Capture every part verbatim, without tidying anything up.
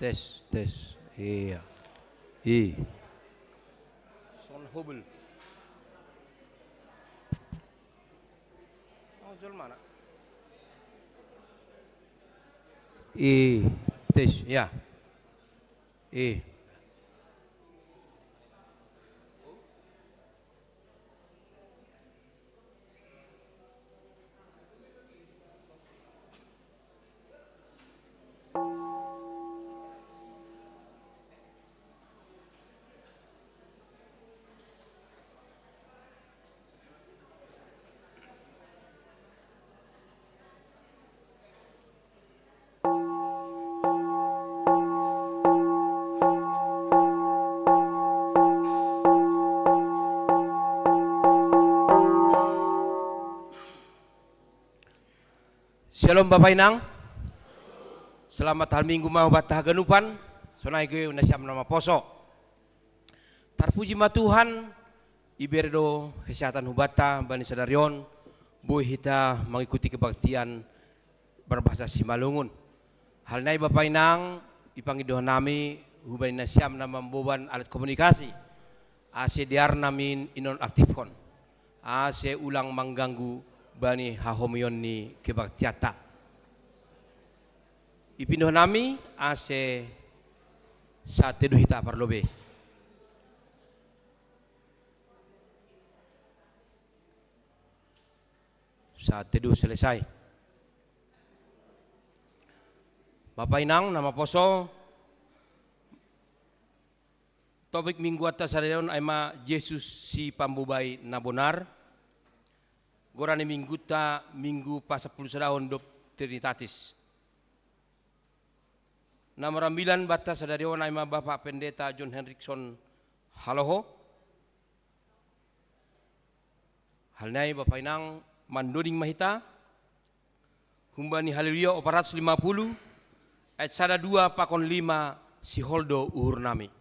Tes, tes. Iya. I. Son hubel. Oh, jol mana? I. Tes, ya. I. Shalom Bapa Inang. Selamat hari Minggu ma hubata haganupan. Sonai ge na siam na maposo. Tarpuji ma Tuhan, ibere do kesehatan hubata bani sadari on, boi hita mengikuti kebaktian berbahasa Simalungun. Hal nai Bapa Inang, ipangido nami hubani na siam na mamboban alat komunikasi, ase dear nami inonaktifkon, ase ulang mangganggu bani hahomion ni kebaktianta. Ipindo nami ase saat teduh hita parlobe. Saat teduh selesai. Bapa Inang na maposo, topik mingguanta sadari on ai ma Jesus si pambobai na bonar. Goran ni mingguta minggu pasampulu sadahon dob Trinitatis. Na marambilan banta sadari on ai ma Bapa Pendeta John Henrikson Haloho. Hal nai Bapa Inang mandoding ma hita. Humbani Haleluya opat ratus lima puluh, ayat sada dua pakon lima, sihol do uhur nami.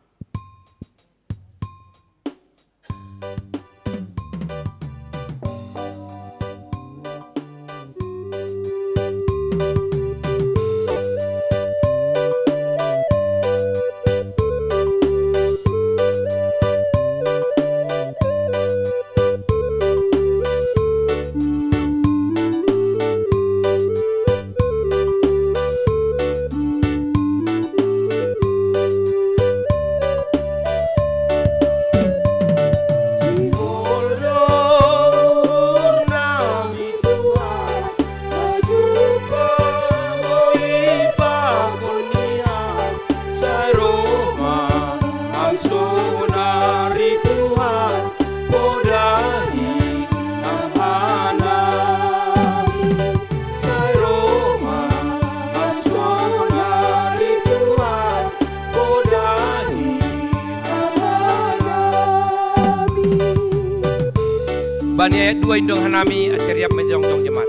Bani ayat dua indong hanami ase riap ma jongjong jemaat.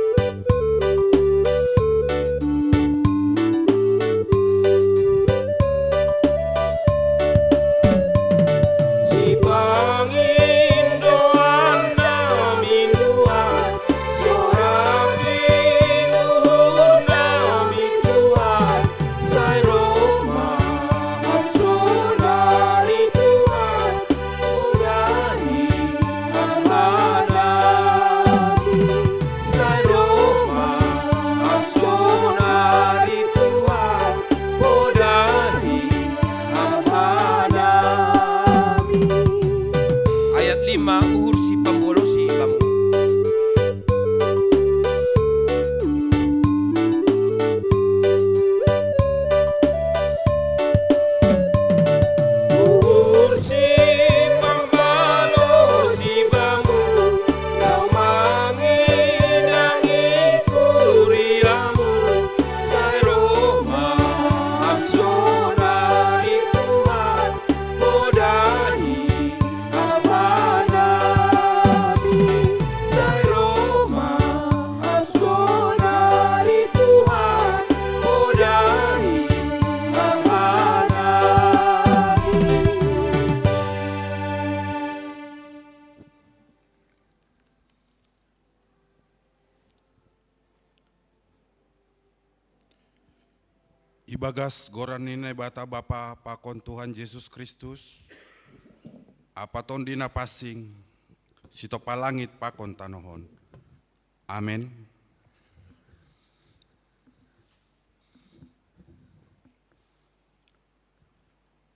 Bagas goran ni Naibata Bapa pakon Tuhan Jesus Kristus, Apa Tondi na pansing, sitopa langit pakon tanoh on. Amen.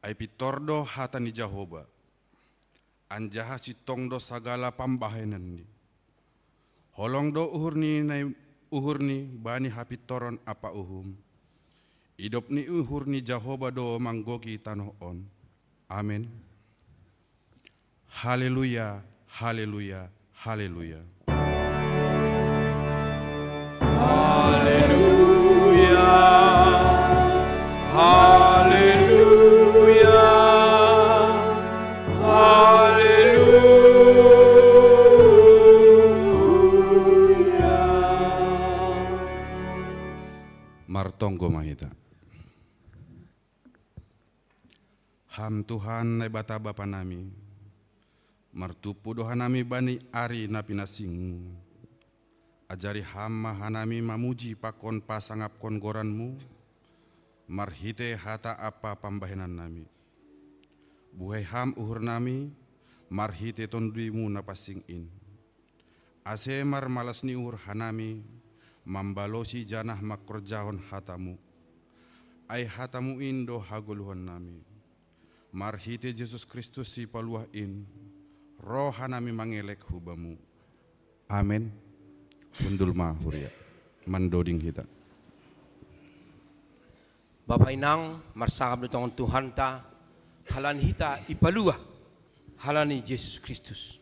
Ai pintor do hata ni Jahoba, anjaha sintong do sagala pambahenanni. Holong do uhur ni nai uhurni bani hapintoron ampa uhum. Idop ni uhur ni Jahoba do manggogi tanoh on. Amen. Haleluya, haleluya, haleluya. Haleluya, haleluya, haleluya. Martonggo ma hita. Ham Tuhan Naibata Bapa nami, martumpu do hanami bani ari na pinansingmu. Ajari Ham ma hanami mamuji pakon pasangapkon goranmu, marhite hata ampa pambahenan nami. Buhai Ham uhur nami, marhite Tondimu na pansing in. Ase marmalas ni uhur hanami, mambalosi janah mangkorjahon hatamu. Ai hatamu in do hagoluhon nami. Marhite Jesus Kristus Sipaluah in, roh hanami mangelek hu Bamu. Amen. Hundul ma huria. Mandoding hita. Bapa inang, marsangap do tongon Tuhanta, halani hita ipaluah, halani Jesus Kristus.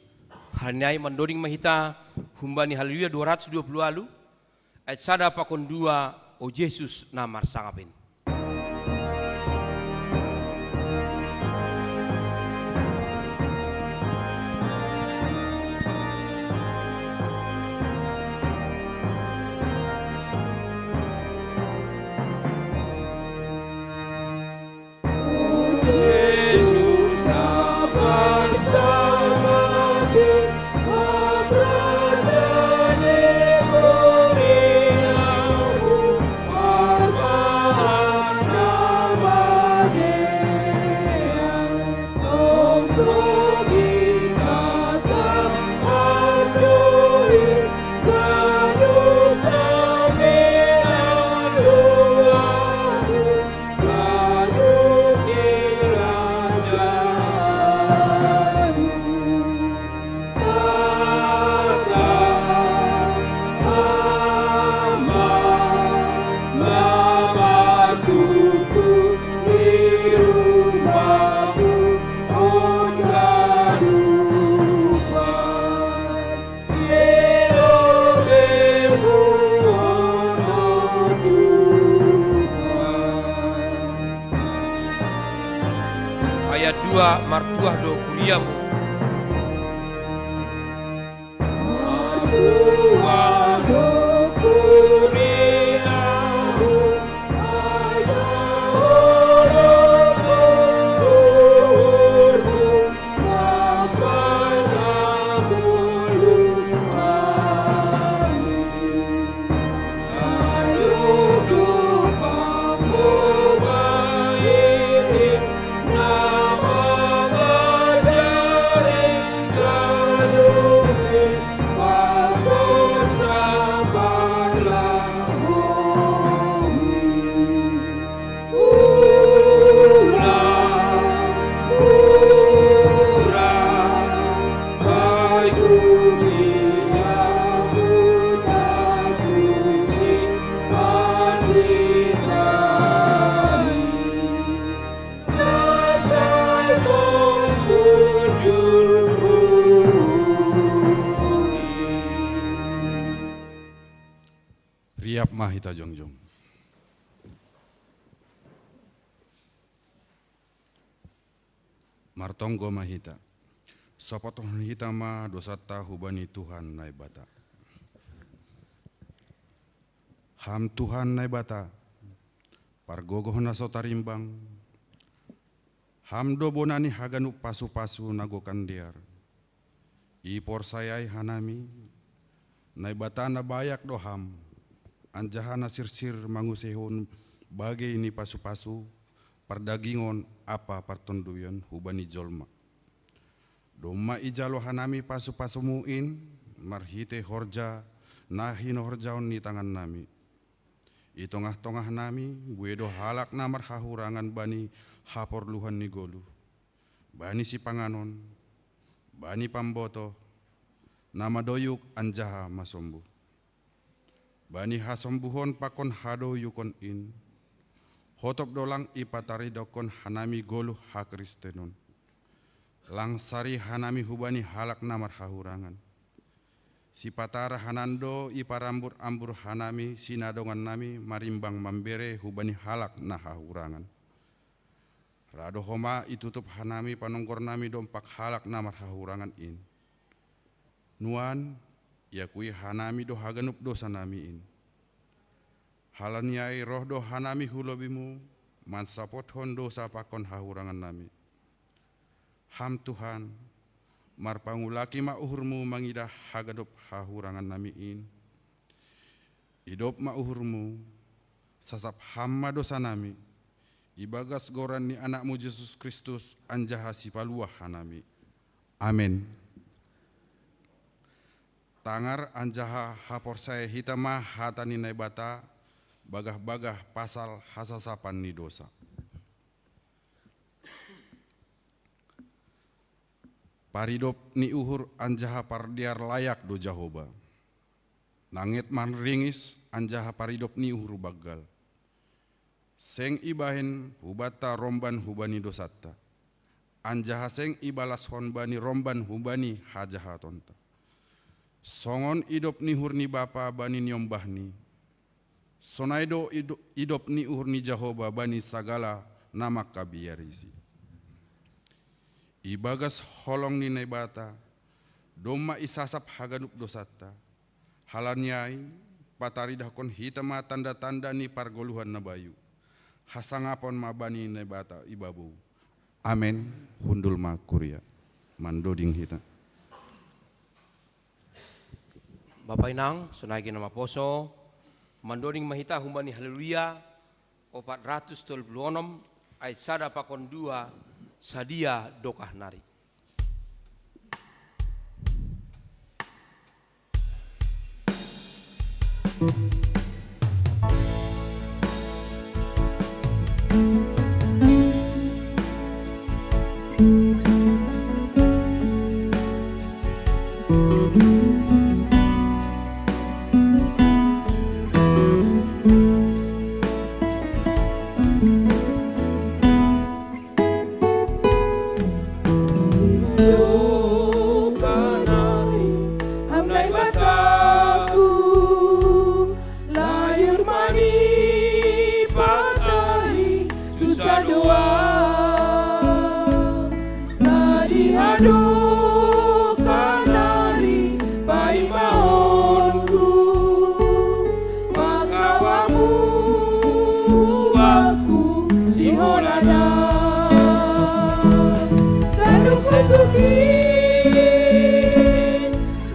Halani ai mandoding ma hita, humbani Haleluya dua ratus dua puluh alu, ayat sada pakon dua, O Jesus na marsangap in. Ayat dua, martuah do kuriamu. Riap ma hita jongjong. Martonggo ma hita. Sopothon hita ma dosanta hubani Tuhan Naibata. Ham Tuhan Naibata, pargogoh na so tarimbang, Ham do bona ni haganup pasupasu na gokan dear. Iporsayai hanami, Naibata na bayak do Ham, anjaha na sirsir manguseihon Bagei ni pasu-pasu pardagingon ampa partonduyon hubani jolma. Domma ijalo hanami pasu-pasumu in marhitei horja na hinorjaon ni tangannami. I tongah-tongahnami buei do halak na marhahurangan bani haporluhon ni goluh, bani sipanganon, bani pambotoh, na madoyuk anjaha masombuh. Bani hasombuhon pakon hadoyukon in, hotop do lang ipataridokkon hanami goluh hakristenon. Lang sari hanami hubani halak na marhahurangan. Sipatara hanan do iparambur-ambur hanami sinadongannami marimbang mambere hubani halak na hahurangan. Ra do homa itutup hanami panonggornami dompak halak na marhahurangan in. Nuan, iakui hanami do haganup dosanami in. Halani ai roh do hanami hu lobimu, mansapothon dosa pakon hahurangannami. Ham Tuhan, marpangulaki ma uhurmu mangidah haganup hahurangannami in. Idop ma uhurmu, sasap ham ma dosanami, ibagas goran ni Anakmu Jesus Kristus anjaha Sipaluah hanami. Amen. Tangar anjaha haporsaya hita ma hata ni Naibata, bagah-bagah pasal hasasapan ni dosa. Paridop ni uhur anjaha pardear layak do Jahowa. Nanget manringis anjaha paridop ni uhur banggal. Seng ibahen hubanta romban hubani dosanta, anjaha seng ibalashon bani romban hubani hajahatonta. Songon idop ni uhur ni Bapa bani niombahni, sonai do ido-, idop ni uhur ni Jahowa bani sagala na mangkabiarisi. Ibagas holong ni Naibata, domma isasap haganup dosanta. Halani ai, pataridahkon hita ma tanda-tanda ni pargoluhan na bayu. Hasangapon ma bani Naibata ibabou. Amen. Hundul ma kuria. Mandoding hita. Bapa inang, sonai gena maposo, mandoding ma hita humbani Haleluya, opat ratus tolu puluh onom, ayat sada pakon dua, sadia dokah nari. Kanai, ham Naibataku, layur ma ni patari susah doa. Sadiha do kanari paimahonku, makawamu aku siholada. Ganup husuki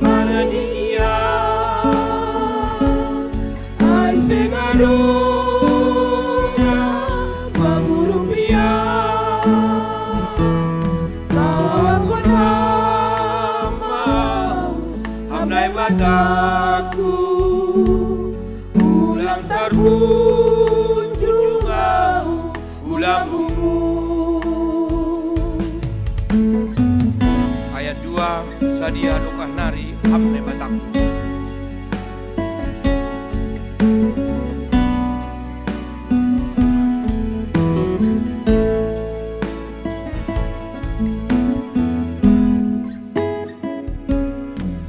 manani ia, ai seng adong na mangurupi ia. Kawankon ham au, ham Naibataku, ulang tarpunjung au ulamumu. Ayat dua, sadia dokah nari, ham Naibataku.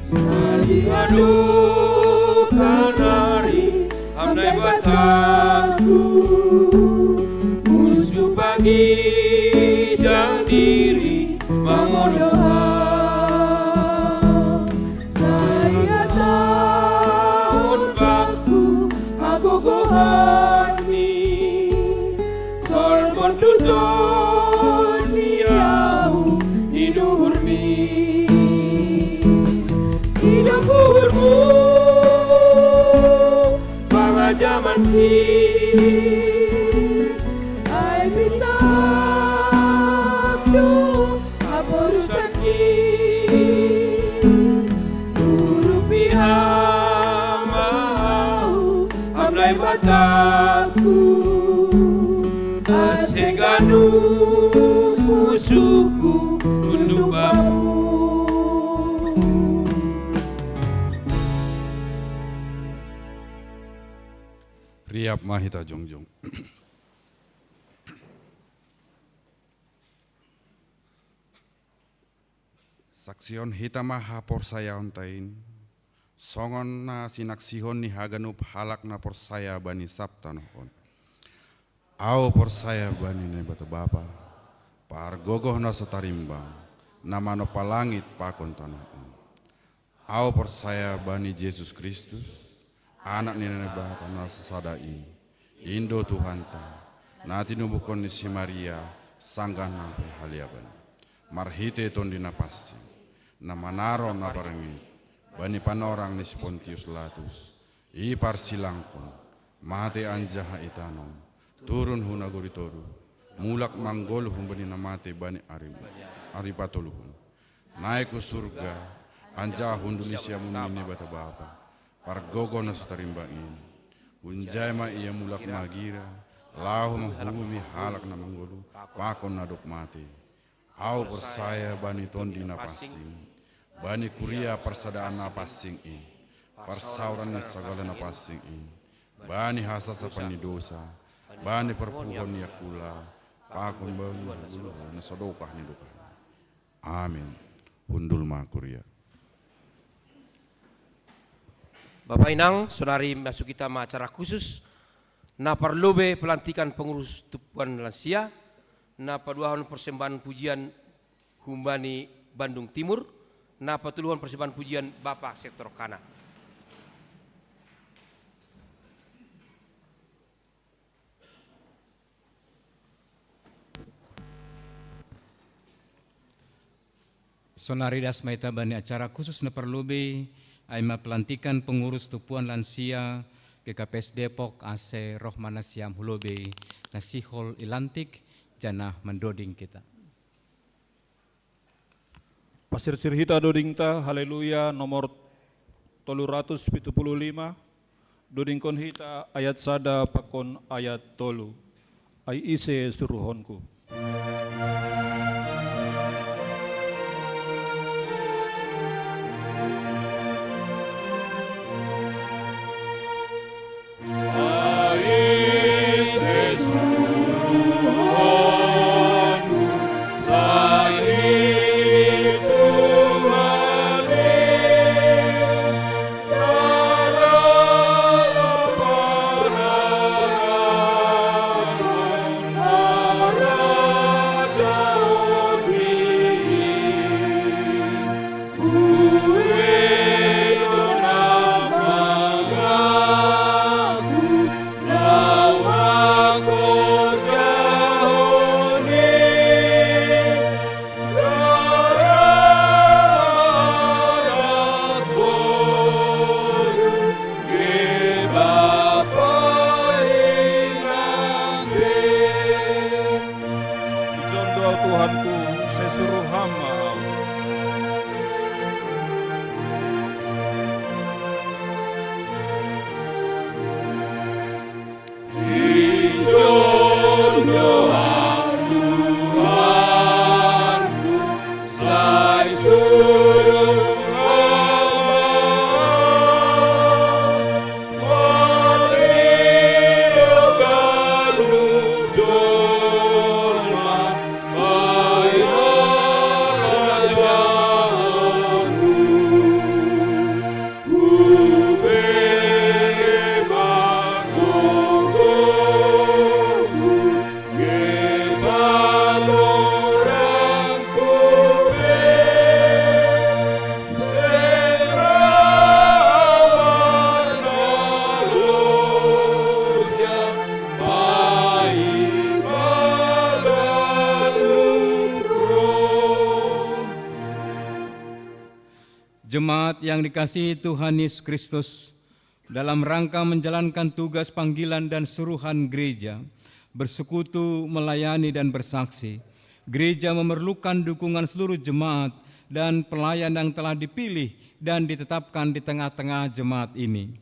Sadiha do kanari, ham Naibataku, munsu pagi jang diri mangodoh ham. Sai hatahon bakku hagogohanmi, solmon duton ni au di uhurmi. Idop uhurmu pangajamanki, Pitakdu aporusaki, urupi hamau am Naibataku, ase ganup pusuku tunduk Bamu. Riap ma hita jongjong. Saksihon hita ma haporsayaonta in, songon na sinaksihon ni haganup halak na porsaya bani sab tanoh on. Ahu porsaya bani Naibata Bapa, pargogoh na so tarimbang, na manompa langit pakon tanoh on. Ahu porsaya bani Jesus Kristus, Anak ni Naibata na sasada in, in do Tuhanta, na tinubuhkon ni si Maria, sanggah na pe haleaban, marhite Tondi Napansing, na manaron na parngit bani panorang ni si Pontius Latus, iparsilangkon, mate anjaha itanom, turun hu nagori toruh, mulak manggoluh humbani na mate bani ari, ari patoluhon. Naek hu surga, anjaha hundul i siamun ni Naibata Bapa, pargogoh na so tarimbang in. Hunjai ma ia mulak magira, laho manguhumi halak na manggoluh pakon na dob mate. Ahu porsaya bani Tondi Napansing, bani kuria parsadaan na pansing in, parsauran ni sagala na pansing in, bani hasasapan ni dosa, bani parpuhoon ni angkula, pakon bani hagoluhan na so dokah ni dokahna. Amen. Hundul ma kuria. Bapa inang, sonari masuk hita ma acara khusus, na parlobei pelantikan pengurus tumpuan lansia, na paduahon persembahan pujian humbani Bandung Timur, na patoluhon persembahan pujian Bapa sektor Kana. Sonari das ma hita bani acara khusus na parlobei, ai ma pelantikan pengurus tumpuan lansia G K P S Depok, ase roh ma nasiam hu lobei, na sihol ilantik, janah mandoding hita. Pasirsir hita dodingta, Haleluya, nomor tolu ratus pitu puluh lima, dodingkon hita ayat sada pakon ayat tolu. Ai ise suruhonku. Ijon do Tuhanku, sai suruh Ham ma ahu. Ijon do Ham Tuhanku, sai suruh Ham ma ahu. Jemaat yang dikasihi Tuhan Yesus Kristus, dalam rangka menjalankan tugas panggilan dan suruhan gereja, bersekutu, melayani, dan bersaksi. Gereja memerlukan dukungan seluruh jemaat dan pelayan yang telah dipilih dan ditetapkan di tengah-tengah jemaat ini.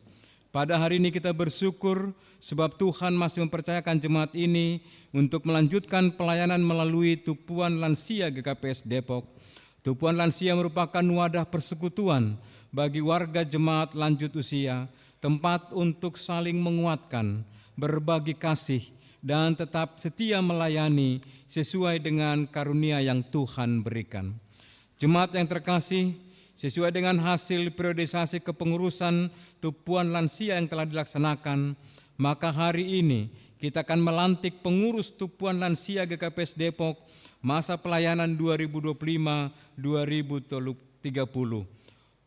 Pada hari ini kita bersyukur sebab Tuhan masih mempercayakan jemaat ini untuk melanjutkan pelayanan melalui Tupuan Lansia G K P S Depok. Tupuan Lansia merupakan wadah persekutuan bagi warga jemaat lanjut usia, tempat untuk saling menguatkan, berbagi kasih, dan tetap setia melayani sesuai dengan karunia yang Tuhan berikan. Jemaat yang terkasih, sesuai dengan hasil periodisasi kepengurusan Tupuan Lansia yang telah dilaksanakan, maka hari ini kita akan melantik pengurus Tupuan Lansia G K P S Depok masa pelayanan dua ribu dua puluh lima dua ribu tiga puluh.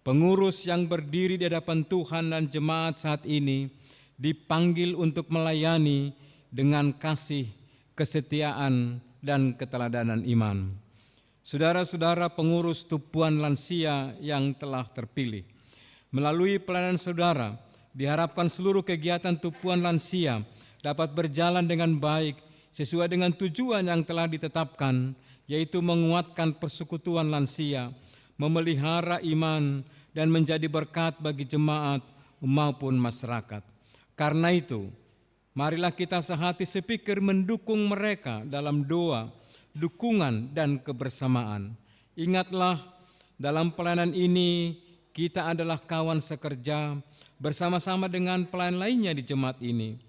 Pengurus yang berdiri di hadapan Tuhan dan jemaat saat ini dipanggil untuk melayani dengan kasih, kesetiaan, dan keteladanan iman. Saudara-saudara pengurus Tupuan Lansia yang telah terpilih, melalui pelayanan saudara, diharapkan seluruh kegiatan Tupuan Lansia dapat berjalan dengan baik sesuai dengan tujuan yang telah ditetapkan, yaitu menguatkan persekutuan lansia, memelihara iman, dan menjadi berkat bagi jemaat maupun masyarakat. Karena itu, marilah kita sehati sepikir mendukung mereka dalam doa, dukungan, dan kebersamaan. Ingatlah, dalam pelayanan ini kita adalah kawan sekerja bersama-sama dengan pelayan lainnya di jemaat ini.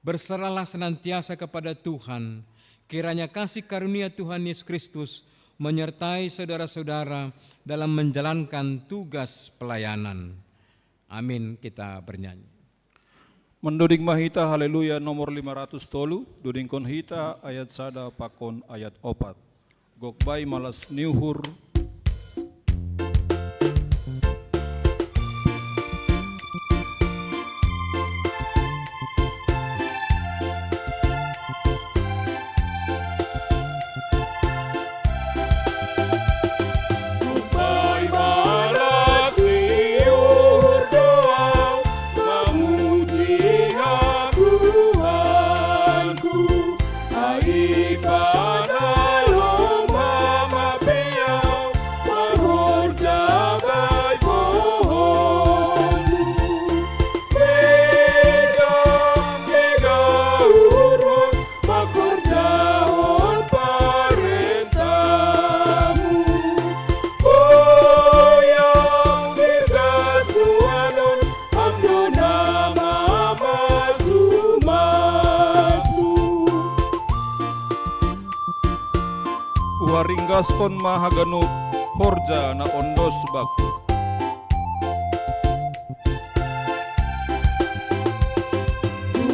Berserahlah senantiasa kepada Tuhan. Kiranya kasih karunia Tuhan Yesus Kristus menyertai saudara-saudara dalam menjalankan tugas pelayanan. Amin. Kita bernyanyi. Menduding mahita haleluya nomor lima ratus tolu, dudingkon hita ayat sada pakon ayat opat. Gok bai malas ni uhur. Uharinggaskon ma haganup horja na ondos baku.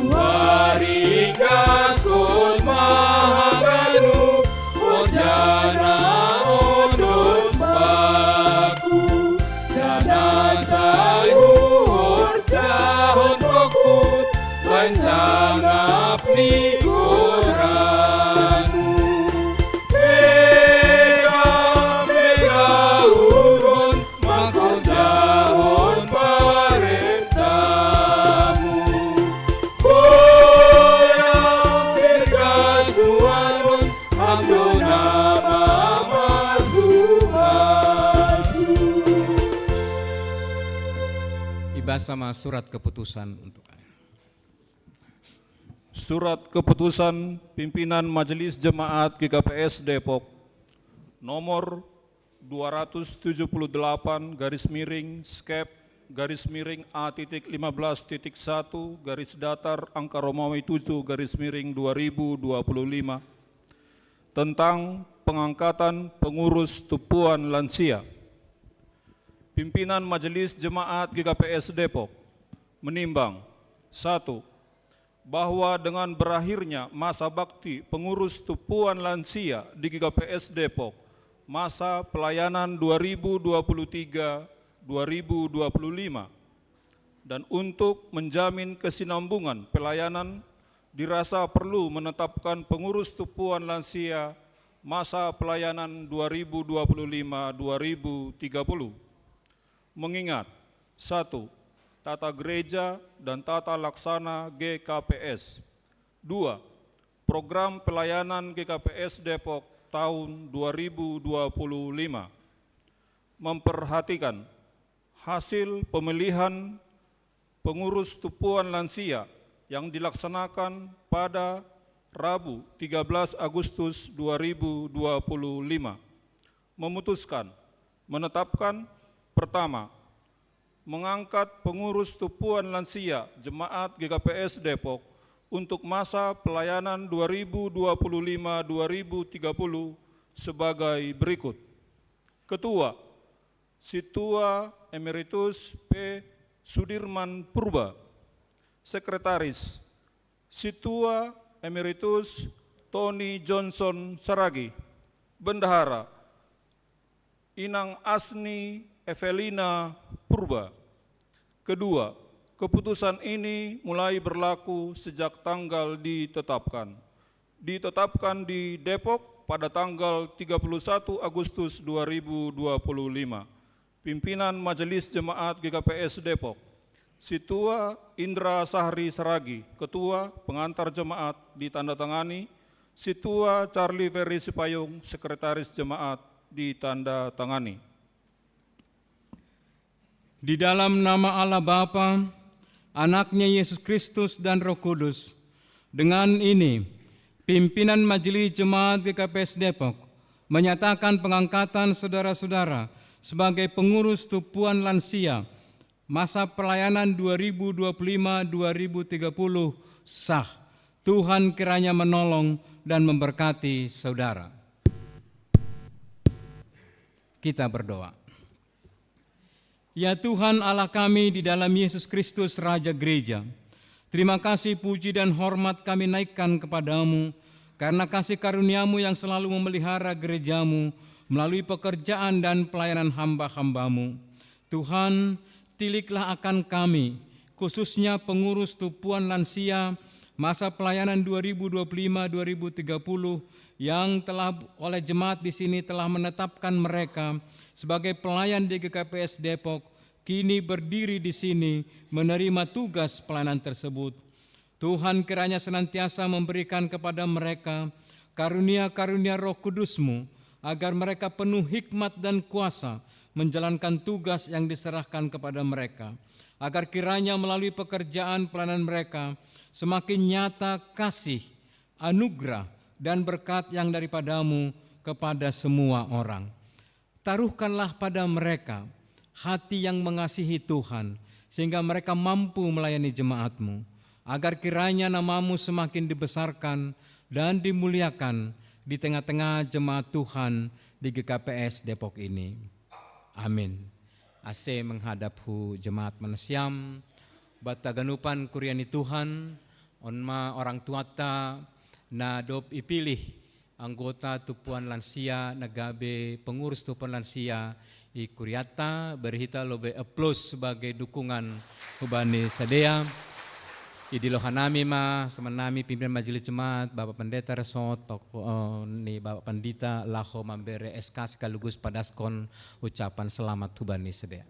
Uharinggaskon ma haganup horja na ondos baku, janah sai huhorjahon Ho hot bahen sangap ni goranMu. Mega, mega uhurhon mangkorjahon parentaMu. Boya mirgas nuanon, Ham do na mamasu-masu. Ibasa ma surat keputusan untuk Surat keputusan pimpinan Majelis Jemaat G K P S Depok nomor dua ratus tujuh puluh delapan garis miring skep garis miring A titik lima belas titik satu garis datar angka Romawi tujuh garis miring dua ribu dua puluh lima tentang pengangkatan pengurus tupuan lansia. Pimpinan Majelis Jemaat G K P S Depok menimbang, satu, bahwa dengan berakhirnya masa bakti pengurus tupuan lansia di G K P S Depok, masa pelayanan dua ribu dua puluh tiga dua ribu dua puluh lima, dan untuk menjamin kesinambungan pelayanan, dirasa perlu menetapkan pengurus tupuan lansia masa pelayanan dua ribu dua puluh lima dua ribu tiga puluh. Mengingat, satu, tata gereja dan tata laksana G K P S. Dua, Program Pelayanan G K P S Depok tahun dua ribu dua puluh lima. Memperhatikan hasil pemilihan pengurus tumpuan lansia yang dilaksanakan pada Rabu tiga belas Agustus dua ribu dua puluh lima. Memutuskan, menetapkan, pertama, mengangkat pengurus tumpuan lansia Jemaat G K P S Depok untuk masa pelayanan dua ribu dua puluh lima dua ribu tiga puluh sebagai berikut. Ketua, Situa Emeritus P Sudirman Purba. Sekretaris, Situa Emeritus Tony Johnson Saragi. Bendahara, Inang Asni Evelina Purba. Kedua, keputusan ini mulai berlaku sejak tanggal ditetapkan. Ditetapkan di Depok pada tanggal tiga puluh satu Agustus dua ribu dua puluh lima. Pimpinan Majelis Jemaat G K P S Depok, Situa Indra Sahri Saragi, Ketua Pengantar Jemaat, ditandatangani, Situa Charlie Ferry Sipayung, Sekretaris Jemaat, ditandatangani. Di dalam nama Allah Bapa, Anaknya Yesus Kristus, dan Roh Kudus, dengan ini, pimpinan Majelis Jemaat G K P S Depok menyatakan pengangkatan saudara-saudara sebagai pengurus tumpuan lansia masa pelayanan dua ribu dua puluh lima dua ribu tiga puluh sah. Tuhan kiranya menolong dan memberkati saudara. Kita berdoa. Ya Tuhan Allah kami di dalam Yesus Kristus, Raja Gereja, terima kasih, puji, dan hormat kami naikkan kepada-Mu karena kasih karunia-Mu yang selalu memelihara gereja-Mu melalui pekerjaan dan pelayanan hamba-hamba-Mu. Tuhan, tiliklah akan kami, khususnya pengurus tumpuan lansia masa pelayanan dua ribu dua puluh lima dua ribu tiga puluh yang telah oleh jemaat di sini telah menetapkan mereka sebagai pelayan di G K P S Depok, kini berdiri di sini menerima tugas pelayanan tersebut. Tuhan kiranya senantiasa memberikan kepada mereka karunia-karunia Roh Kudus-Mu, agar mereka penuh hikmat dan kuasa menjalankan tugas yang diserahkan kepada mereka, agar kiranya melalui pekerjaan pelayanan mereka semakin nyata kasih, anugerah, dan berkat yang daripada-Mu kepada semua orang. Taruhkanlah pada mereka hati yang mengasihi Tuhan, sehingga mereka mampu melayani jemaat-Mu, agar kiranya nama-Mu semakin dibesarkan dan dimuliakan di tengah-tengah jemaat Tuhan di G K P S Depok ini. Amin. Ase menghadap hu jemaat manasiam, bata ganupan kuria ni Tuhan, on ma orang tuata na dob ipilih anggota tumpuan lansia na gabe pengurus tumpuan lansia i kuriata, beri hita lobe applause sebagai dukungan hubani sidea. Idilo hanami ma, suman nami pimpinan majelis jemaat, Bapak Pendeta Resort, pako-, eh, ni Bapak Pandita, laho mambere S K sekaligus padaskon ucapan selamat hubani sidea.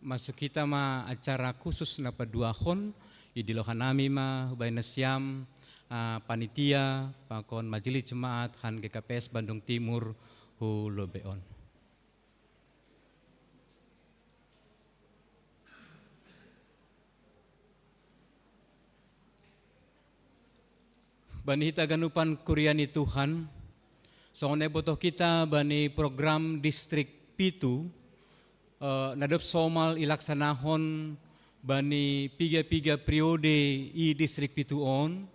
Masuk kita ma acara khusus na paduahon, idilo hanami ma hubaen nasiam, ah, panitia, pakon majelis jemaat han G K P S Bandung Timur hu lobe on. Bani hita ganupan kuria ni Tuhan, songon na ibotoh hita bani program Distrik Pitu, eh, na dob somal ilaksanahon bani piga-piga periode i Distrik Pitu on,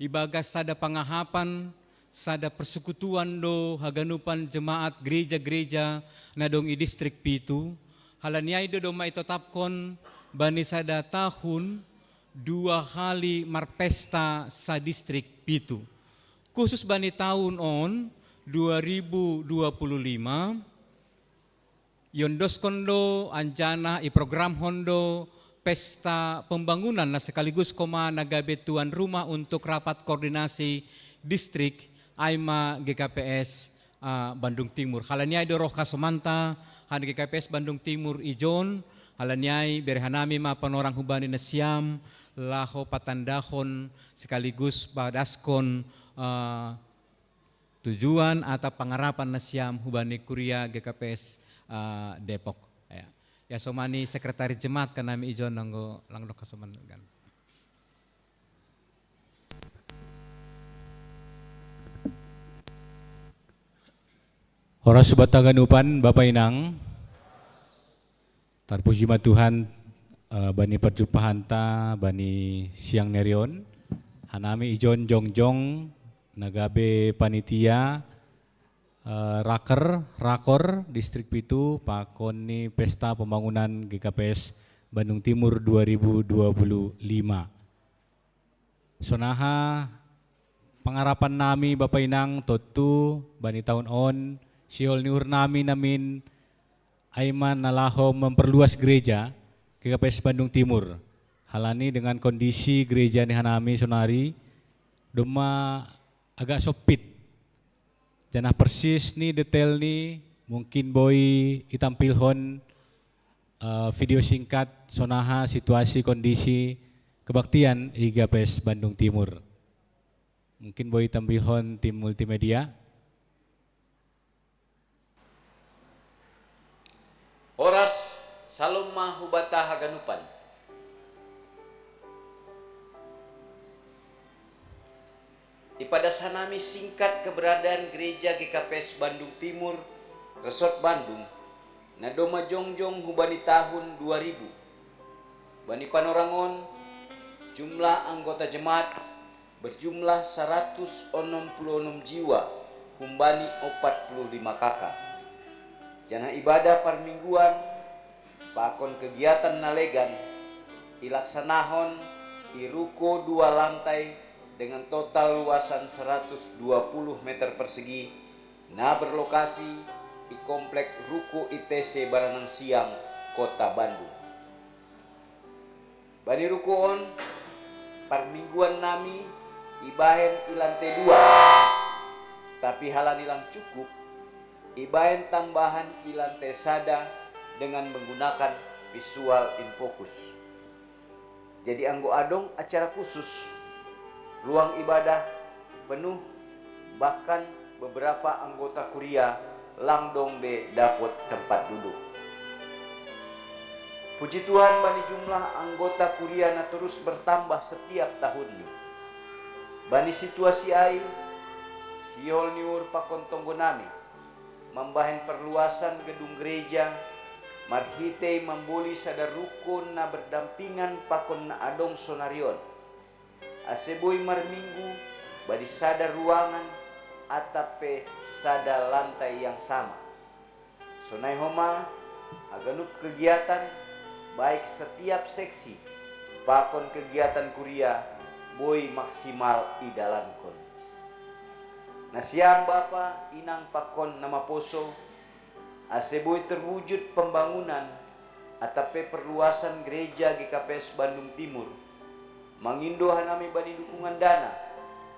ibagas sada pangahapan, sada persekutuan do haganupan jemaat gereja-gereja na dong i Distrik Pitu, halani ai do domma itotapkon bani sada tahun dua hali marpesta sadistrik pitu. Khusus bani tahun on, dua ribu dua puluh lima, iondoskon do anjana iprogramhon do pesta pembangunan na sekaligus koma na gabe tuan rumah untuk rapat koordinasi distrik, ai ma G K P S ah, Bandung Timur. Halani ai do roh hasomanta, han G K P S Bandung Timur ijon, halani ai bere hanami ma panorang hubani nasiam, laho patandahon sekaligus padaskon ah, tujuan atau pangarapan nasiam hubani kuria G K P S ah, Depok. Ya. Ya, hasomani sekretari jemaat hanami ijon, nanggo lang dok hasoman gan. Horas hubanta ganupan, Bapa Inang. Tarpuji ma Tuhan, eh, bani parjumpahanta bani siang ni ari on. Hanami ijon jongjong na gabe panitia, eh, raker, rakor Distrik Pitu pakon ni Pesta Pembangunan G K P S Bandung Timur dua ribu dua puluh lima. Sonaha pangarapan nami, Bapa Inang, tontu bani tahun on, sihol ni uhur nami namin, ai ma na laho memperluas gereja G K P S Bandung Timur. Halani dengan kondisi gereja ni hanami sonari, domma agak sempit. Janah persis ni detail ni mungkin boi itampilhon, eh, video singkat sonaha situasi kondisi kebaktian i G K P S Bandung Timur. Mungkin boi itampilhon tim multimedia. Horas, salom ma hubanta haganupan. Ipadas hanami singkat keberadaan Gereja G K P S Bandung Timur, Resort Bandung, na domma jongjong hubani tahun dua ribu. Bani panorang on, jumlah anggota jemaat berjumlah saratus onom puluh onom jiwa humbani ompat puluh lima K K. Janah ibadah parmingguan pakon kegiatan na legan ilaksanahon i ruko dua lantai dengan total luasan saratus dua puluh meter persegi na berlokasi i Komplek Ruko I T C Baranang Siang, Kota Bandung. Bani ruko on, parmingguan nami ibahen i lante dua. Tapi halani lang cukup, ibahen tambahan i lante sada dengan menggunakan visual in focus. Jadi anggo adong acara khusus, ruang ibadah penuh, bahkan beberapa anggota kuria lang dong be dapot tempat duduk. Puji Tuhan, bani jumlah anggota kuria na torus bertambah setiap tahunni. Bani situasi ai, sihol ni uhur pakon tonggo nami mambahen perluasan gedung gereja marhitei mamboli sada ruko na berdampingan pakon na adong sonari on, ase boi marminggu bani sada ruangan atap pe sada lantai yang sama. Sonai homa, haganup kegiatan, baik setiap seksi pakon kegiatan kuria, boi maksimal idalankon. Nasiam bapa, inang pakon na maposo, ase boi terwujud pembangunan atap pe perluasan gereja G K P S Bandung Timur, mangindo hanami bani dukungan dana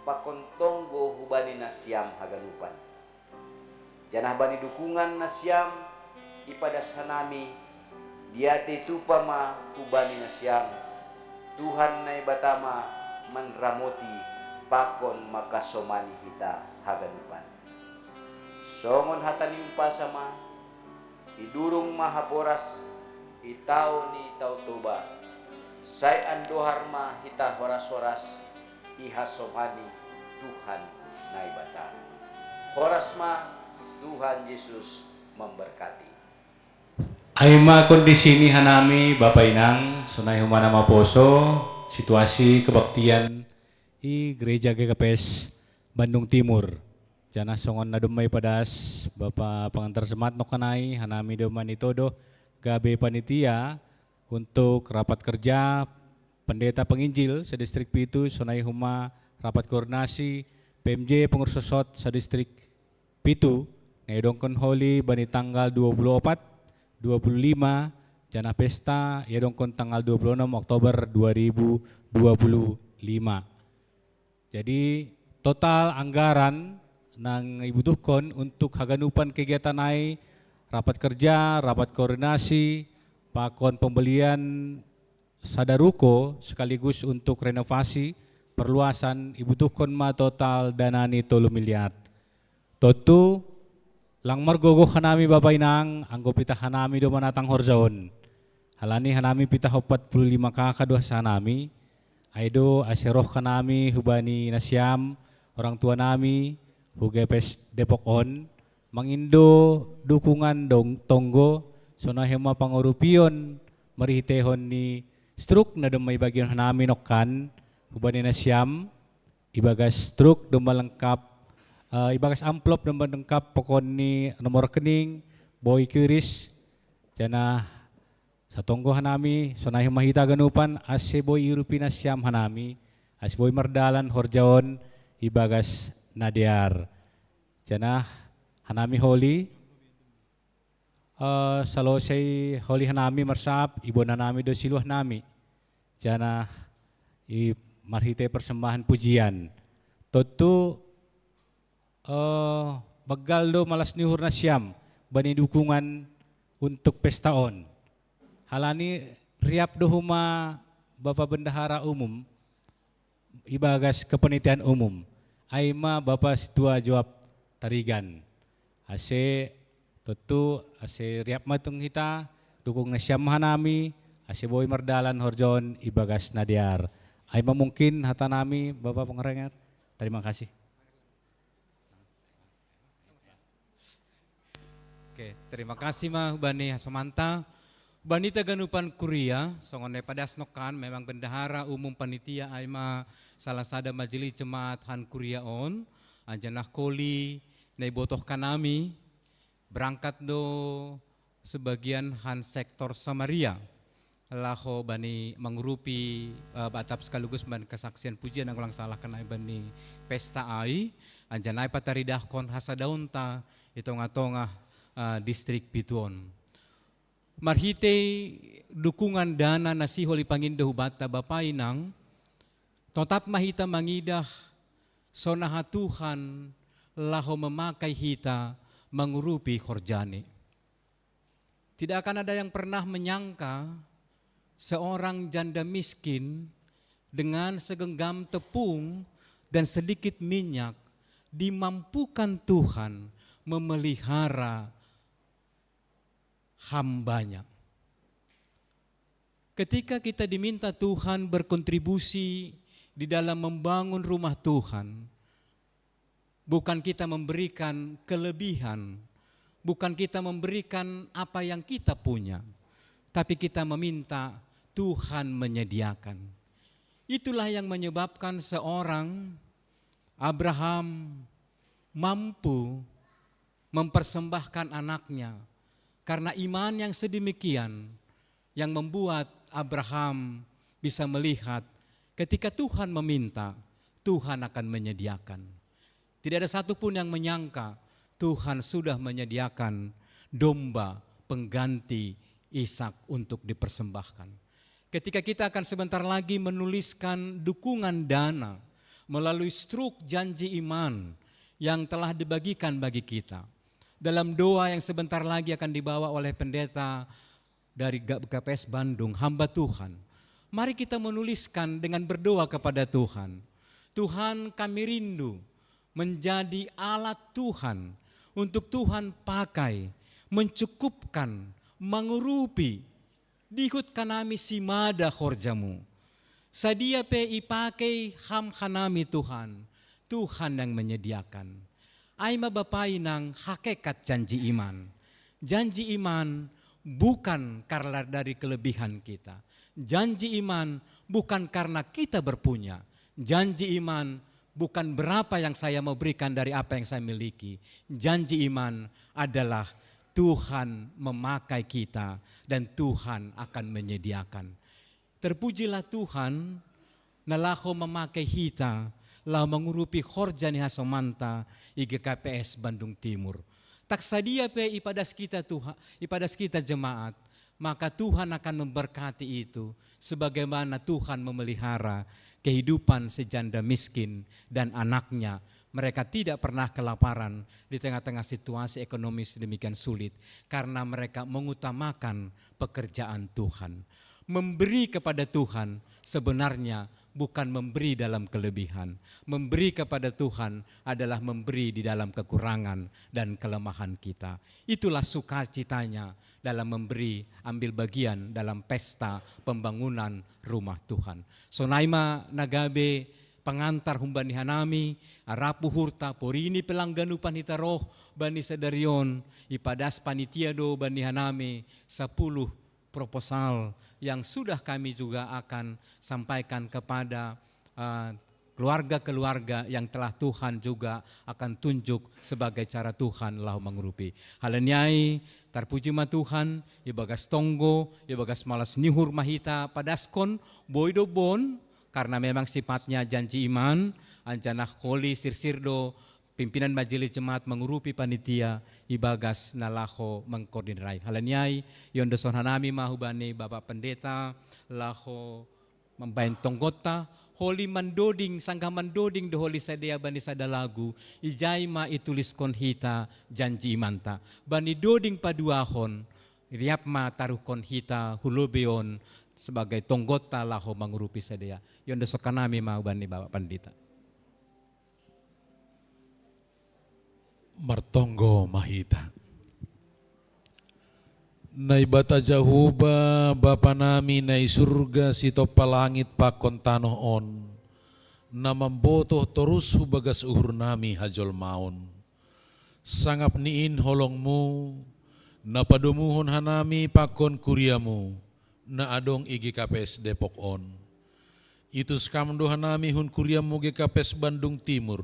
pakon tonggo hubani nasiam haganupan. Janah bani dukungan nasiam ipadas hanami, diatei tupa ma hubani nasiam, Tuhan Naibata ma manramoti pakon mangkasomani hita haganupan. Songon hata ni umpasa ma, idurung ma haporas i tao ni Tao Toba, sai andohar ma hita horas-horas i hasomani Tuhan Naibata. Horas ma, Tuhan Yesus memberkati. Ai ma kondisi ni hanami, Bapa Inang, sonai humana maposo situasi kebaktian i Gereja G K P S Bandung Timur. Janah songon na dommai padas Bapa Pangantar Jemaat nongkanai, hanami domma nitodo gabe panitia untuk rapat kerja pendeta penginjil sedistrik pitu, sonai huma rapat koordinasi P M J pengurus sosot sedistrik pitu, na iadongkon holi bani tanggal dua puluh opat, dua puluh lima, janah pesta iadongkon tanggal dua puluh enam Oktober dua ribu dua puluh lima. Jadi total anggaran nang ibutuhkon untuk haganupan kegiatan ai, rapat kerja, rapat koordinasi, pakon pembelian sada ruko sekaligus untuk renovasi perluasan, ibutuhkon ma total dana ni tolu miliar. Tontu lang margogoh hanami, Bapa Inang, anggo pitah hanami do manatang horja on. Halani hanami pitah ompat puluh lima K K do asa hanami, ai do ase roh hanami hubani nasiam, orang tua nami, hu G P S Depok on, mangindo dukungan dong tonggo, sonai homa pangurupion marhiteihon ni struk na domma ibagion hanami nongkan hubani nasiam, ibagas struk domma lengkap, eh, ibagas amplop domma lengkap pokon ni nomor rekening, boi kiris, janah satonggo hanami, sonai homa hita ganupan, ase boi iurupi nasiam hanami, ase boi mardalan horja on ibagas na dear. Janah hanami holi, eh, salosei holi hanami marsahap, iboan hanami do siluah nami. Janah i marhite persembahan pujian. Tontu, eh, banggal do malas ni uhur nasiam bani dukungan untuk pesta on. Halani riap do homa Bapa Bendahara Umum ibagas kepanitiaan umum, ai ma Bapa Sintua Joab Tarigan. Ase tontu, ase riap ma tung hita, dukung nasiam ma hanami, ase boi mardalan horja on ibagas na dear. Ai ma mungkin hata nami, Bapa Pengerenger. Terima kasih. Oke, terima kasih ma hubani hasomanta. Hubani hita ganupan kuria, songon na ipadas nongkan, memang bendahara umum panitia ai ma salah sada majelis jemaat han kuria on, anjanah koli na ibotohkan nami, berangkat do sebagian han sektor Samaria laho bani mangurupi, eh, batap sekaligus bani kesaksian pujian, anggo lang salah, kan ai bani pesta ai, anjanah ai pataridahkon hasadaonta i tongah-tongah, eh, distrik pitu on. Marhite dukungan dana na sihol ipangindo hubanta, Bapa Inang, totap ma hita mangidah sonaha Tuhan laho memakai hita mangurupi horja-Ni. Tidak akan ada yang pernah menyangka seorang janda miskin dengan segenggam tepung dan sedikit minyak dimampukan Tuhan memelihara hamba-Nya. Ketika kita diminta Tuhan berkontribusi di dalam membangun rumah Tuhan, bukan kita memberikan kelebihan, bukan kita memberikan apa yang kita punya, tapi kita meminta Tuhan menyediakan. Itulah yang menyebabkan seorang Abraham mampu mempersembahkan anaknya karena iman yang sedemikian yang membuat Abraham bisa melihat ketika Tuhan meminta, Tuhan akan menyediakan. Tidak ada satu pun yang menyangka Tuhan sudah menyediakan domba pengganti Ishak untuk dipersembahkan. Ketika kita akan sebentar lagi menuliskan dukungan dana melalui struk janji iman yang telah dibagikan bagi kita, dalam doa yang sebentar lagi akan dibawa oleh pendeta dari G-, G P S Bandung, hamba Tuhan, mari kita menuliskan dengan berdoa kepada Tuhan. Tuhan, kami rindu menjadi alat Tuhan untuk Tuhan pakai, mencukupkan, mangurupi, dihut hanami simada horja-Mu. Sadia pe ipakei Ham hanami, Tuhan, Tuhan yang menyediakan. Ai ma Bapa inang hakikat janji iman. Janji iman bukan karena dari kelebihan kita. Janji iman bukan karena kita berpunya. Janji iman bukan berapa yang saya mau berikan dari apa yang saya miliki. Janji iman adalah Tuhan memakai kita dan Tuhan akan menyediakan. Terpujilah Tuhan, na laho mamakai hita, laho mangurupi horja ni hasomanta i G K P S Bandung Timur. Tak sadia pe ipadas kita Tuhan, ipadas kita jemaat, maka Tuhan akan memberkati itu sebagaimana Tuhan memelihara kehidupan si janda miskin dan anaknya. Mereka tidak pernah kelaparan di tengah-tengah situasi ekonomis demikian sulit karena mereka mengutamakan pekerjaan Tuhan. Memberi kepada Tuhan sebenarnya bukan memberi dalam kelebihan. Memberi kepada Tuhan adalah memberi di dalam kekurangan dan kelemahan kita. Itulah sukacitanya dalam memberi, ambil bagian dalam pesta pembangunan rumah Tuhan. Sonai ma na gabe pangantar humbani hanami, rap uhurta, porini pe lang ganupan hita roh bani sadari on, ipadas panitia do bani hanami sapuluh proposal yang sudah kami juga akan sampaikan kepada, eh, keluarga-keluarga yang telah Tuhan juga akan tunjuk sebagai cara Tuhan laho mangurupi. Halani ai, tarpuji ma Tuhan, ibagas tonggo, ibagas malas ni uhur ma hita padaskon, boi do bon, karena memang sifatnya janji iman, anjaha holi sirsir do pimpinan majelis jemaat mangurupi panitia ibagas na laho mengkoordinir ai. Halani ai, iondoshon hanami ma hubani Bapak Pendeta laho mambahen tonggonta, holi mandoding, sanggah mandoding do holi sidea bani sada lagu, ijai ma ituliskon hita janji imanta. Bani doding paduahon, riap ma taruhkon hita hu lobei on sebagai tonggonta laho mangurupi sidea. Iondoshon hanami ma hubani Bapak Pendeta. Martonggo ma hita. Naibata Jahowa, Bapa nami na i surga, sitompa langit pakon tanoh on, na mambotoh torus hu bagas uhur nami hajolmaon. Sangap ni in holongmu, na padomuhon hanami pakon kuriamu, na adong i G K P S Depok on. Itus kam do hanami hun kuriamu G K P S Bandung Timur,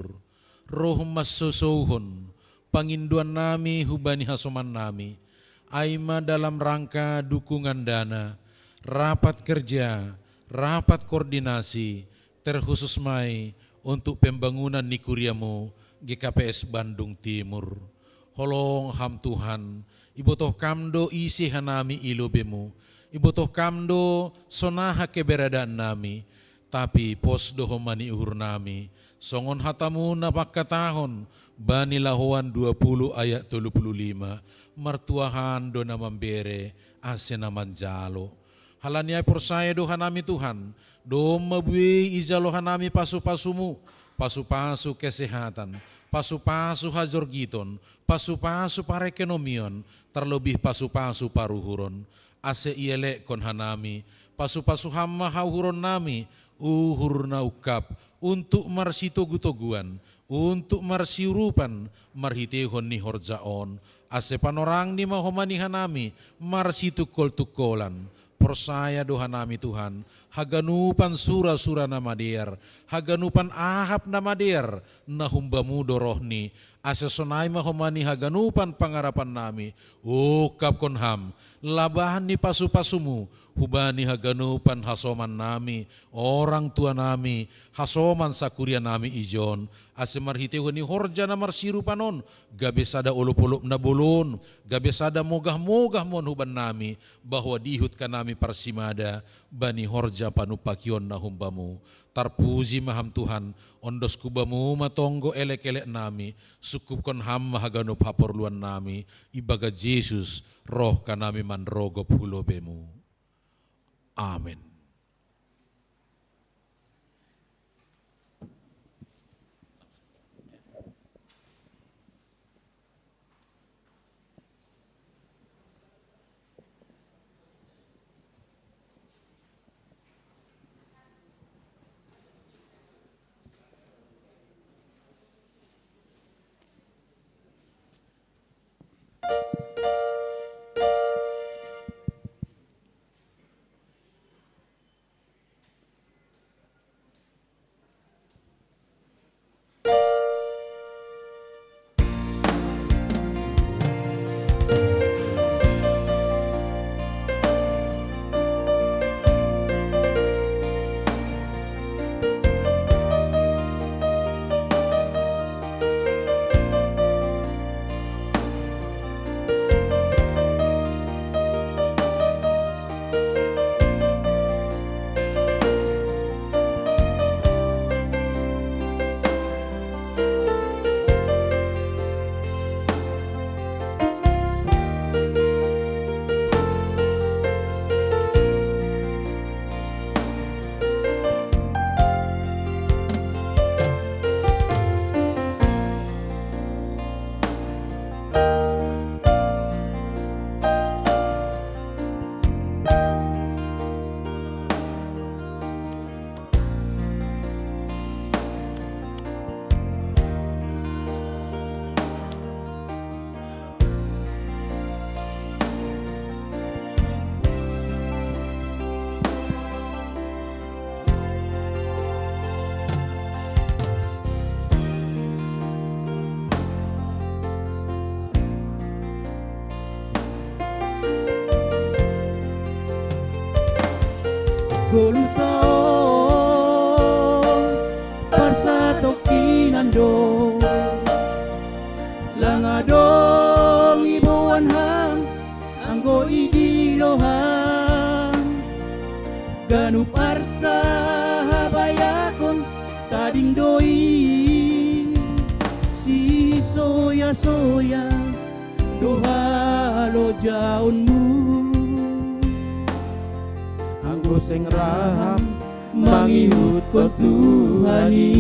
roh mansosouhon pangindoan nami hubani hasoman nami, ai ma dalam rangka dukungan dana, rapat kerja, rapat koordinasi, terkhusus ma i untuk pembangunan ni kuriamu G K P S Bandung Timur. Holong ham Tuhan, ibotoh kam do ise hanami i lobeimu, ibotoh kam do sonaha keberadaan nami, tapi pos do homa ni uhur nami, songon hatamu na pangkatahon bani Lahoan dua puluh ayat tolu puluh lima, martua ham do na mambere ase na manjalo. Halani ai porsaya do hanami Tuhan, domma buei ijalo hanami pasupasumu, pasupasu kesehatan, pasupasu hajorgiton, pasupasu parekonomion, tarlobih pasupasu paruhuron, ase ielekkon hanami, pasupasu ham ma hauhuron nami, uhur na ungkap, untuk marsitogutoguan, untuk marsiurupan, marhiteihon ni horja on, ase panorangni ma homa ni hanami, marsitungkoltungkolan. Porsaya do hanami Tuhan, haganupan surasura na madear, haganupan ahap na madear, na humbamu do rohni, ase sonai ma homa ni haganupan pangarapan nami, ungkapkon ham, labahan ni pasupasumu, hubani haganupan hasoman nami, orang tua nami, hasoman sakuria nami ijon, ase marhiteihon ni horja na marsiurupan on, gabe sada olopolop na bolon, gabe sada mogahmogah ma on huban nami, bahwa diihutkan nami parsimada, bani horja panumpakion na humbamu. Tarpuji ma ham Tuhan, ondosku bamu ma tonggo elekelek nami, sungkupkon ham ma haganup haporluan nami, ibagas Jesus, roh hanami manrogop hu lobeimu. Amen. Goluh taon, parsatokinan dong, langadong iboan ham, anggo idilo ham. Ganup arta habayakon tading do i, sisoya-soya do halojaonmu. Anggo seng ra ham mangihutkon Tuhan i.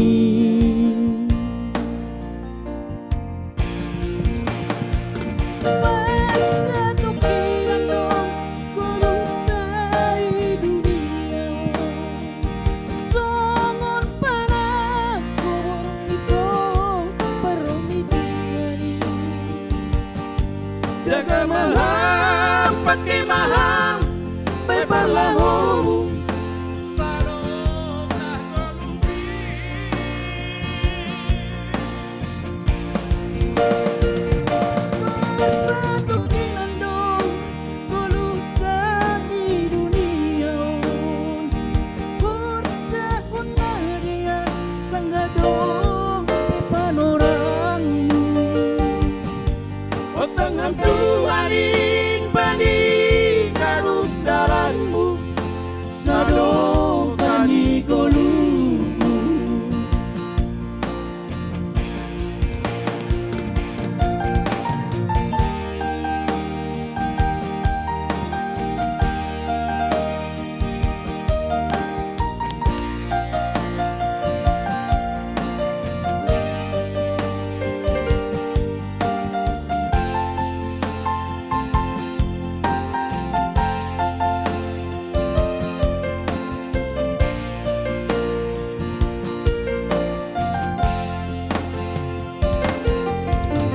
Parsatokinan dong goluhta i dunia on, songon panangkobor ni do parromitan i. Jaga ma ham, pangke ma ham, bahen parlahomu. Sadokah goluhmi. Parsatokinan dong goluhta i dunia on, horjahon na dear, sanggah adong pe panorangmu. Ontang ham Tuhan, imbahen i ganup dalanmu, sadokah ni goluhmu.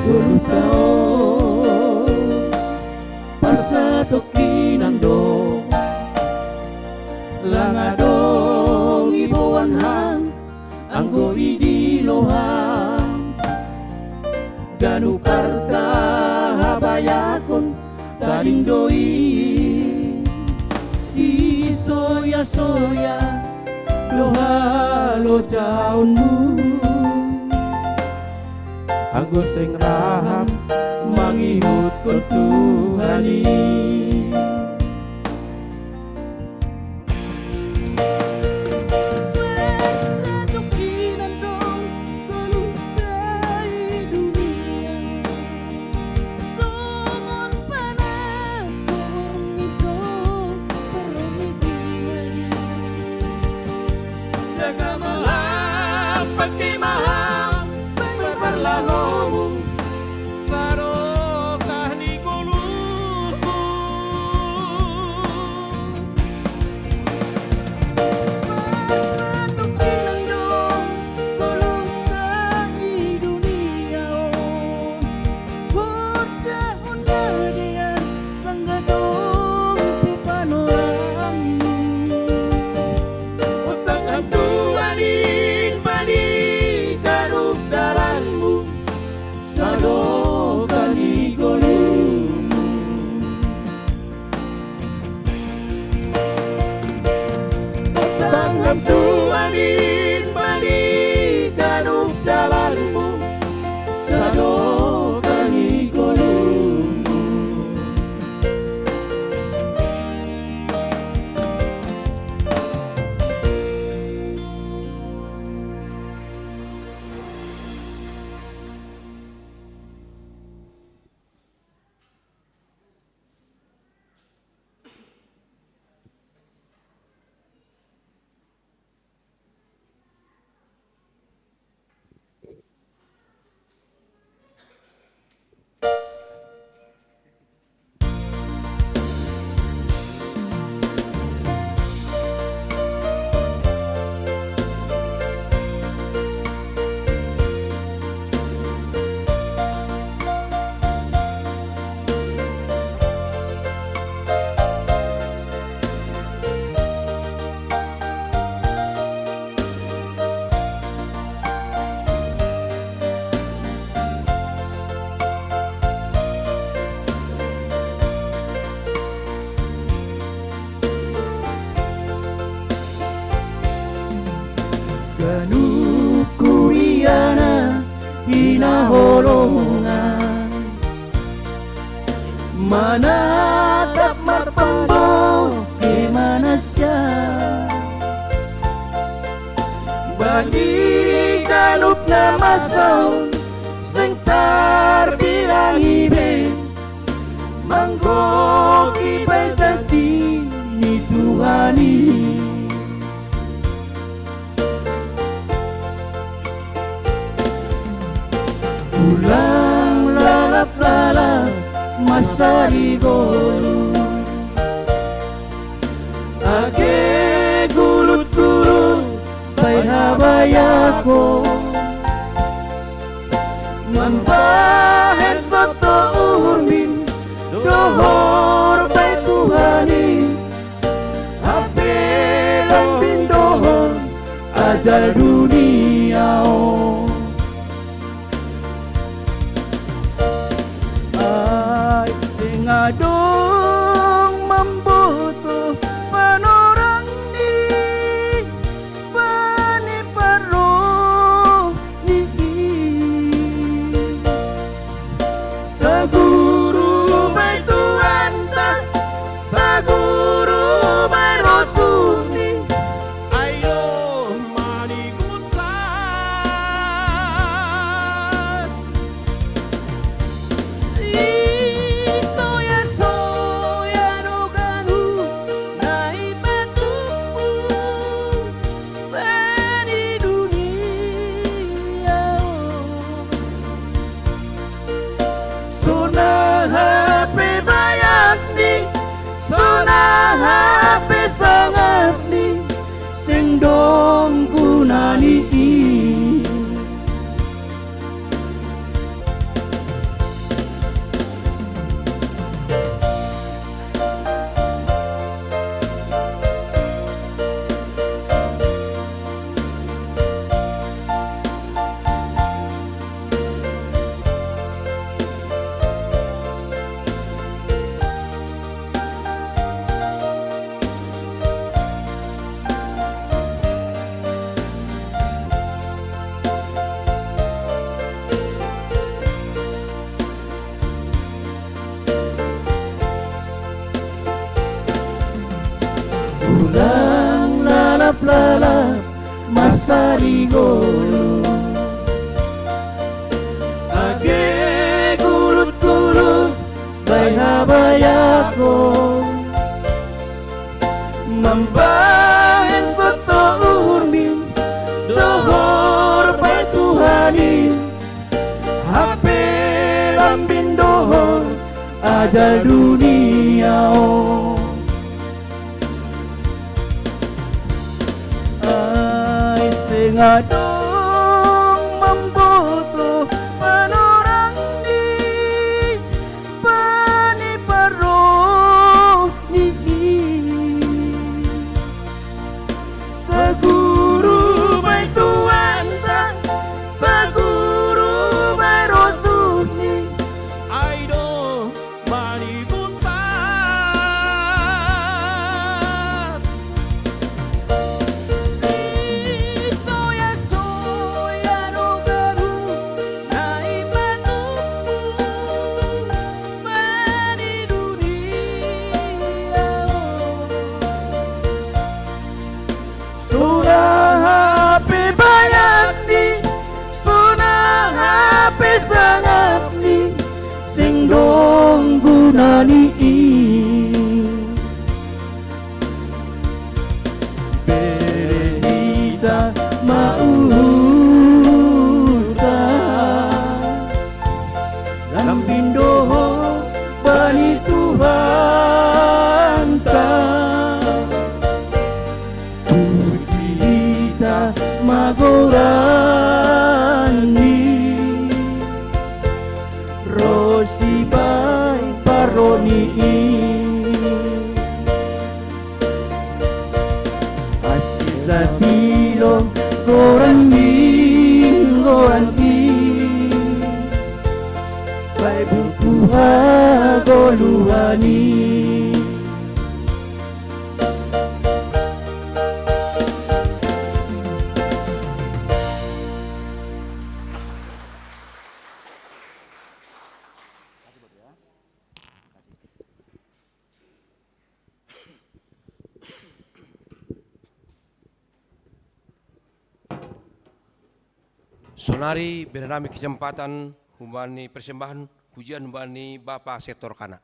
Goluhta on, parsatokinan do, langadong iboan ham, anggo idilo ham. Ganup arta habayakon tading do i, sisoya-soya do halojaonmu. Anggo seng ra ham mangihutkon Tuhan i. Parsatokinan dong goluhta i dunia, songon panangkobor ni do parromitan i. Jaga ma ham, pangke ma ham, bahen parlahomu. Sadokah ni goluhmu. Parsatokinan dong goluhta i dunia on, horjahon na dear, sanggah adong pe panorangmu. Ontang ham Tuhan, imbahen i ganup dalanmu, sadokah ni goluhmu. Ontang ham Tuhan, imbahen i ganup dalanmu, sadokah ni goluhmu. naholongan. Manatap marpamboke manasya bani ganup na masaon, seng tarbilang ibe manggohi bai janji ni Tuhan i. Ulang lalap-lalap masari golu, age gulut-gulut bai habayakon. Mambahen soto uhurmin dohor bai Tuhan in, hape lambin dohor ajal dunia on. Ai seng adong mamboto panorang ni bani parroh ni i. Saguru bai Tuhanta, saguru bai rosuhni. Ai do manigutsat. Sisoya-soya do ganup na ipatumpu bani dunia on. Sonang hape bayakni, sonang hape sangapni, seng dong gunani i. Ulang lalap-lalap masari golu, age gulut-gulut bai habayakon. Mambahen soto uhurmin dohor bai Tuhan in, hape lambin dohor ajal dunia on. Ai seng adong mamboto panorang ni bani parroh ni i. Saguru bai Tuhanta, saguru bai rosuhni. Ai do manigutsat. Sisoya-soya do ganup na ipatumpu bani dunia on. Sonang hape bayakni, sonang hape sangapni, seng dong gunani i. Bere hita ma uhurta, lambin dohor bani Tuhanta. Puji hita ma goran-Ni, ro sibahen parroh-Ni i. Asi tadilo goran-Ni, goran-Ni, bahen buku hagoluhan i. Sonari bere nami kesempatan humbani persembahan pujian humbani Bapa Sektor Kana.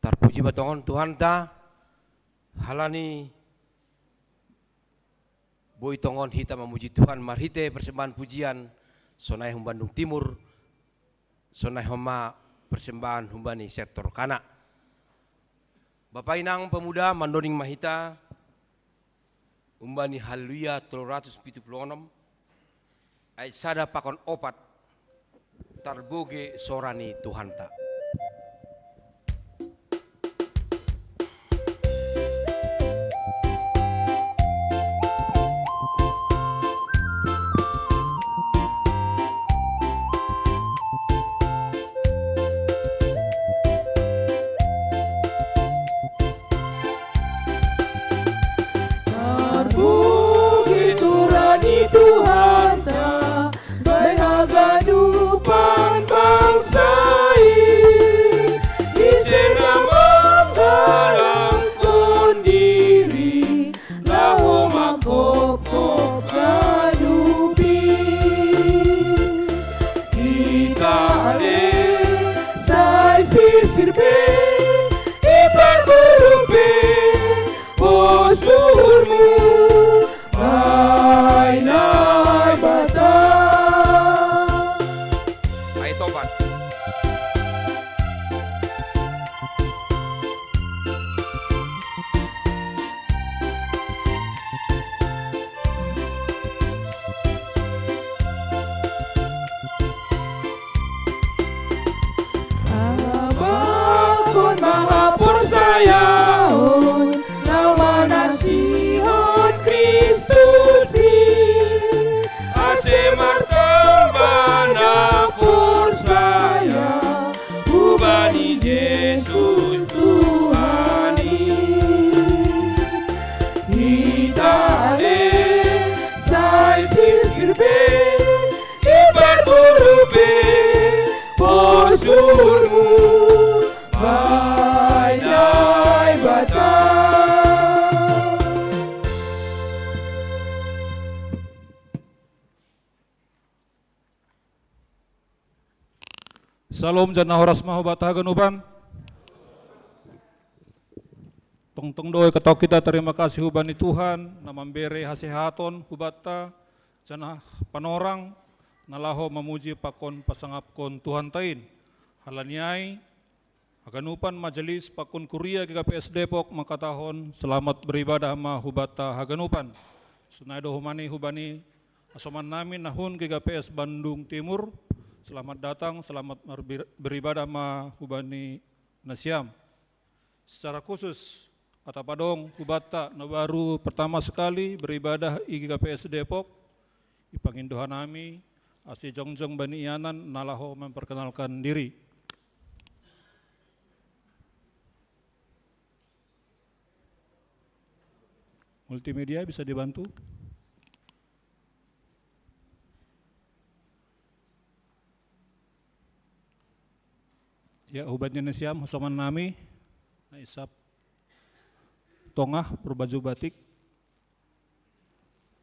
Tarpuji ma tongon Tuhanta, halani boi tongon hita mamuji Tuhan marhite persembahan pujian, sonai humbani Bandung Timur, sonai homa persembahan humbani sektor Kana. Bapa inang pemuda, mandoding ma hita humbani Haleluya tolu ratus pitu pulu onom, ayat sada pakon opat, Tarbogei sora ni Tuhanta. Tarbogei sora ni Tuhanta, bahen haganupan bangsa i, ise na manggalangkon diri, laho manghophop ganup i. Hita ale sai sirsir pe, i parboru pe, bosurmu, bahen Naibata. Ai topat. Abahon ma haporsayaon, laho manarsihon Kristus i, ase martamba na porsaya hubani Jesus Tuhan i. Hita ale sai sirsir pe, i parboru pe, bosurmu, bahen Naibata. Syalom, janah horas ma hubata haganupan. Tongtong do ikataon hita tarima kasih hubani Tuhan, na mambere hasehaton hubanta, janah panorang, na laho mamuji pakon pasangapkon Tuhanta in. Halani ai, haganupan majelis pakon kuria G K P S Depok mangkatahon selamat beribadah ma hubanta haganupan. Sonai do homa hubani hasoman nami na hun G K P S Bandung Timur, selamat datang, selamat marbi-, beribadah ma hubani nasiam. Secara khusus, atap adong hubanta na baru pertama sekali beribadah i G K P S Depok, ipangindo hanami, ase jongjong bani ianan na laho memperkenalkan diri. Multimedia bisa dibantu? Ya, hubani nasiam, hasoman nami, na isap tongah berbaju batik,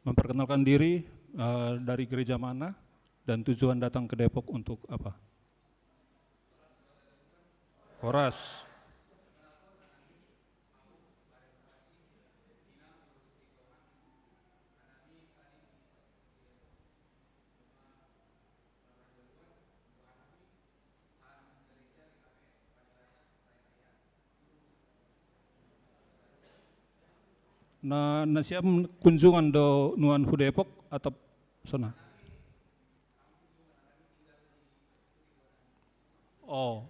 memperkenalkan diri, eh, dari gereja mana dan tujuan datang ke Depok untuk apa. Horas. Na, nasiam kunjungan do nuan hu Depok atau sona? Oh.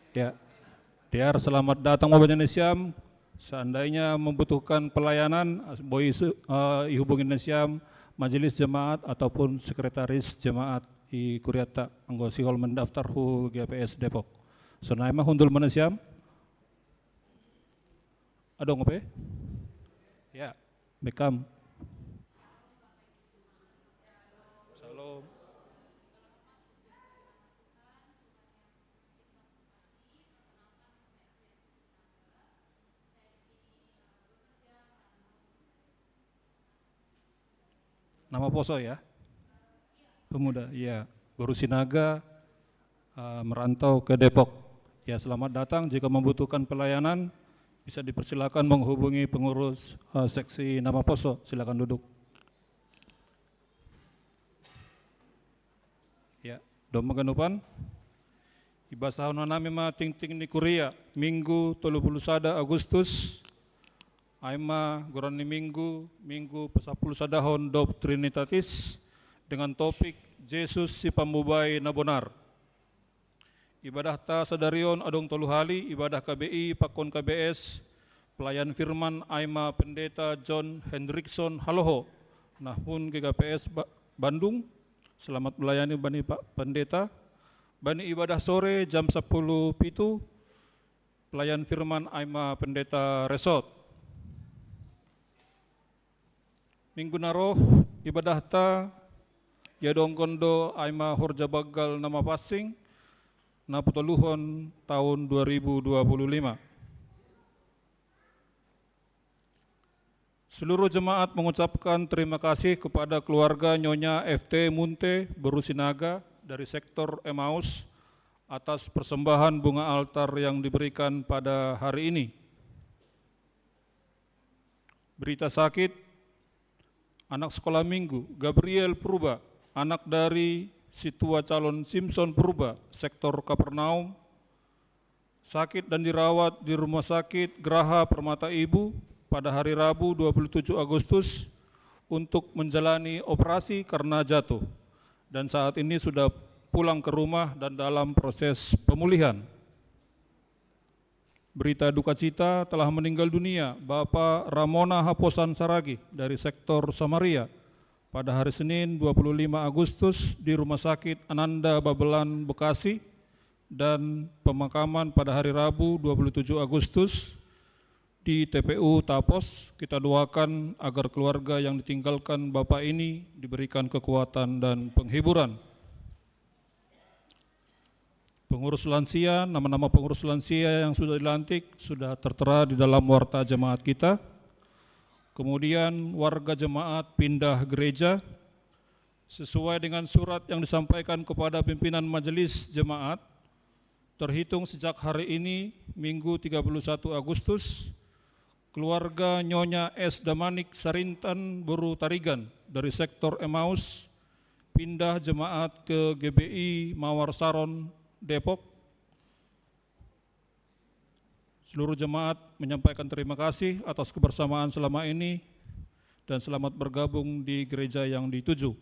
Ya. Dear, selamat datang ma hubani nasiam. Seandainya membutuhkan pelayanan, boi su-, eh, ihubungi nasiam majelis jemaat ataupun sekretaris jemaat i kuriata, anggo sihol mendaftar hu G K P S Depok. Sonai ma, hundul ma nasiam. Adong pe? Ya, back cam. Syalom. Nama poso ya? Pemuda, iya. Baru Sinaga, eh, merantau ke Depok. Ya, selamat datang. Jika membutuhkan pelayanan, bisa dipersilakan menghubungi pengurus eh, seksi Nama Poso. Silakan duduk. Ya, dong maganupan. Ibasahon nami ma tingting ni kuria, Minggu tolu puluh sada Agustus, ai ma goran ni Minggu, Minggu pasapuluh sadahon dob Trinitatis, dengan topik Jesus si Pamubai na bonar. Ibadah ta sadari on adong tolu hali, ibadah K B I pakon K B S, pelayan firman ai ma Pendeta John Hendrickson Haloho, na hun G K P S Ba- Bandung. Selamat melayani bani Pak Pendeta. Bani ibadah sore jam sepuluh pitu, pelayan firman ai ma Pendeta Resort. Minggu na roh ibadah ta, ia dongkon do ai ma horja banggal na mapansing, na patoluhon tahun dua ribu dua puluh lima. Seluruh jemaat mengucapkan terima kasih kepada keluarga Nyonya F T Munte Beru Sinaga dari sektor Emmaus atas persembahan bunga altar yang diberikan pada hari ini. Berita sakit, anak sekolah minggu, Gabriel Purba, anak dari si tua calon Simpson Purba, sektor Kapernaum, sakit dan dirawat di Rumah Sakit Graha Permata Ibu pada hari Rabu dua puluh tujuh Agustus untuk menjalani operasi karena jatuh. Dan saat ini sudah pulang ke rumah dan dalam proses pemulihan. Berita duka cita, telah meninggal dunia Bapak Ramona Haposan Saragi dari sektor Samaria pada hari Senin dua puluh lima Agustus di Rumah Sakit Ananda Babelan, Bekasi, dan pemakaman pada hari Rabu dua puluh tujuh Agustus di T P U Tapos. Kita doakan agar keluarga yang ditinggalkan Bapak ini diberikan kekuatan dan penghiburan. Pengurus lansia, nama-nama pengurus lansia yang sudah dilantik sudah tertera di dalam warta jemaat kita. Kemudian warga jemaat pindah gereja sesuai dengan surat yang disampaikan kepada pimpinan majelis jemaat. Terhitung sejak hari ini, Minggu tiga puluh satu Agustus, keluarga Nyonya S Damanik Sarintan Boru Tarigan dari sektor Emmaus pindah jemaat ke G B I Mawar Saron, Depok. Seluruh jemaat menyampaikan terima kasih atas kebersamaan selama ini dan selamat bergabung di gereja yang dituju.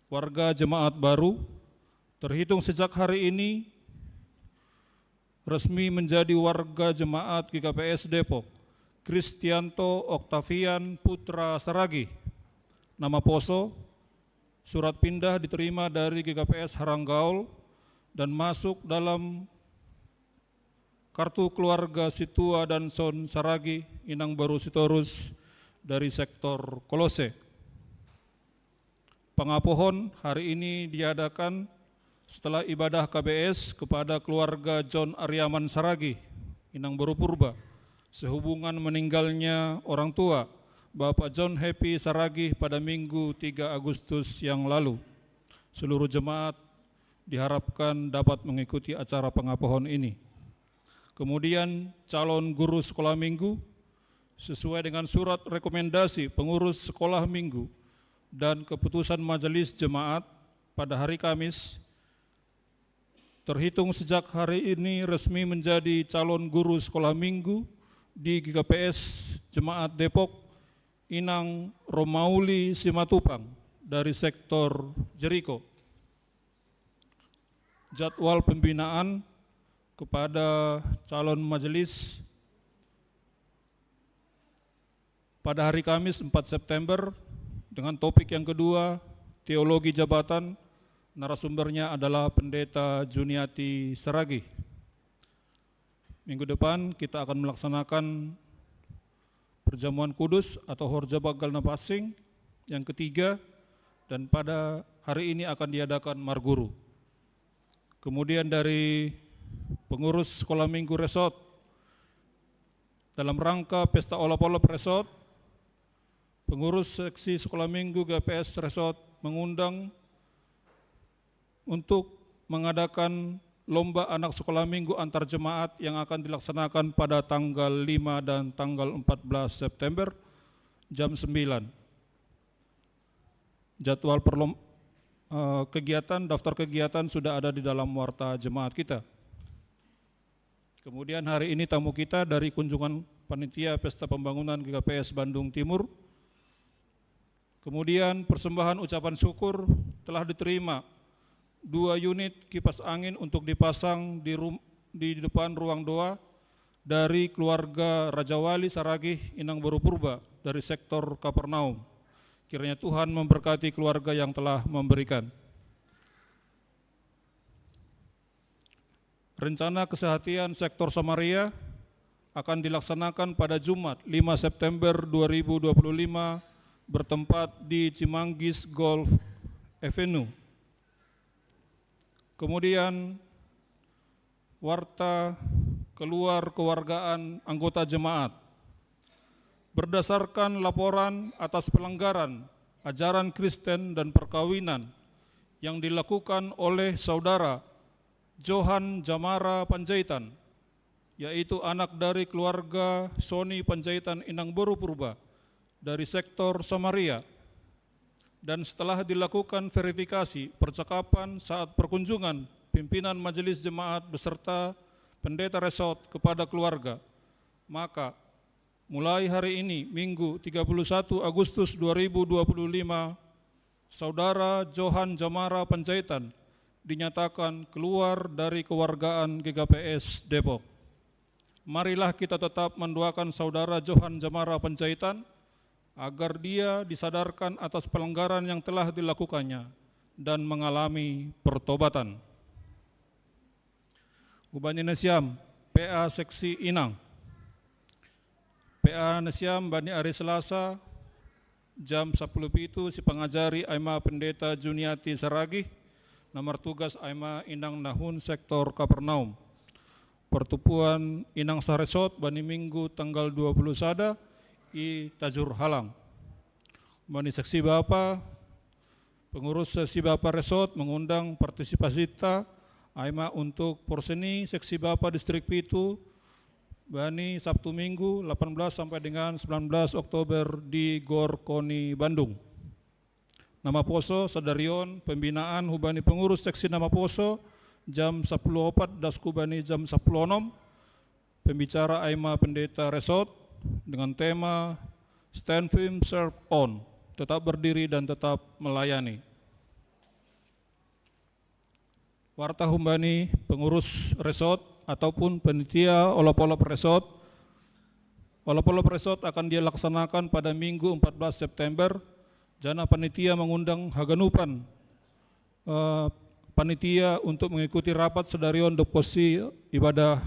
Warga jemaat baru, terhitung sejak hari ini, resmi menjadi warga jemaat G K P S Depok, Kristianto Octavian Putra Saragih. Nama poso, surat pindah diterima dari G K P S Haranggaol dan masuk dalam kartu keluarga Situa dan Son Saragih, Inang Baru Sitorus dari sektor Kolose. Pengapohon hari ini diadakan setelah ibadah K B S kepada keluarga John Ariaman Saragih, Inang Baru Purba, sehubungan meninggalnya orang tua, Bapak John Happy Saragih, pada Minggu tiga Agustus yang lalu. Seluruh jemaat diharapkan dapat mengikuti acara pengapohon ini. Kemudian calon guru sekolah minggu sesuai dengan surat rekomendasi pengurus sekolah minggu dan keputusan majelis jemaat pada hari Kamis, terhitung sejak hari ini resmi menjadi calon guru sekolah minggu di G K P S Jemaat Depok, Inang Romauli Simatupang dari sektor Jeriko. Jadwal pembinaan kepada calon majelis pada hari Kamis empat September dengan topik yang kedua, teologi jabatan, narasumbernya adalah Pendeta Juniati Saragih. Minggu depan kita akan melaksanakan perjamuan kudus atau horja banggal na pansing yang ketiga, dan pada hari ini akan diadakan marguru. Kemudian dari pengurus sekolah minggu resort, dalam rangka pesta olop-olop resort, pengurus seksi sekolah minggu G P S resort mengundang untuk mengadakan lomba anak sekolah minggu antar jemaat yang akan dilaksanakan pada tanggal lima dan tanggal empat belas September jam sembilan. Jadwal perlom-, eh, kegiatan, daftar kegiatan sudah ada di dalam warta jemaat kita. Kemudian hari ini tamu kita dari kunjungan panitia Pesta Pembangunan G K P S Bandung Timur. Kemudian persembahan ucapan syukur telah diterima dua unit kipas angin untuk dipasang di, rum-, di depan ruang doa dari keluarga Raja Wali Saragih Inang Boru Purba dari sektor Kapernaum. Kiranya Tuhan memberkati keluarga yang telah memberikan. Rencana kesehatan sektor Samaria akan dilaksanakan pada Jumat, lima September dua ribu dua puluh lima, bertempat di Cimanggis Golf Avenue. Kemudian, warta keluar kewargaan anggota jemaat. Berdasarkan laporan atas pelanggaran ajaran Kristen dan perkawinan yang dilakukan oleh saudara Johan Jamara Panjaitan, yaitu anak dari keluarga Sony Panjaitan Inang Boru Purba dari sektor Samaria. Dan setelah dilakukan verifikasi percakapan saat perkunjungan pimpinan majelis jemaat beserta pendeta resort kepada keluarga, maka mulai hari ini, Minggu, tiga puluh satu Agustus dua ribu dua puluh lima, saudara Johan Jamara Panjaitan dinyatakan keluar dari kewargaan G K P S Depok. Marilah kita tetap mendoakan saudara Johan Jamara Panjaitan agar dia disadarkan atas pelanggaran yang telah dilakukannya dan mengalami pertobatan. Hubani nasiam, P A seksi Inang. P A nasiam bani ari Selasa, jam sapuluh pitu, sipangajari ai ma Pendeta Juniati Saragih, na martugas ai ma Inang nahun sektor Kapernaum. Partumpuan Inang saresort bani Minggu tanggal dua puluh sada i Tajur Halang. Bani seksi bapa, pengurus seksi bapa resort mengundang partisipasita ai ma untuk porseni seksi bapa distrik pitu bani Sabtu Minggu delapan belas sampai dengan sembilan belas Oktober di Gor Koni, Bandung. Na maposo sadari on pembinaan hubani pengurus seksi na maposo jam sapuluh opat dasku bani jam sapuluh onom. Pembicara ai ma Pendeta Resort dengan tema Stand Firm, Serve On, tetap berdiri dan tetap melayani. Warta humbani pengurus resort ataupun panitia olop-olop resort. Olop-olop resort akan dilaksanakan pada Minggu empat belas September. Jana panitia mengundang haganupan, eh, panitia untuk mengikuti rapat sadari on dob konsi ibadah,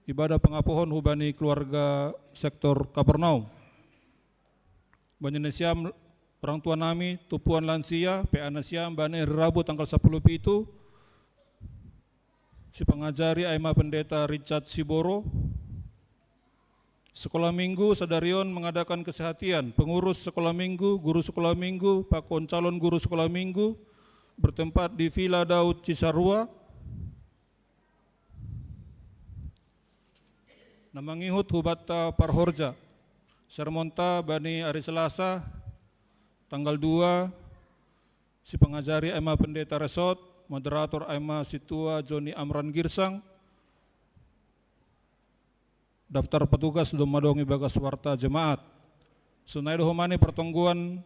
ibadah pangapohon hubani keluarga sektor Kapernaum. Bani nasiam orang tua nami, tumpuan lansia, P A nasiam bani ari Rabu tanggal sapuluh pitu, sipangajari ai ma Pendeta Richard Siboro. Sekolah Minggu sadari on mengadakan kesehatan pengurus sekolah Minggu, guru sekolah Minggu, pakon calon guru sekolah Minggu, bertempat di Villa Daud Cisarua. Na mangihut hubanta parhorja. Sermonta bani ari Selasa tanggal dua, sipangajari ai ma Pendeta Resort, moderator ai ma Sintua Joni Amran Girsang. Daftar petugas dong madong ibagas warta jemaat. Sonai do homa ni partonggoan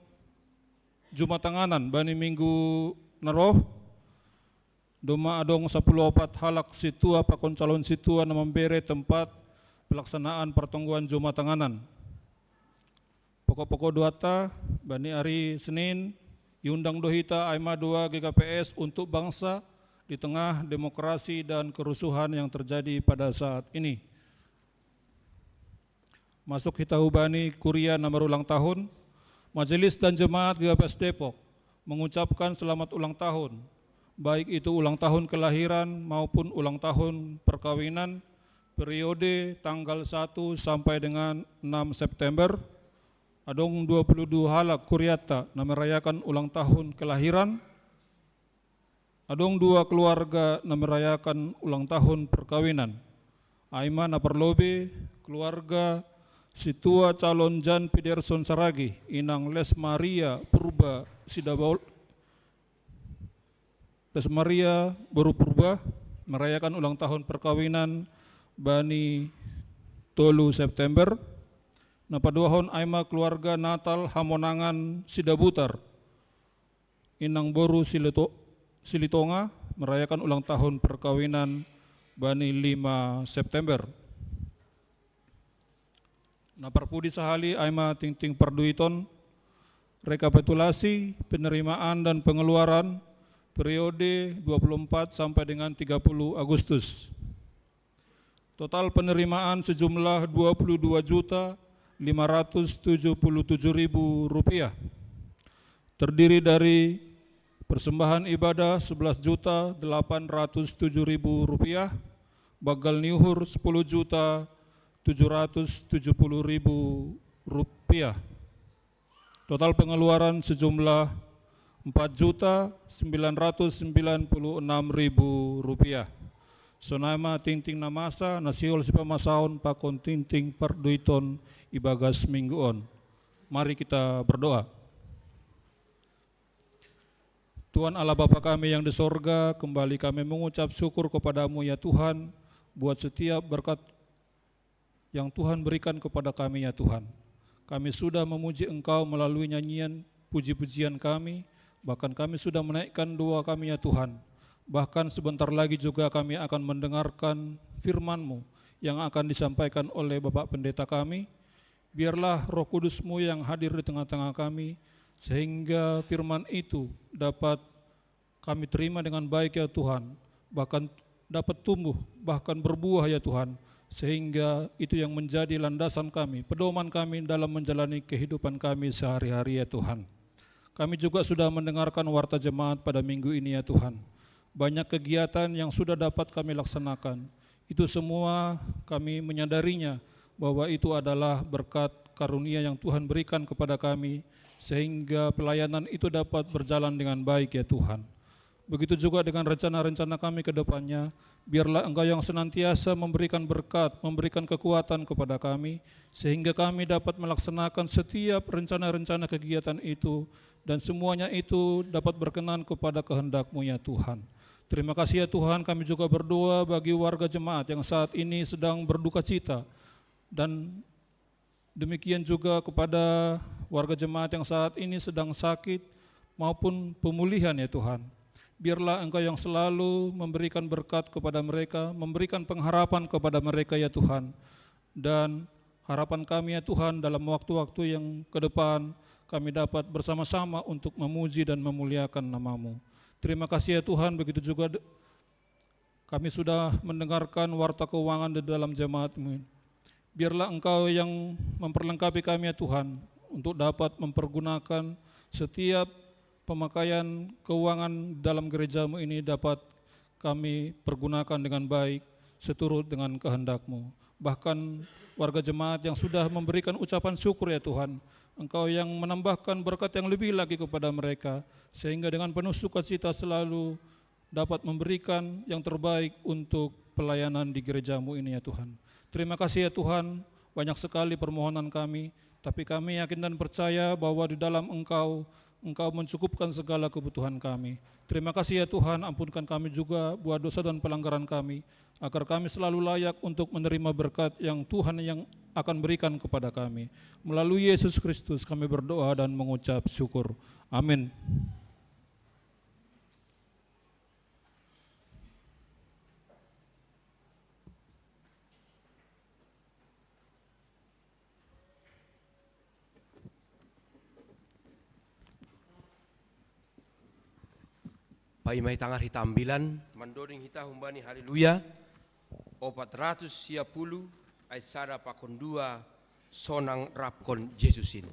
Jumatanganan bani Minggu na roh. Doma adong sapuluh opat halak sintua pakon calon sintua na mambere tempat pelaksanaan partonggoan Jumatanganan. Pokok-pokok doata, bani ari Senin, iundang do hita ai ma doa G K P S untuk bangsa di tengah demokrasi dan kerusuhan yang terjadi pada saat ini. Masuk hita hubani kuria na marulang tahun. Majelis dan jemaat G K P S Depok mengucapkan selamat ulang tahun, baik itu ulang tahun kelahiran maupun ulang tahun perkawinan, periode tanggal satu sampai dengan enam September. Adong dua puluh dua halak kuriata na merayakan ulang tahun kelahiran. Adong dua keluarga na merayakan ulang tahun perkawinan. Aima na parlobei keluarga situa calon Jan Piderson Saragi, inang Les Maria Purba Sidabol-, Les Maria boru Purba, merayakan ulang tahun perkawinan bani tolu September. Na paduahon aima keluarga Natal Hamonangan Sidabutar, inang boru Silito-, Silitonga, merayakan ulang tahun perkawinan bani lima September. Na parpudi sahali aima tingting parduiton, rekapitulasi penerimaan dan pengeluaran periode dua puluh empat sampai dengan tiga puluh Agustus. Total penerimaan sejumlah dua puluh dua juta lima ratus tujuh puluh tujuh ribu rupiah. Terdiri dari persembahan ibadah sebelas juta delapan ratus tujuh ribu rupiah, bagal niuhur sepuluh juta tujuh ratus tujuh puluh ribu rupiah. Total pengeluaran sejumlah empat juta sembilan ratus sembilan puluh enam ribu rupiah. Sonai ma tingting na masa, na sihol sipamasaon pakon tingting parduiton ibagas minggu on. Mari kita berdoa. Tuhan Allah Bapa kami yang di sorga, kembali kami mengucap syukur kepada-Mu ya Tuhan, buat setiap berkat yang Tuhan berikan kepada kami ya Tuhan. Kami sudah memuji Engkau melalui nyanyian puji-pujian kami, bahkan kami sudah menaikkan doa kami ya Tuhan. Bahkan sebentar lagi juga kami akan mendengarkan firman-Mu yang akan disampaikan oleh Bapak Pendeta kami. Biarlah Roh Kudus-Mu yang hadir di tengah-tengah kami, sehingga firman itu dapat kami terima dengan baik ya Tuhan, bahkan dapat tumbuh, bahkan berbuah ya Tuhan, sehingga itu yang menjadi landasan kami, pedoman kami dalam menjalani kehidupan kami sehari-hari ya Tuhan. Kami juga sudah mendengarkan warta jemaat pada minggu ini ya Tuhan. Banyak kegiatan yang sudah dapat kami laksanakan. Itu semua kami menyadarinya bahwa itu adalah berkat karunia yang Tuhan berikan kepada kami, sehingga pelayanan itu dapat berjalan dengan baik ya Tuhan. Begitu juga dengan rencana-rencana kami ke depannya, biarlah Engkau yang senantiasa memberikan berkat, memberikan kekuatan kepada kami, sehingga kami dapat melaksanakan setiap rencana-rencana kegiatan itu, dan semuanya itu dapat berkenan kepada kehendak-Mu ya Tuhan. Terima kasih ya Tuhan, kami juga berdoa bagi warga jemaat yang saat ini sedang berduka cita, dan demikian juga kepada warga jemaat yang saat ini sedang sakit maupun pemulihan ya Tuhan. Biarlah Engkau yang selalu memberikan berkat kepada mereka, memberikan pengharapan kepada mereka ya Tuhan. Dan harapan kami ya Tuhan, dalam waktu-waktu yang ke depan kami dapat bersama-sama untuk memuji dan memuliakan nama-Mu. Terima kasih ya Tuhan, begitu juga de-, kami sudah mendengarkan warta keuangan di dalam jemaat-Mu. Biarlah Engkau yang memperlengkapi kami ya Tuhan, untuk dapat mempergunakan setiap pemakaian keuangan dalam gereja-Mu ini dapat kami pergunakan dengan baik, seturut dengan kehendak-Mu. Bahkan warga jemaat yang sudah memberikan ucapan syukur ya Tuhan, Engkau yang menambahkan berkat yang lebih lagi kepada mereka, sehingga dengan penuh sukacita selalu dapat memberikan yang terbaik untuk pelayanan di gereja-Mu ini ya Tuhan. Terima kasih ya Tuhan, banyak sekali permohonan kami, tapi kami yakin dan percaya bahwa di dalam Engkau, Engkau mencukupkan segala kebutuhan kami. Terima kasih ya Tuhan, ampunkan kami juga buat dosa dan pelanggaran kami, agar kami selalu layak untuk menerima berkat yang Tuhan yang akan berikan kepada kami. Melalui Yesus Kristus kami berdoa dan mengucap syukur. Amin. Paima hita ngar hita ambilan, mandoding hita humbani Haleluya, opat ratus sia puluh, ayat sada pakon dua, sonang rapkon Jesus in.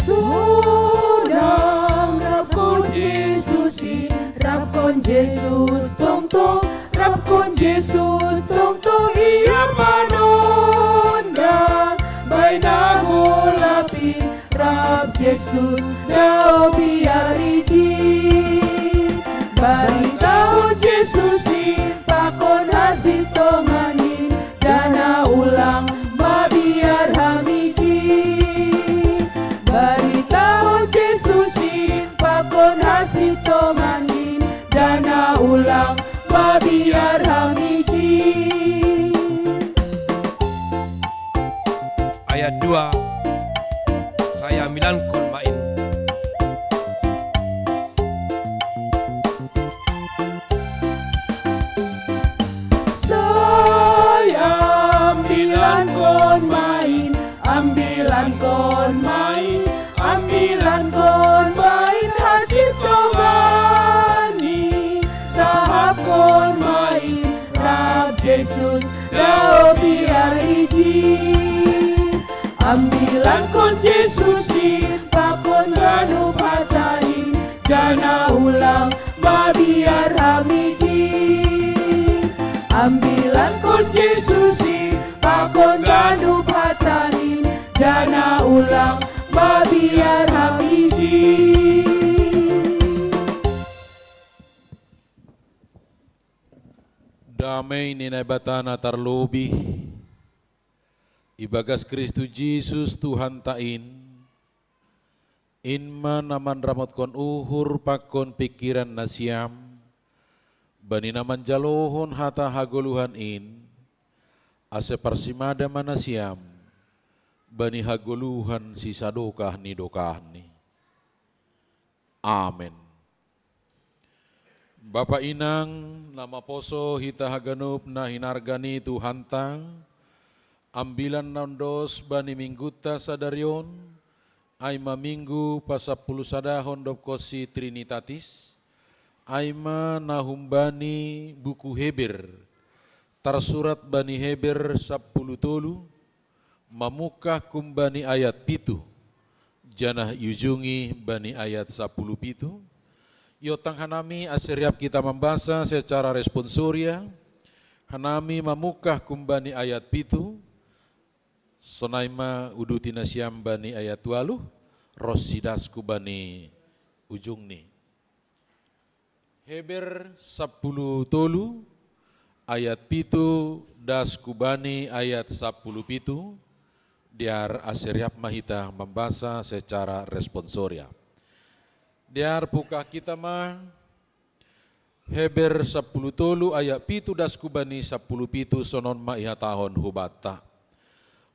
Sonang rapkon Jesus tongtong, rapkon Jesus tongtong, ia manonda baina molapi, rap Jesus dao biar iji. Baritahon Jesus i pakon hasintongan i, janah ulang mabiar ham iji. Baritahon Jesus i pakon hasintongan i, janah ulang mabiar ham iji. Ayat dua, saya milankon main. Sai ambilankon main, ambilankon main, ambilankon main hasintongan i, sahapkon main rap Jesus dao biar iji. Ambilankon Jesus i pakon ganup hata i, janah ulang mabiar ham iji. Ambilankon Jesus i pakon ganup hata i, janah ulang mabiar ham iji. Damei ni Naibata na tarlobih ibagas Kristus Jesus Tuhanta in, in ma na manramotkon uhur pakon pingkiran nasiam, bani na manjalohon hata hagoluhan in, ase parsimada ma nasiam bani hagoluhan sisadokah ni dokahni. Amen. Bapa inang, na maposo hita haganup na hinarga ni Tuhanta, ambilan na ondos bani minggunta sadari on, ai ma minggu pasampuluh sadahon dobkonsi Trinitatis, ai ma na humbani buku Heber, tarsurat bani Heber sampuluh tolu, mamungkah humbani ayat pitu, janah iujungi bani ayat sampuluh pitu. Iontang hanami ase riap hita mambasa secara responsoria, hanami mamungkah humbani ayat pitu, sonai ma uduti nasiam bani ayat ualuh, ronsi das hubani ujungni. Heber sampuluh tolu ayat pitu das hubani ayat sampuluh pitu, dear ase riap ma hita mambasa secara responsoria. Dear, pungkah hita ma Heber sampuluh tolu ayat pitu das hubani sampuluh pitu, sonon ma ihatahon hubanta.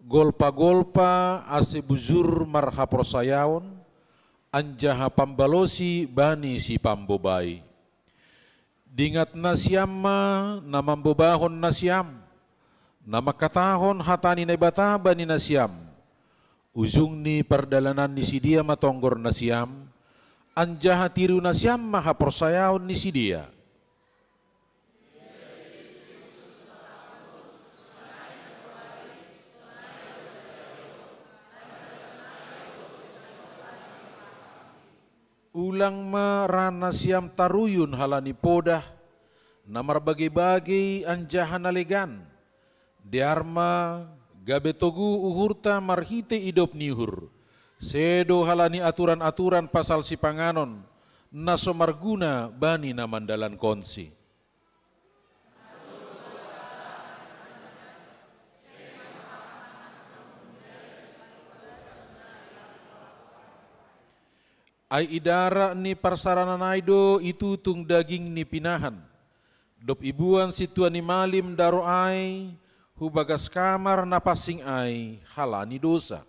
Golpa-golpa ase bujur marhaporsayaon, anjaha pambalosi bani sipambobai. Dingat nasiam ma na mambobahon nasiam, na mangkatahon hata ni Naibata bani nasiam. Ujung ni pardalanan ni sidea ma tonggor nasiam, anjaha tiru nasiam ma haporsayaon ni sidea. Ulang ma ra nasiam taruyun halani podah, na marbagei-bagei anjaha na legan. Dear ma, gabe togu uhurta marhitei idop ni uhur, sedo halani aturan-aturan pasal sipanganon, na so marguna bani na mandalankonsi. Ai i darat ni parsaranan ai do itutung daging ni pinahan, dob ibuan sintua ni malim daroh ai hu bagas kamar na pansing ai halani dousa.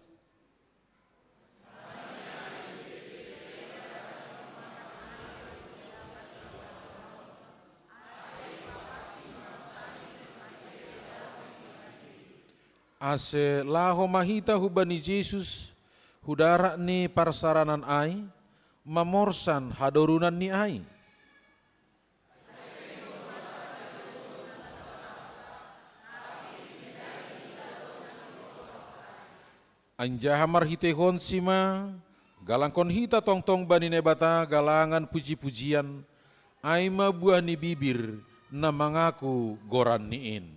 Ase laho ma hita hubani Jesus, hu darat ni parsaranan ai, mamorsan hadorunan ni ai. Anjaha marhiteihonsi ma, galangkon hita tongtong bani Naibata galangan puji-pujian, Ai ma buah ni bibir na mangaku goran ni in.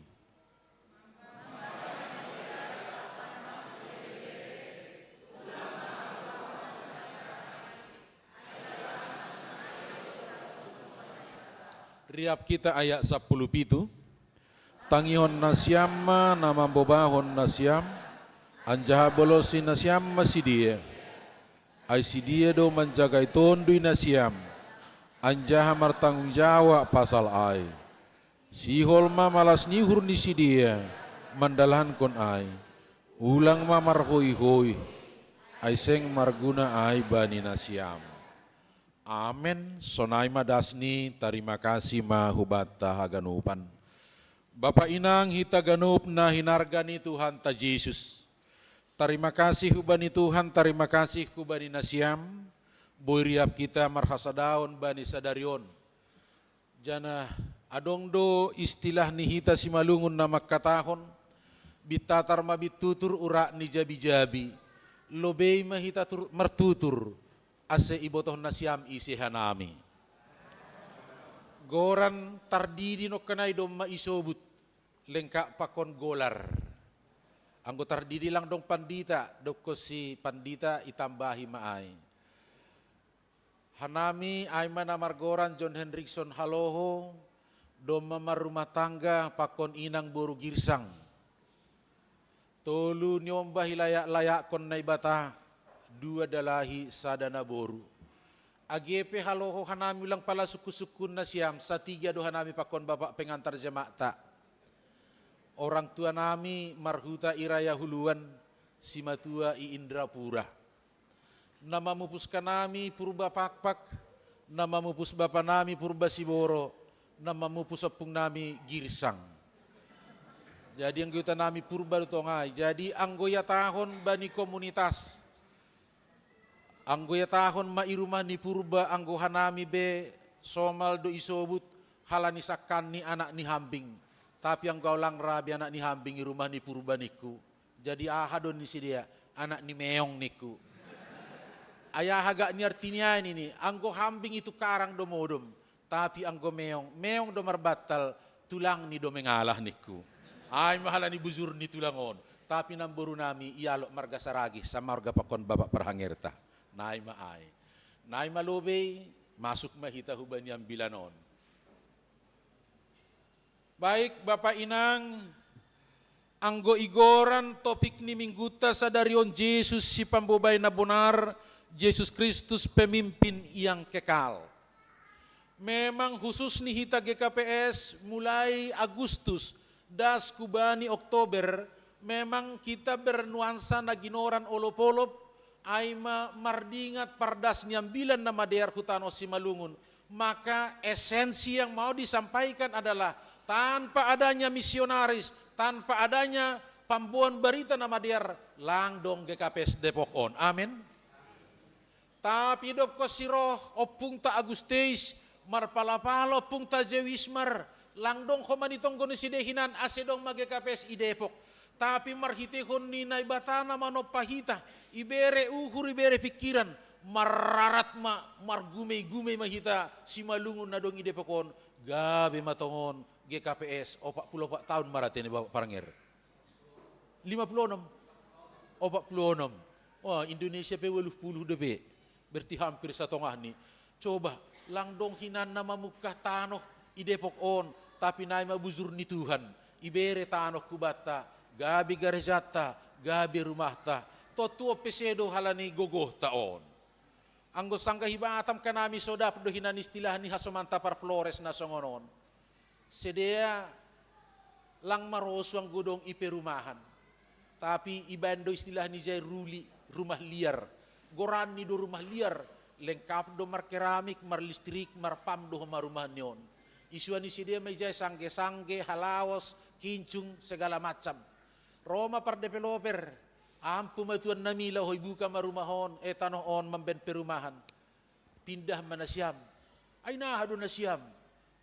Riap kita ayat sapuluh pitu. Tangihon nasiam ma na mambobahon nasiam, anjaha bolosi nasiam ma sidea. Ai sidea do manjagai tondui nasiam, anjaha martanggung jawab pasal ai. Sihol ma malas ni uhur ni sidea mandalankon ai. Ulang ma marhoihoi, ai seng marguna ai bani nasiam. Amen. Sonai ma das ni tarima kasih ma hubanta haganupan. Bapa inang hita ganup na hinarga ni Tuhanta Jesus. Tarima kasih hubani Tuhan, tarima kasih hubani nasiam. Boi riap kita marhasadaon bani sadari on. Janah adong do istilah ni hita Simalungun na mangkatahon, bintatar ma bintutur urat ni jabi-jabi. Lobei ma hita tur-, martutur, ase ibotoh nasiam ise hanami. Goran tardidi nongkanai domma isobut, lengkap pakon golar. Anggo tardidi lang dong pandita, dokkon si pandita itambahi ma ai. Hanami ai ma na margoran John Hendrikson Haloho, domma marrumah tangga pakon inang boru Girsang. Tolu niombah ilayak-layakkon Naibata, dua dalahi sada naboru. Age pe Haloho hanami ulang pala sungkun-sungkun nasiam, satiga do hanami pakon bapak pengantar jemaat ta. Orang tua nami marhuta i Raya Huluan, simatua i Indrapura. Na mamupus hanami Purba Pakpak, na mamupus bapa nami Purba Siboro, na mamupus ompung nami Girsang. Jadi anggota nami Purba do tong ai. Jadi anggo ihatahon bani komunitas, anggo ihatahon ma i rumah ni Purba, anggo hanami be somal do isobut halani sangkan ni anak ni hambing. Tapi anggo au lang ra be anak ni hambing i rumah ni Purba ningku. Jadi aha do ni sidea, anak ni meong ningku. Ai aha gak ni artini ai nini, anggo hambing i tungkarang do modom, tapi anggo meong, meong do marbantal, tulang ni do mengalah ningku. Ai ma halani bujur ni tulang on, tapi namboru nami ialop marga Saragih, samarga pakon bapak parhangerta. Nai ma ai. Nai ma lobei, masuk ma hita hubani ambilan on. Baik, Bapa Inang, anggo igoran topik ni mingguta sadari on Jesus si pambobai na bonar, Jesus Kristus pemimpin yang kekal. Memang khusus ni hita G K P S mulai Agustus, das kubani Oktober, memang kita bernuansa na ginoran olop-olop, ai ma mardingat pardas ni ambilan na madear hu tano Simalungun. Maka esensi yang mau disampaikan adalah tanpa adanya misionaris, tanpa adanya pamboan barita na madear, lang dong G K P S Depok on. Amin. Tapi dokkon si roh ompungta Agusteis, marpala-pala ompungta Jewismar, lang dong homa ni tonggo ni sidea hinan ase dong ma G K P S i Depok. Tapi marhitehon ni Naibata na manompa hita, ibere uhur, ibere pingkiran, marrarat ma, margumei-gumei ma hita Simalungun na dong i Depok on, gabe ma tongon G K P S, opat puluh opat taon ma rate ni Bapak Parnger. Lima puluh onom. Opat puluh onom. Wah, Indonesia pe waluh puluh dope. Berarti hampir satongah ni. Coba, lang dong hinan na mamungkah tanoh i Depok on, tapi nai ma bujur ni Tuhan. Ibere tanoh hubanta, gabe garejanta, gabe rumahta. Tontu on pe sedo halani gogohta on. Anggo sanggah i Batam hanami so dapot do hinan istilah ni hasomanta parflores na songon on. Sidea lang marosu anggo dong i perumahan. Tapi ibaen do istilah ni jai ruli, rumah liar. Goran ni do rumah liar, lengkap do markeramik, marlistrik, marpam do homa rumah ni on. Isua ni sidea ma ijai sangge-sangge, halaos, kincung, segala macam. Ro ma pardeveloper, ampu ma tuan nami laho ibuka ma rumah on, eh, tanoh on mambaen perumahan. Pindah ma nasiam. Ai naha do nasiam?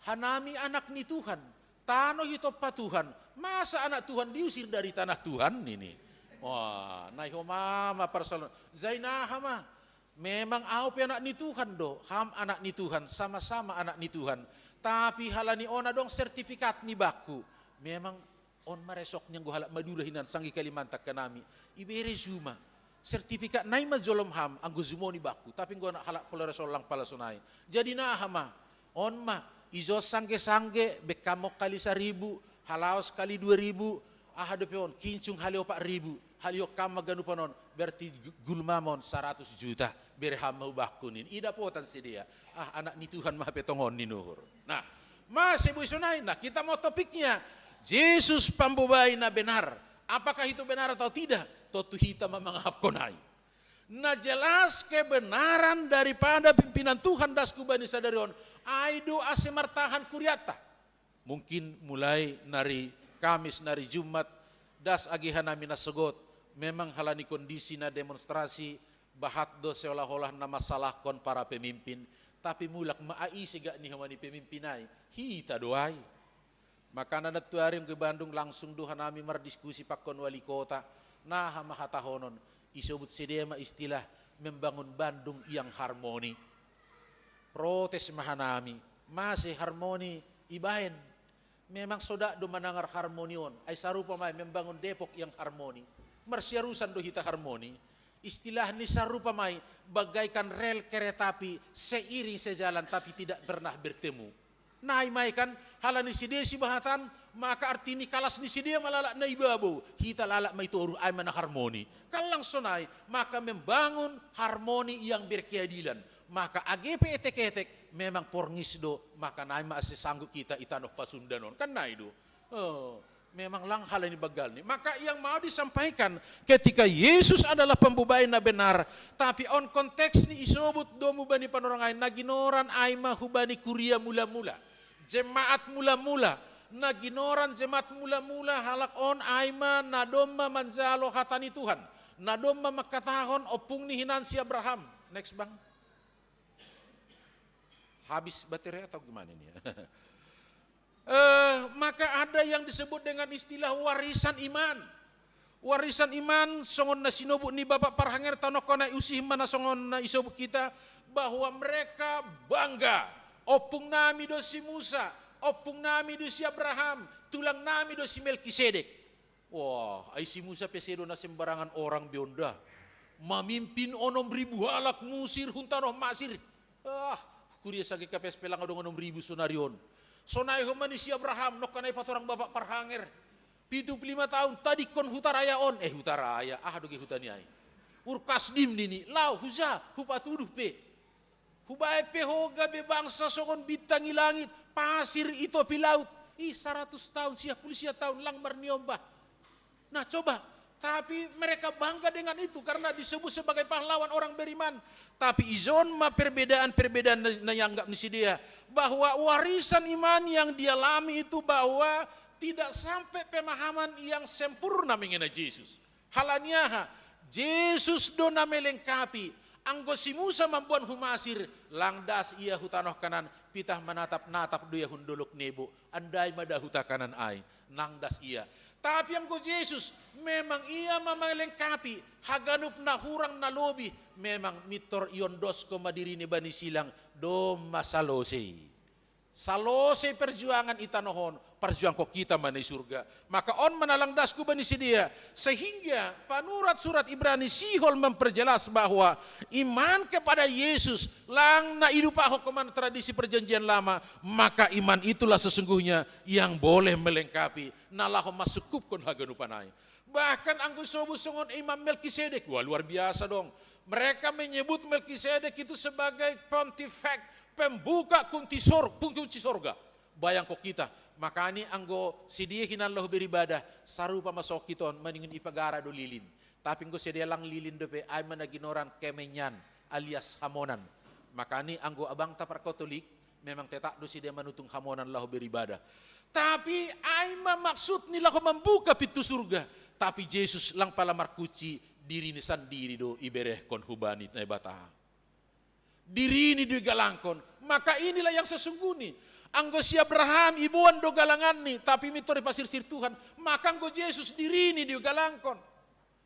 Hanami anak ni Tuhan. Tanoh itompa Tuhan. Masa anak Tuhan diusir dari tanah Tuhan ini? Wah, nai homa ma parsoalan. Jai naha ma. Memang au pe anak ni Tuhan do, ham anak ni Tuhan, sama-sama anak ni Tuhan. Tapi halani on adong sertifikat ni bangku. Memang on maresok ni anggo halak Madura hinan sanggi Kalimantan kanami. Ibere juma. Sertifikat nai ma jolom ham, anggo jumoni bangku. Tapi anggo anak halak Polores on lang pala sonai. Jadi naha ma, on ma, ijo sangge-sangge, bekkamon kali saribu, halaos kali dua ribu, aha dope on, kincung hali opat ribu, hali okkam ma ganupan on, berarti gu-, gulmamon saratus juta, bere ham ma hubangku nin. Ida potan sidea, ah, anak ni Tuhan ma pe tongon ni nuhur. Nah, mase boi sonai, nah, kita mau topiknya, Jesus pambobai na benar. Apakah itu benar atau tidak? Tontu hita ma mangahapkon ai. Na jelas kebenaran daripada pimpinan Tuhan das hubani sadari on, ai do ase martahan kuriatta. Mungkin mulai nari Kamis, nari Jumat, das age hanami na sogot, memang halani kondisi na demonstrasi, bahat do seolah-olah na masalahkon para pemimpin, tapi mulak ma ai segak ni homa ni pemimpin ai, hita do ai. Makana nantuari anggo i Bandung langsung do hanami mardiskusi pakon wali kota, naha ma hatahonon, isobut sidea ma istilah membangun Bandung yang harmoni. Protes ma hanami, mase harmoni ibaen. Memang so dak do manangar harmoni on, ai sarupa ma i membangun Depok yang harmoni. Marsiarusan do hita harmoni. Istilah ni sarupa ma i, bagaikan rel kereta api seiring sejalan tapi tidak pernah bertemu. Nai ma i kan, halani sidea sibahatan, maka arti ni kalas ni sidea ma lalap na i babou, hita lalap ma i toru, ai ma na harmoni. Kan lang sonai, maka membangun harmoni yang berkeadilan. Maka age pe etek-etek, memang porngis do, maka nai ma ase sanggup hita i tanoh Pasundan on. Kan nai do. Oh, memang lang halani banggalni. Maka yang mau disampaikan, ketika Yesus adalah pambobai na benar, tapi on konteks ni isobut domu bani panorang ai, na ginoran ai ma hubani kuria mula-mula. Jemaat mula-mula. Na ginoran jemaat mula-mula halak on ai ma na domma manjalo hata ni Tuhan. Na domma mangkatahon ompung ni hinan si Abraham. Next, Bang. Habis baterai atau gimana ini ya? Eh, maka ada yang disebut dengan istilah warisan iman. Warisan iman, songon na sinobut ni Bapak Parhanger, tanoh hona usih ma na songon na isobut hita, bahwa mereka bangga. Ompung nami do si Musa, ompung nami do si Abraham, tulang nami do si Melkisedek. Wah, ai si Musa pe sedo na sembarangan orang be on da. Mamimpin onom ribu halak Musir hun tanoh Masir. Ah, kuria sage kapes pe lang adong onom ribu sonari on. Sonai homa ni si Abraham, nongka na ipatorang Bapak Parhanger. Pitu pulu lima taon, tadingkon huta raya on, eh, huta raya, aha do ge huta ni ai? Urkasdim nini, lao, huja, hupatuduh pe. Hubaen pe ho gabe bangsa songon bintang i langit, pasir i topi laut. Ih, saratus taon, sia pulu sia taon, lang marniombah. Nah, coba. Tapi mereka bangga dengan itu karena disebut sebagai pahlawan orang beriman. Tapi ijon ma perbedaan-perbedaan na, na ianggap ni sidea, bahwa warisan iman yang dialami itu bahwa tidak sampai pemahaman yang sempurna mengenai Yesus. Halani aha? Jesus do na melengkapi. Anggo si Musa mamboan hu Masir, lang das ia hu tanoh Kanaan, pitah manatap-natap do ia hun Dolok Nebo, andai ma da huta Kanaan ai, lang das ia. Tapi anggo Jesus, memang ia ma melengkapi, haganup na hurang na lobi, memang mintor iondoskon ma dirini bani silang, domma salose i. Salose perjuangan i tanoh on, parjuangkon hita ma na i surga. Maka on ma na lang das hubani sidea. Sehingga panurat surat Ibrani sihol memperjelas bahwa iman kepada Yesus, lang na idupahon homa na tradisi perjanjian lama, maka iman itulah sesungguhnya yang boleh melengkapi, na laho mansukupkon haganupan ai. Bahkan anggo isobut songon Imam Melkisedek, wah, luar biasa dong. Mereka menyebut Melkisedek itu sebagai pontifex, pembuka kunci sor-, kunci sorga. Bayangkon hita, makani anggo sidea hinan laho beribadah, sarupa ma songon hita on, maningon ipagara do lilin. Tapi anggo sidea lang lilin dope, ai ma na ginoran kemenyan, alias hamonan. Makani anggo abangta parkatolik, memang tetap do sidea manutung hamonan laho beribadah. Tapi ai ma maksud ni laho mambuka pintu surga. Tapi Jesus lang pala markunci, dirini sandiri do iberehkon hubani Naibata. Dirini do igalangkon. Maka inilah yang sesungguhnya. Anggo si Abraham iboan do galanganni, tapi mintor ipasirsir Tuhan. Maka anggo Jesus dirini do igalangkon.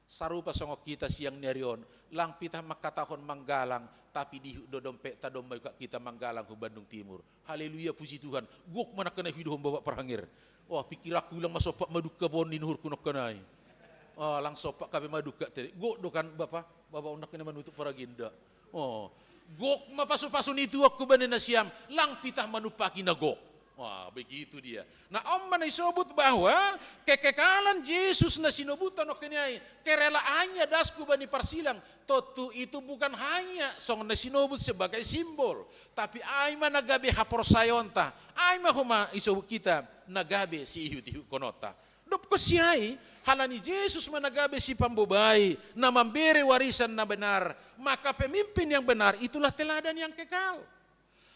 Sarupa songon kita siang ni ari on, lang pitah mangkatahon manggalang, tapi dihut do dompetta domma iuka kita manggalang hu Bandung Timur. Haleluya, puji Tuhan. Gok ma nangkin na huidohon Bapak Parhangir. Wah, pikiranku lang ma sompat madungka pe on ni uhurhu nangkin na i. Ah, lang sompat hape madungka tadi. Gok do kan Bapak, Bapak on nangkin na manutup paragenda. Oh, gok ma pasupasu ni Tuhan hu bani nasiam, lang pitah manumpaki na gok. Wah, begitu dia. Nah, on ma na isobut bahwa kekekalan Jesus na sinobuthon nangkin na i, kerelaannya das hu bani parsilang. Tontu itu bukan hanya songon na sinobut sebagai simbol, tapi ai ma na gabe haporsayaonta, ai ma homa isobut kita na gabe siihut-ihutkononta. Dob konsi ai, halani Jesus ma na gabe sipambobai, na mambere warisan na benar, maka pemimpin yang benar itulah teladan yang kekal.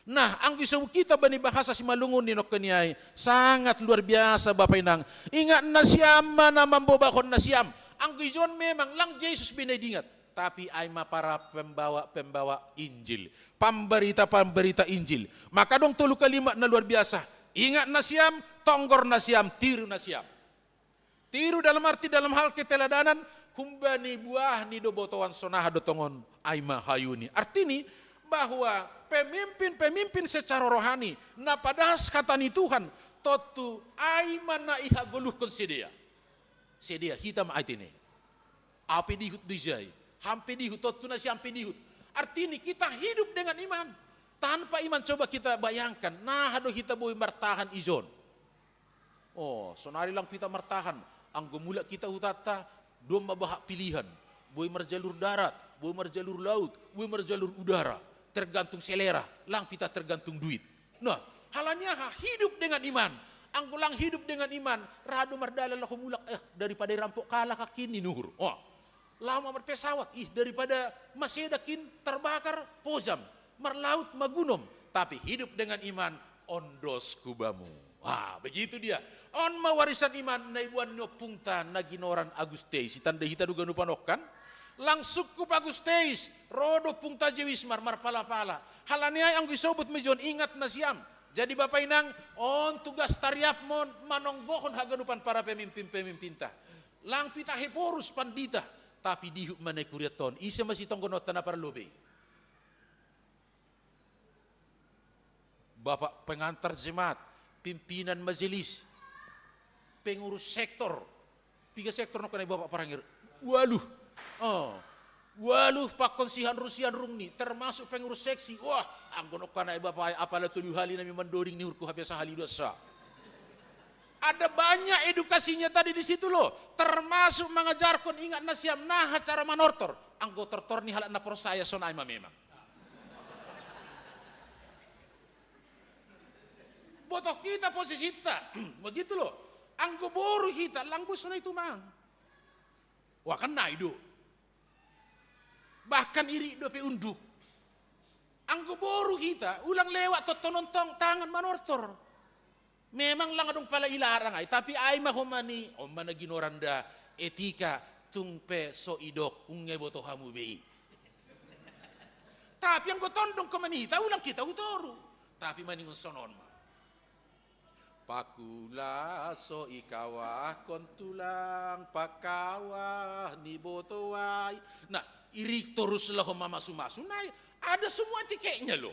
Nah, anggo isobut kita bani bahasa Simalungun ni nangkin na i, sangat luar biasa Bapak Inang. Ingat nasiam ma na mambobahon nasiam. Anggo ijon memang lang Jesus be na idingat, tapi ai ma para pembawa-pembawa Injil, pambarita-pambarita Injil. Maka adong tolu kalimat na luar biasa. Ingat nasiam, tonggor nasiam, tiru nasiam. Tiru dalam arti, dalam hal keteladanan, humbani buahni do botoan, songon aha do tongon ai ma hayuni. Artini bahwa pemimpin-pemimpin secara rohani na padas hata ni Tuhan, tontu ai ma na ihagoluhkon sidea. Sidea, hita ma ai tene. Au pe dihut do ijai, ham pe dihut, tontu nasiam pe dihut. Artini kita hidup dengan iman. Tanpa iman, coba kita bayangkan, naha do hita boi martahan ijon. Oh, sonari lang hita martahan, anggo mulak hita hutanta, domma bahat pilihan, boi marjalur darat, boi marjalur laut, boi marjalur udara, tergantung selera, lang hita tergantung duit. Nah, halani aha? Hidup dengan iman. Anggo lang hidup dengan iman, ra do mardalan laho mulak, eh, daripada irampok halak nangkin, ninna uhur. Oh, laho ma marpesawat, ih, daripada maseda nangkin, tarbakar, pojam, marlaut, magunom. Tapi hidup dengan iman, ondos hu bamu. Ah, begitu dia. On ma warisan iman na iboan ni ompungta na ginoran Agusteis. Itanda hita do ganupan on kan? Lang sungkup Agusteis, ro do ompungta Joe Wismar marpalapala. Halani ai anggo isobut ma ijon, ingat nasiam. Jadi Bapak Inang, on tugas tariapmon manonggohon haganupan para pemimpin-pemimpinta. Lang pitah Ephorus pandita, tapi dihut ma na i hurianta on. Ise ma sitonggononta na parlobei? Bapak pengantar jemaat, pimpinan majelis, pengurus sektor. Piga sektor nangkin na i Bapak Parhangir? Ualuh. Oh. Ualuh, pakon sihanrung-sihanrungni, termasuk pengurus seksi. Wah, anggo nangkin na i Bapak, apala tolu hali nami mandoding, ni uhurhu, hape sahali do sa. Ada banyak edukasinya tadi di situ loh, termasuk mangajarkon, ingat nasiam, naha cara manortor. Anggo tortor ni halak na porsaya, sonai ma memang. Botoh hita posisinta. Begitu loh. Anggo boru hita, lang boi sonai tumang. Wah, kan nai do. Bahkan irik dope unduk. Anggo boru hita, ulang lewat tontonon tong tangan manortor. Memang lang adong pala ilarang ai, tapi ai ma homa ni, on ma na ginoran da etika, tung pe so idok, unge boto hamu be i. Tapi anggo tondong homa ni hita, ulang hita hu toru. Tapi maningon sonon ma. Pakula so ikawahkon tulang, pakawah ni boto ai. Nah, irik torus laho mamasu-masu, nah, ada semua etiketnya loh.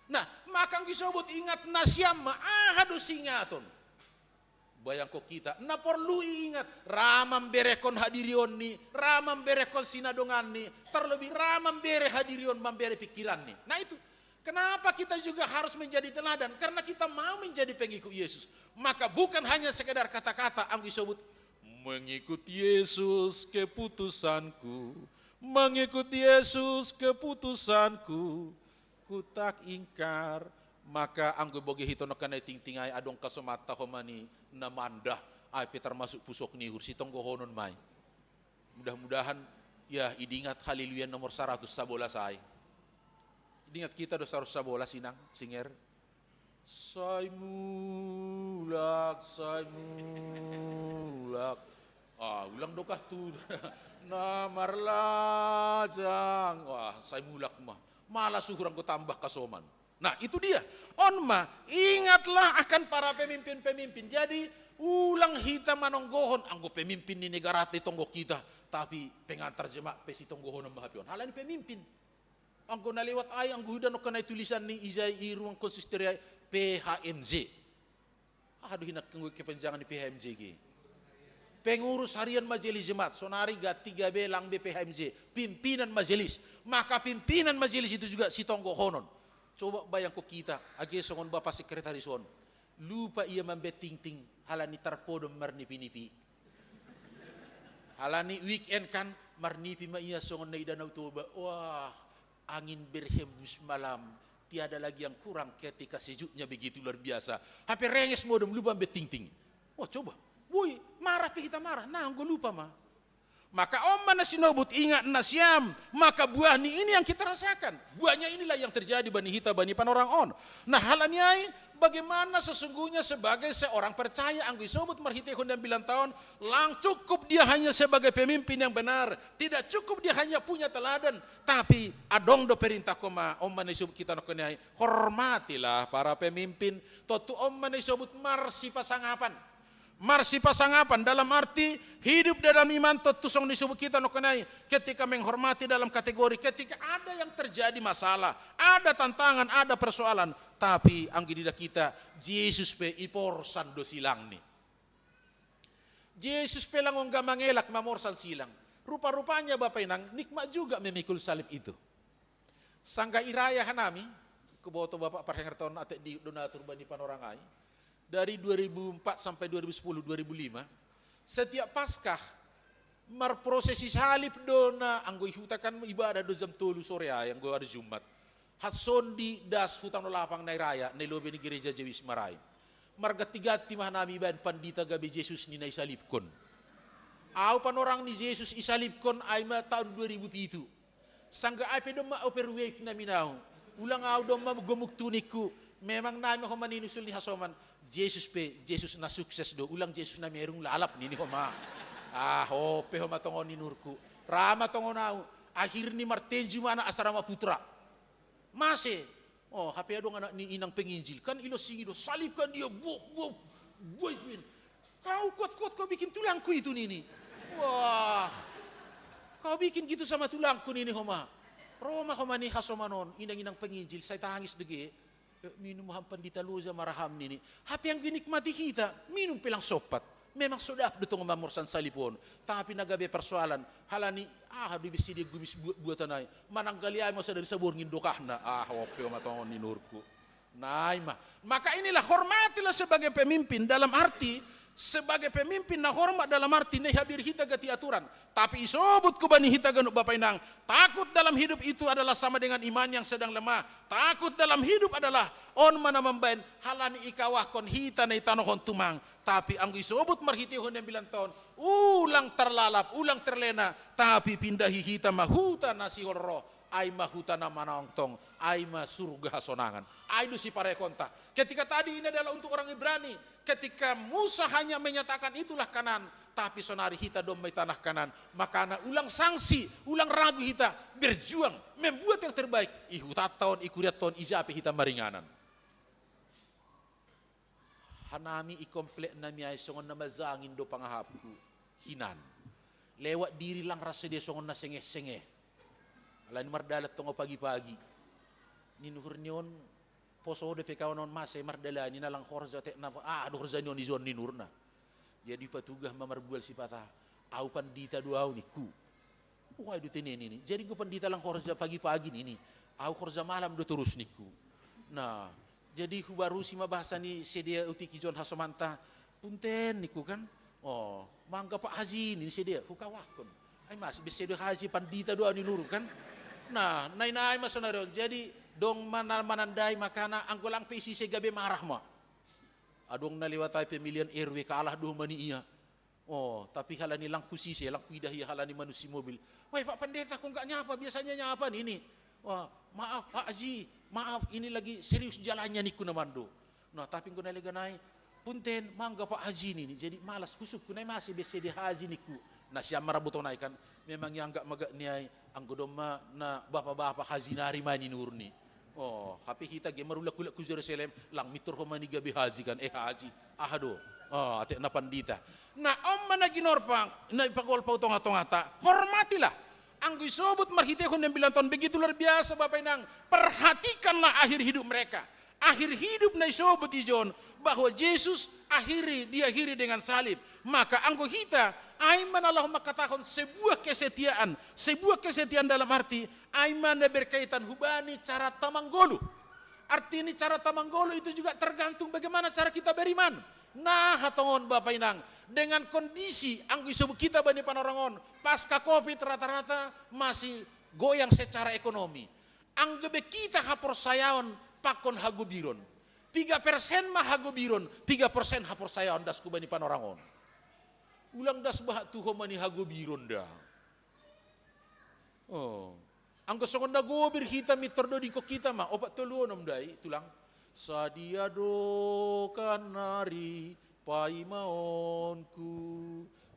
Nah, maka anggo isobut, ingat nasiam ma, aha do siingaton? Bayangkon hita, na porlu iingat, ra mamberehon hadirionni, ra mamberehon sinadonganni, terlebih ra mambere hadirion, mambere pikiranni. Nah itu, kenapa kita juga harus menjadi teladan? Karena kita mau menjadi pengikut Yesus. Maka bukan hanya sekedar kata-kata, anggo isobut, mengikut Yesus keputusanku, mengikut Yesus keputusanku, ku tak ingkar. Maka anggo ibogei hita nangkin na i tingting ai, adong kasomanta homa ni na mandah, ai pe termasuk pusok ni uhur, sitonggohonon ma i. Mudah-mudahan, ya, idingat Haleluya nomor saratus sabolas ai. Idingat hita do saratus sabolas, Inang, singer? Sai mulak, sai mulak. Ah, ulang do kah tu na marlajang. Wah, sai mulak ma. Malas uhur anggo tambah kasoman. Nah, itu dia. On ma, ingatlah akan para pemimpin-pemimpin. Jadi, ulang hita manonggohon, anggo pemimpin ni negaranta itonggo hita, Tapi pengantar jemaat pe sitonggohonon ma hape on. Halani pemimpin. Anggo na lewat ai, anggo huida nongko nai tulisan ni ijai i ruang konsistori ai, P H M J. Aha do hinanggo kepanjangan ni P H M J i? Pengurus Harian Majelis Jemaat, sonari ganti gabe lang be P H M J, pimpinan majelis. Maka pimpinan majelis itu juga sitonggohonon. Coba bayangko kita, age songon bapa sekretaris on. Lupa ia mambaen tingting, halani tarpodom marnipi-nipi. Halani weekend kan, marnipi ma ia songon na i Danau Toba. Wah, angin berhembus malam, tiada lagi yang kurang ketika sejuknya begitu luar biasa. Hape renges modom, lupa mambaen tingting. Wah, coba. Boi, marah pe hita marah, na anggo lupa ma. Maka on ma na sinobut, ingat nasiam, maka buah ni ini yang kita rasakan. Buahnya inilah yang terjadi bani hita, bani panorang on. Nah, halani ai, bagaimana sesungguhnya sebagai seorang percaya, anggo isobut marhitehon di ambilan taon, lang cukup dia hanya sebagai pemimpin yang benar, tidak cukup dia hanya punya teladan, tapi adong do perintah koma, on ma na isobut hita nongko ni ai, hormatilah para pemimpin, tontu on ma na isobut marsipasangapan. Marsipasangapan dalam arti hidup dalam iman, tontu songon disebut hita nongko ni ai, ketika menghormati dalam kategori, ketika ada yang terjadi masalah, ada tantangan, ada persoalan, tapi anggo ididah hita, Jesus pe iporsan do silangni. Jesus pe lang ongga mangelak mamorsan silang. Rupa-rupanya Bapak Inang nikmat juga memikul salib itu. Sanggah i raya hanami, huboto Bapak parhengerton atik di donatur bani panorang ai, dari dua ribu empat sampai dua ribu sepuluh, dua ribu lima, setiap Paskah marprosesi salib do na, anggo i huta kan ibadah do jam tolu sore ai, anggo ari Jumat. Hatsondi das huta no lapang na i raya, na i lobei ni gereja Jewish Marai. Marganti-ganti ma hanami ibaen pandita gabe Jesus ni na isalibkon. Au panorang ni Jesus isalibkon ai ma taon dua ribu pitu. Sanggah ai pe domma open wake na minau. Ulang au domma gomuk tu ningku. Memang nai ma homa nini usul ni hasoman. Jesus pe, Jesus na sukses do. Ulang Jesus na merung lalap nini homa. Ah, ope homa tongon ni nurku. Ra ma tongon au. Akhirni martenju ma anak asrama putra. Mase. Oh, hape adong anak ni inang penginjil. Kan ilo singi do, salibkan dia, bo, bo, bo, win. Kau kuat-kuat kau bikin tulangku itu nini. Wah, kau bikin gitu sama tulangku nini homa. Ro ma homa ni hasoman on, inang-inang penginjil, sai tangis dege. Eh, minum ham pandita loja maraham nini. Hape anggo inikmati hita, minum pe lang sompat. Memang so dap do tong mamorsan salib on. Tapi na gabe persoalan, halani aha do ibe sedia gumis buat-buatan ai. Mananggali ai masa dari saborngin dokahna. Ah, ope homa tongon ni nurku. Nai ma. Maka inilah, hormatilah sebagai pemimpin dalam arti, sebagai pemimpin na hormat dalam arti na ihabiar hita ganti aturan. Tapi isobut hubani hita ganup Bapa Inang, takut dalam hidup itu adalah sama dengan iman yang sedang lemah. Takut dalam hidup adalah on ma na mambaen, halani ikawahkon hita na i tanoh on tumang. Tapi anggo isobut marhitehon ni ambilan taon, ulang tarlalap, ulang terlena, tapi pindahi hita ma huta na sihol roh, ai ma huta na manongtong, ai ma surga hasonangan. Ai do siparekonta. Ketika tadi ini adalah untuk orang Ibrani, ketika Musa hanya menyatakan itulah Kanaan, tapi sonari hita domma i tanah Kanaan. Makana ulang sangsi, ulang ragu hita, berjuang, membuat yang terbaik. I hutanta on, i kurianta on, ija pe hita maringanan. Hanami i komplek nami ai songon na manjangin do pangahapku hinan. Lewat diri lang ra sedia songon na sengeh-sengeh. Alani mardalan tongo pagi-pagi. Ni nuhur ni on, poso dope kawan on mase mardalani na lang horja tek na, ah, do horja ni on ijon ni nuhurna. Jadi patugah ma marbual sipata, au pandita do au ningku. Uai do tene nini. Jadi anggo pandita lang horja pagi-pagi nini. Au horja malam do torus ningku. Nah, jadi hubarusi ma bahasa ni sedia utik ijon hasomanta. Punten ningku kan. Oh, mangga Pak Haji nini sedia, hukawahkon. Ai mas, be sedia Haji pandita do au ni nuruk kan. Nah, nai-nai ma sonari on. Jadi dong mana-, manandai makana anggo lang pe isi se gabe marah ma. Adong na lewat ai pemilihan R W kalah do ma ni ia. Oh, tapi halani lang husise, lang huidah ia halani manusi mobil. Weh, Pak Pendeta, kok nggak nyapa? Biasanya nyapa nini. Wah, maaf, Pak Haji, maaf, ini lagi serius jalannya ningku na mando. Nah, tapi anggo na legan ai, punten, mangga Pak Haji nini. Jadi malas husungkun ai mase be sedia Haji ningku. Nah, siam maraboton ai kan, memang ianggap ma gak ni ai, anggo domma na bapa-bapa Haji nari ma ni nuhurni. Oh, hape hita ge marulak-ulak ku Jerusalem, lang mintor ho ma ni gabe haji kan, eh haji, aha do, oh, atek na pandita. Na on ma na ginorpa, na ipagolpa hu tonga-tongata, hormatilah. Anggo isobut marhitehon na imbilanton begitu luar biasa, Bapak Inang, perhatikanlah akhir hidup mereka. Akhir hidup na isobut ijon, bahwa Jesus akhiri, diakhiri dengan salib. Maka anggo hita, ai ma na laho mangkatahon sebuah kesetiaan, sebuah kesetiaan dalam arti, ai ma na berkaitan hubani cara tamanggolu. Arti ni cara tamanggolu itu juga tergantung bagaimana cara kita beriman. Nah, hatongon Bapak Inang, dengan kondisi anggo isobut hita bani panorangon, pasca covid rata-rata masih goyang secara ekonomi. Anggo be hita haporsayaon pakon hagobiron. Piga persen ma hagobiron, piga persen haporsayaon das ku bani panorangon. Ulang das bahat tu ho ma ni hagobiron da. Oh. Anggo songon na gobir hita mintor dodingkon hita ma, opat tolu onom dai, tulang. Sadia do kan nari paimaonku,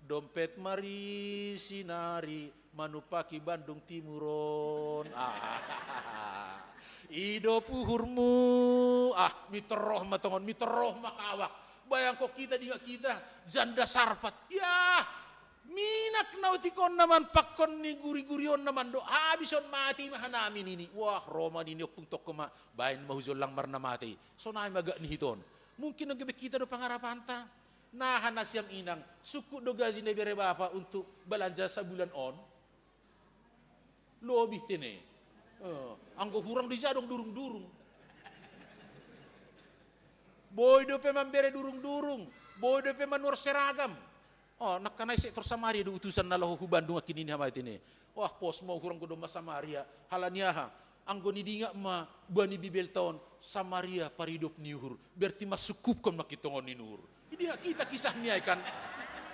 dompet marisi nari manumpaki Bandung Timuron. Ah. Idop uhurmu, ah, mintor roh ma tongon, mintor roh ma kawak. Bayangkon hita, dinga hita, janda sarpat. Ya, minak na utikon na man pakon ni guri-gurion na man do, habis on mati ma hanami nini. Wah, ro ma nini ompung tokko ma, baen ma hujollang marna mati. Sonai ma gak ni hiton. Mungkin anggo be hita do pangarapanta. Naha nasiam inang, sukut do gaji na ibere bapa untuk balanja sabulan on. Lobih tene. Eh, anggo hurang do ija adong durung-durung. Boi dope mambere durung-durung, boi dope manuhor seragam. Oh, nangkaning sektor Samaria do utusan na laho hu Bandung aki nini hama tene. Wah, pos ma hurang godang ma Samaria. Halani aha? Anggo nidingat ma bani Bibelta on, Samaria paridop ni uhur, berarti mansukupkon ma hita tongon ni uhur. Idingat hita kisah ni ai kan.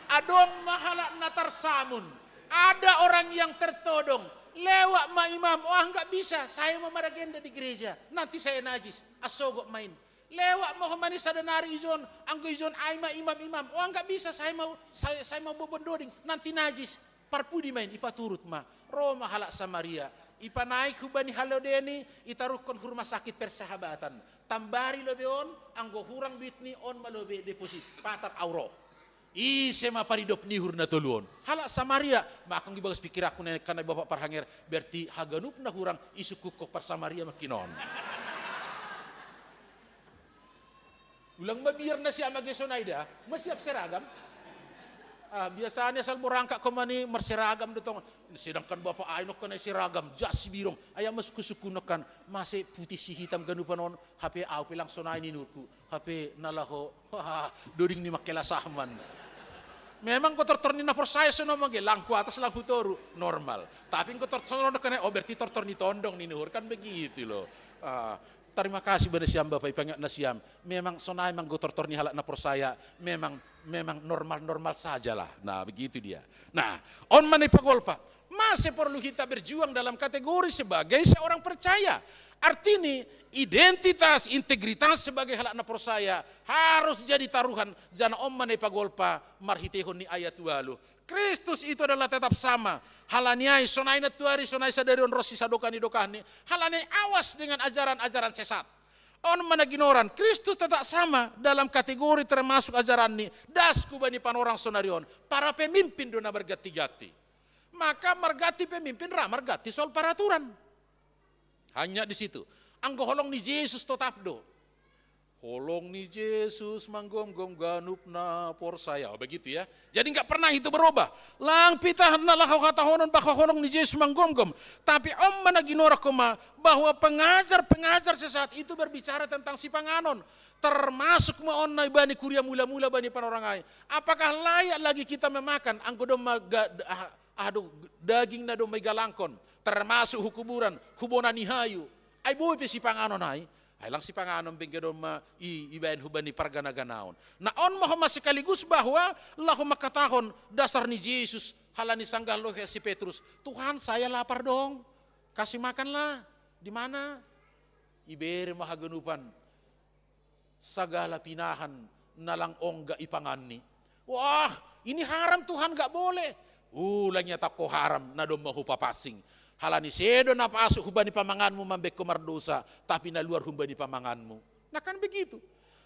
Adong ma halak na tarsamun. Ada orang yang tertodong. Lewat ma imam, wah, nggak bisa, saya mau maragenda di gereja, nanti saya najis. Asogot main. Lewat ma ho ma ni sada nari ijon, anggo ijon ai ma imam-imam. Oh, nggak bisa, saya mau, saya, saya mau bobon doding, nanti najis. Parpudi main, ipaturut ma. Ro ma halak Samaria. Ipanaek hubani halodeni, itarukkon hu rumah sakit persahabatan. Tambari lobe on, anggo hurang duit ni on ma lobe deposit. Patar au ro. Ise ma paridop ni uhur na tolu on? Halak Samaria. Maka anggo ibagas pikiranku na kana bapak parhanger, berarti haganup na hurang isukupkon par Samaria ma hinon. Ulang mabiar nasiam age sonai da, masiap seragam. Ah, biasanya asal borangkat ko ma ni marseragam do tong. Sedangkan bapak ai nangkaning seragam, jas sibirong. Ai ma sukku-sukku nangkaning, masa putih si hitam ganupan on, hape au pe lang sonai ni uhurku. Hape na laho, wah, doding ni mangkela sahman. Memang anggo tortor ni na porsaya songon on ma ge, lang hu atas, lang hu toru, normal. Tapi anggo tortor songon on nangkaning, oh, berarti tortor ni tondong ni uhur, kan begitu loh. Ah, terima kasih bani nasiam bapak, ipangingat nasiam. Memang sonai ma anggo tortor ni halak na porsaya, memang, memang normal-normal sajalah. Nah, begitu dia. Nah, on ma na ipagolpa. Masih perlu kita berjuang dalam kategori sebagai seorang percaya. Artini, identitas, integritas sebagai halak na porsaya harus jadi taruhan. Jana on ma na ipagolpa marhitehon ni ayat ualu. Kristus itu adalah tetap sama. Halani ai, sonai nantuari, sonai sadari on ro si sadokah ni dokahni. Halani ai awas dengan ajaran-ajaran sesat. On ma na ginoran, Kristus tetap sama dalam kategori termasuk ajaranni, das hu bani panorang sonari on. Para pemimpin do na marganti-ganti. Maka marganti pemimpin ra marganti soal peraturan. Hanya di situ. Anggo holong ni Jesus totap do. Holong ni Jesus manggomgom ganup na porsaya. Oh, begitu ya. Jadi nggak pernah itu berubah. Lang pitah na laho hatahonon bahwa holong ni Jesus manggomgom. Tapi on ma na ginorak ho ma bahwa pengajar-pengajar sesat itu berbicara tentang sipanganon. Termasuk ma on na ibani kuria mula-mula bani panorang ai. Apakah layak lagi kita memakan anggo domma ga-, ah, aduh, daging na domma igalangkon? Termasuk hu kuburan, hu bona ni hayu. Ai boi pe sipanganon ai. Ai lang sipanganon be anggo domma i-, ibaen hu bani pargana-ganaon. Na on ma ho ma sekaligus bahwa laho mangkatahon dasar ni Jesus halani sanggah lohe si Petrus. Tuhan, saya lapar dong. Kasih makanlah. Di mana? Ibere ma haganupan sagala pinahan na lang ongga ipanganni. Wah, ini haram Tuhan, nggak boleh. Ulang ia tako haram, na domma hupapansing. Halani sedo na pasuk hubani pamanganmu mambekko mardosa, tapi na luar hubani pamanganmu. Nah, kan begitu.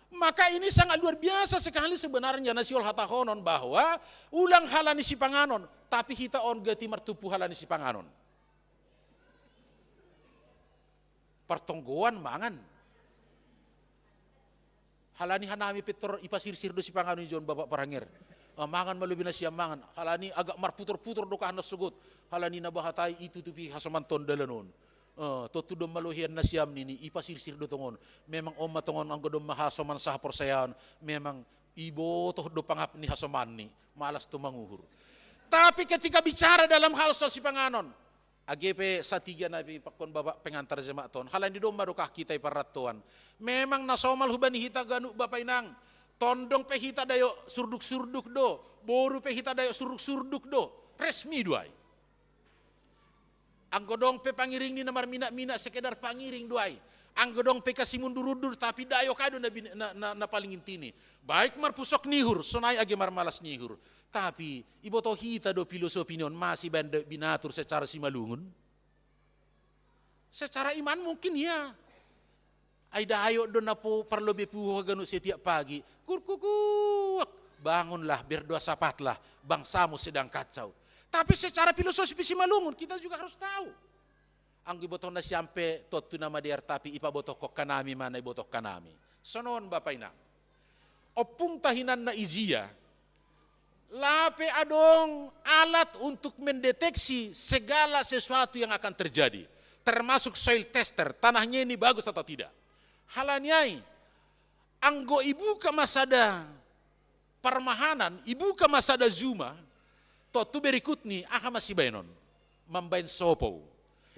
Maka ini sangat luar biasa sekali sebenarnya na siol hatahonon bahwa ulang halani sipanganon, tapi hita on gati martupu halani sipanganon. Partonggoan mangan. Halani hanami petor ipasirsir do sipanganon ijon Bapak Paranger. Ah, mangan malobi nasiam mangan. Halani agak marputor-putor do kahan na sogot. Halani na bahatai itu tupi hasoman ton dalanon. Eh, totu dom malohian nasiam nini ipasirsir do tongon. Memang oma tongon anggo dom mahasoman saha porsayaon. Memang ibotoh do pangap ni hasoman ni. Malas to manguhur. Tapi ketika bicara dalam hal soal sipanganon, age pe satiga na pe pakkon Bapak pengantar jemaat ton. Halani domma dokah kita iparrattoan. Memang na somal hubani hita ganuk Bapak Inang. Tondong pe hita dayo surduk-surduk do. Boru pe hita dayo surduk-surduk do. Resmi do ai. Anggo dong pe pangiring ni na marminak-minak sekedar pangiring do ai. Anggo dong pe kasi mundur-undur tapi dayo kai do na, na, na, na paling intini. Baik marpusok nihur, sonai age marmalas nihur. Tapi iboto hita do filosofi ni on masih benda binatur secara simalungun. Secara iman mungkin iya. Ai dayo do napo parlobe puho ganu setiap pagi. Kurkukuak, bangunlah, berdoa sapatlah, bangsamu sedang kacau. Tapi secara filosofi simalungun kita juga harus tahu. Anggo ibotohna siampe tontu na madear tapi ipabotohkon kanami mana ibotoh kanami. Sonon Bapak Inang. Oppung tahinanna ijia, lape adong alat untuk mendeteksi segala sesuatu yang akan terjadi, termasuk soil tester, tanahnya ini bagus atau tidak. Halaniai, anggo ibuka masada parmahanan, ibuka masada juma, tontu berikutni aha masibaenon? Mambaen sopou.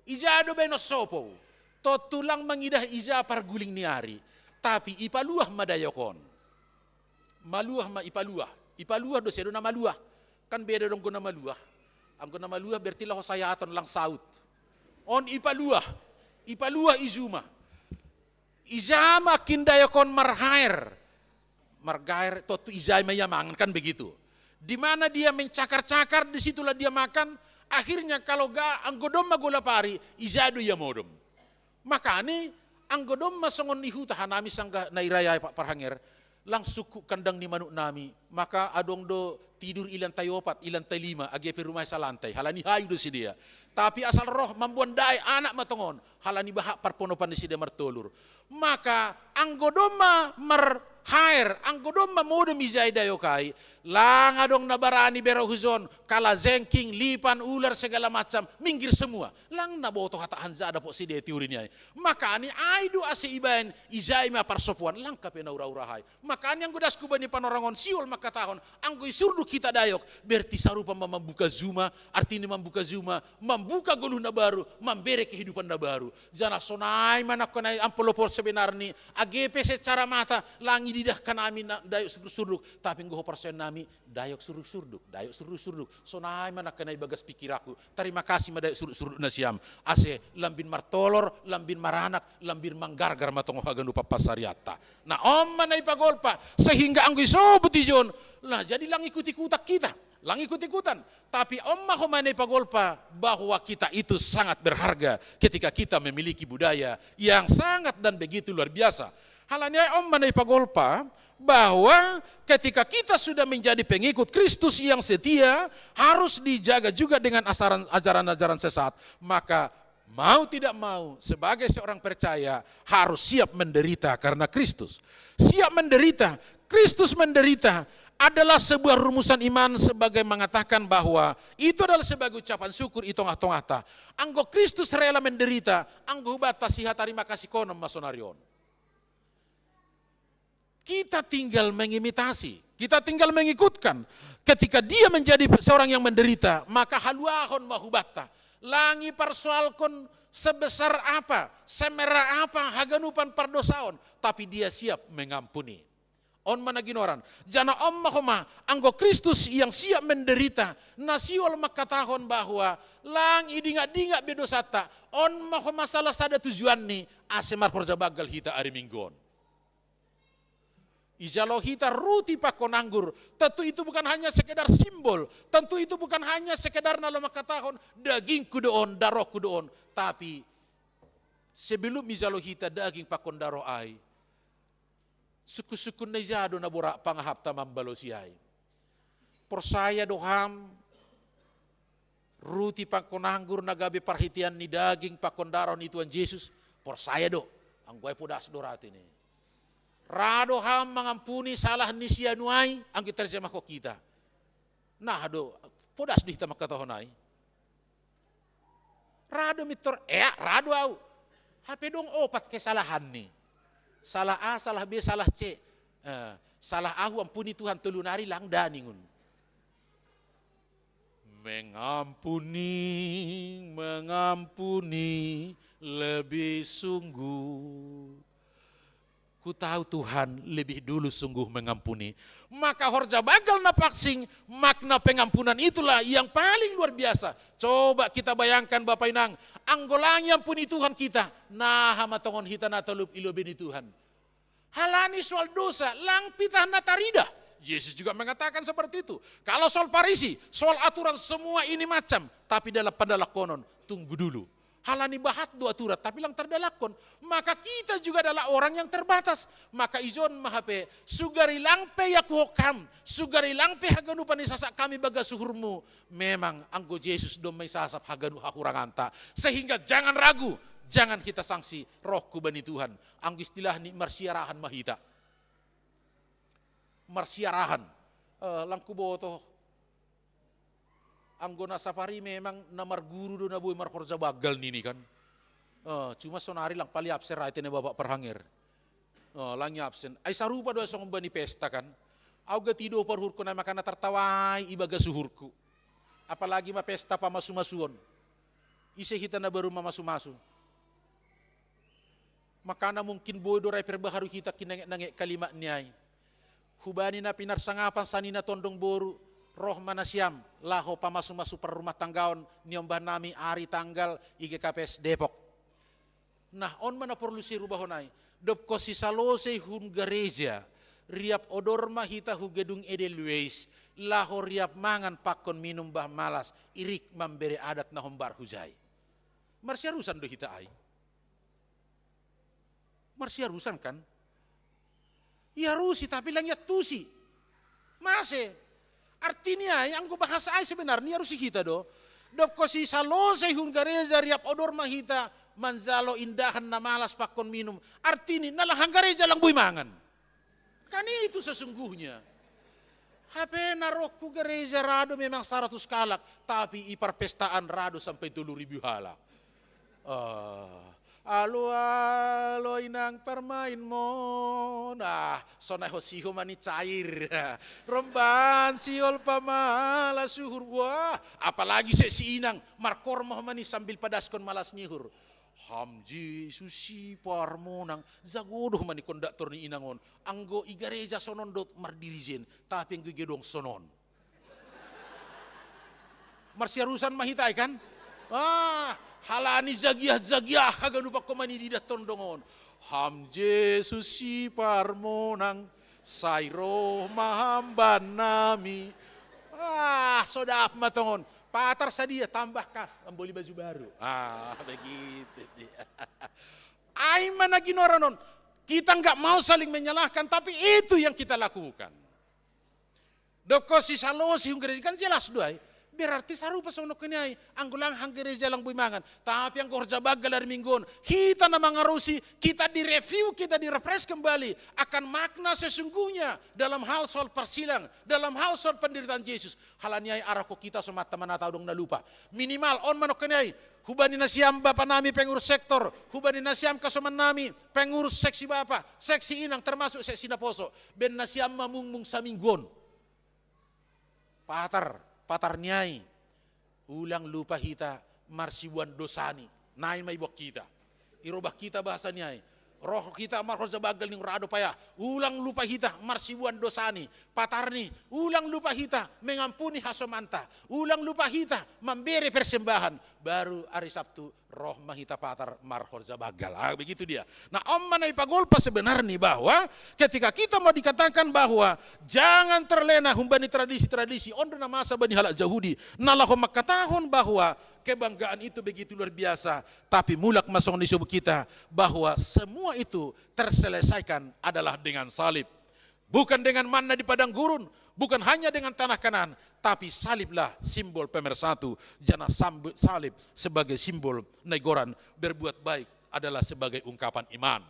Ija do baenon sopou? Tontu lang mangidah ija parguling ni ari, tapi ipaluah madayokon. Maluah ma ipaluah. Ipaluah do sedo na maluah. Kan beda dong gona maluah. Anggo na maluah berarti laho sayaton lang saut. On ipaluah. Ipaluah ijuma. Ija ma kindayokon marhaer. Margaer tontu ijai ma ia mangan kan begitu. Di mana dia mencakar-cakar, disitulah dia makan. Akhirnya kalau ga, anggo domma gola pari, ija do ia modom. Makani, anggo domma songon i huta hanami sangga na irayai Pak Parhanger, lang sukku kandang ni manuk nami, maka adong do tidur i lantai opat, i lantai lima, age pe rumah salantai, halani hayu do sidea. Tapi asal roh mambuan dae anak matongon, halani bahak parponopan ni sidea martolur. Maka anggo domma marhaer, anggo domma modom ijai dayokai, lang adong na barani bero hujon, kala jengking, lipan, ular, segala macam, minggir semua. Lang na boto hata hanjada po sidea teori ni ai. Makani ai do ase ibaen ijai ma parsopoan langka pe na ura-ura hai. Makani anggo dasku bani panorangon siol mangkatahon, anggo isurduk hita dayok, berarti sarupa ma mambuka juma, artini mambuka juma, mambuka goluh na baru, mambere kehidupan na baru. Jana sonai ma nangkonai ampolopor sebenarni, age pe secara mata, lang ididah kanami na dayok surduk-surduk, tapi anggo ho parsayon nami, dayok surduk-surduk, dayok surduk-surduk. Sonai ma nangkena i bagas pikiranku. Tarima kasih ma dayok surduk-surduk nasiam. Ase lambin martolor, lambin maranak, lambin manggargar ma tongo haganup pappasariatta. Nah, on ma na ipagolpa, sehingga anggo isobut ijon, nah, jadi lang ikut-ikutan kita. Lang ikut-ikutan. Tapi on ma homa na ipagolpa bahwa kita itu sangat berharga ketika kita memiliki budaya yang sangat dan begitu luar biasa. Halani ai on ma na ipagolpa bahwa ketika kita sudah menjadi pengikut Kristus yang setia, harus dijaga juga dengan asaran, ajaran-ajaran sesat. Maka mau tidak mau, sebagai seorang percaya, harus siap menderita karena Kristus. Siap menderita. Kristus menderita adalah sebuah rumusan iman sebagai mengatakan bahwa itu adalah sebagai ucapan syukur i tongah-tongahta. Anggo Kristus rela menderita, anggo hubatta siha tarima kasih konom ma sonari on. Kita tinggal mengimitasi, kita tinggal mengikutkan. Ketika dia menjadi seorang yang menderita, maka haluahon ma hubatta. Lang iparsoalkon sebesar apa, semerah apa haganupan pardosaon, tapi dia siap mengampuni. On ma na ginoran. Jana on ma homa, anggo Kristus yang siap menderita, na siol mangkatahon bahwa lang idingat-dingat be dosanta, on ma homa salah sada tujuanni, ase marhorja banggal hita ari Minggu on. Ijalo hita ruti pakon anggur. Tentu itu bukan hanya sekedar simbol. Tentu itu bukan hanya sekedar na laho mangkatahon dagingku do on, darohku do on. Tapi sebelum ijalo hita daging pakon daroh ai, sungkun-sungkun na ija do na borat pangahapta mambalosi ai. Porsaya do ham ruti pakon anggur na gabe parhitean ni daging pakon daroh ni Tuhan Jesus? Porsaya do, anggo ai podas do ra tene. Ra do ham mangampuni salah ni si anu ai, anggo iterjemahkon hita? Nah do, podas do hita mangkatahon ai. Ra do mintor, ea, ra do au. Hape dong opat kesalahanni. Salah A, salah B, salah C. Eh, salah ahu ampuni Tuhan, tolu nari lang da ningon. Mengampuni, mengampuni lebih sungguh. Ku tahu Tuhan lebih dulu sungguh mengampuni. Maka horja banggal na pansing, makna pengampunan itulah yang paling luar biasa. Coba kita bayangkan Bapak Inang, anggo lang iampuni Tuhan hita, naha ma tongon hita na tolop i lobei ni Tuhan. Halani soal dosa, lang pitah na tarida. Yesus juga mengatakan seperti itu. Kalau soal Parisi, soal aturan semua ini macam, tapi dalam pandalakonon, tunggu dulu. Halani bahat do aturan, tapi lang tardalakkon. Maka kita juga adalah orang yang terbatas. Maka ijon ma hape, sugari lang pe iakuhon ham, sugari lang pe haganupan isasap hami bagas uhurmu. Memang anggo Jesus domma isasap haganup hahuranganta. Sehingga jangan ragu, jangan hita sangsi rohku bani Tuhan. Anggo istilahni marsiarahan ma hita. Marsiarahan. Eh, lang huboto. Anggo na sapari memang na marguru do na boi marhorja banggal nini kan. Eh, cuma sonari lang pali absen ra i tene Bapak Parhanger. Eh, lang i absen. Ai sarupa do songon bani pesta kan. Au gati do paruhurku na makana tartawai ibagas uhurku. Apalagi ma pesta pamasu-masuon. Ise hita na baru mamasu-masu. Makana mungkin boi do ra i perbaharui hita kinangek-nangek kalimatni ai. Hubani na pinarsangapan sanina tondong boru, roh ma nasiam, laho pamasu-masu parrumahtanggaon, niombah nami ari tanggal I G K P S Depok. Nah, on ma na porlu sirubahon ai. Dob ho sisalosei hun gareja, riap odor ma hita hu gedung Edelweiss, laho riap mangan pakon minum bah malas, irik mambere adat na hombar hujai. Marsiarusan do hita ai. Marsiarusan kan? Iarusi tapi lang iantusi. Mase. Artini ai, anggo bahasa ai sebenarni iarusi hita do. Dob ho sisalosei hun gareja riap odor ma hita manjalo indahan na malas pakon minum. Artini, na lang hanggareja lang boi mangan. Kan itu sesungguhnya. Hape na roh hu gareja ra do memang saratus kalak, tapi i parpestaan ra do sampai tolu ribu halak. Ah, alo-alo inang parmainmon. Ah, sonai ho siho mani cair. Romban siol pamalas uhur. Wah, apalagi se si inang markormoh mani sambil padaskon malas ni uhur. Ham Jesus si parmonang, jago do mani kondaktor ni inang on. Anggo i gareja sonon do mardirijen, tapi anggo i gedong sonon. Marsiarusan ma hita ai kan? Ah, halani jagiah-jagiah haganupan ho mani diidah tondong on. Ham Jesus si parmonang, sai roh ma ham bannami. Ah, so dap ma tongon. Patar sadia, tambah kas, membeli baju baru. Ah, begitu dia. Ai ma na ginoaran on. Kita nggak mau saling menyalahkan, tapi itu yang kita lakukan. Dob ho sisalosei hun gareja, kan jelas do ai. Berarti sarupa songon nangkin i ai, anggo lang hanggareja lang boi mangan. Tapi anggo horja banggal ari Minggu on, hita na mangarusi, kita direview, kita direfresh kembali akan makna sesungguhnya dalam hal soal parsilang, dalam hal soal penderitaan Jesus. Halani ai arahkon hita somanta ma na tadong na lupa. Minimal on ma nangkin i ai, hubani nasiam bapa nami pengurus sektor, hubani nasiam hasoman nami pengurus seksi bapa, seksi inang, termasuk seksi naposo. Baen nasiam ma mungmung saminggu on. Patar, patarni ai. Ulang lupa hita marsibuan dosani. Nai ma iboan hita. Irobah hita bahasani ai. Roh hita marhorja banggal ning ra do payah. Ulang lupa hita marsibuan dosani. Patarni, ulang lupa hita mengampuni hasomanta. Ulang lupa hita mambere persembahan. Baru ari Sabtu Roh ma hita patar marhorja banggal. Ah, begitu dia. Nah, on ma na ipagolpa sebenarnya bahwa ketika kita mau dikatakan bahwa jangan terlena humbani tradisi-tradisi, on do na masa bani halak Jahudi na laho mangkatahon bahwa kebanggaan itu begitu luar biasa, tapi mulak ma songon disebut kita bahwa semua itu terselesaikan adalah dengan salib. Bukan dengan manna di padang gurun, bukan hanya dengan tanah Kanaan, tapi saliblah simbol pemersatu, janah samb-, salib sebagai simbol negoran, berbuat baik adalah sebagai ungkapan iman.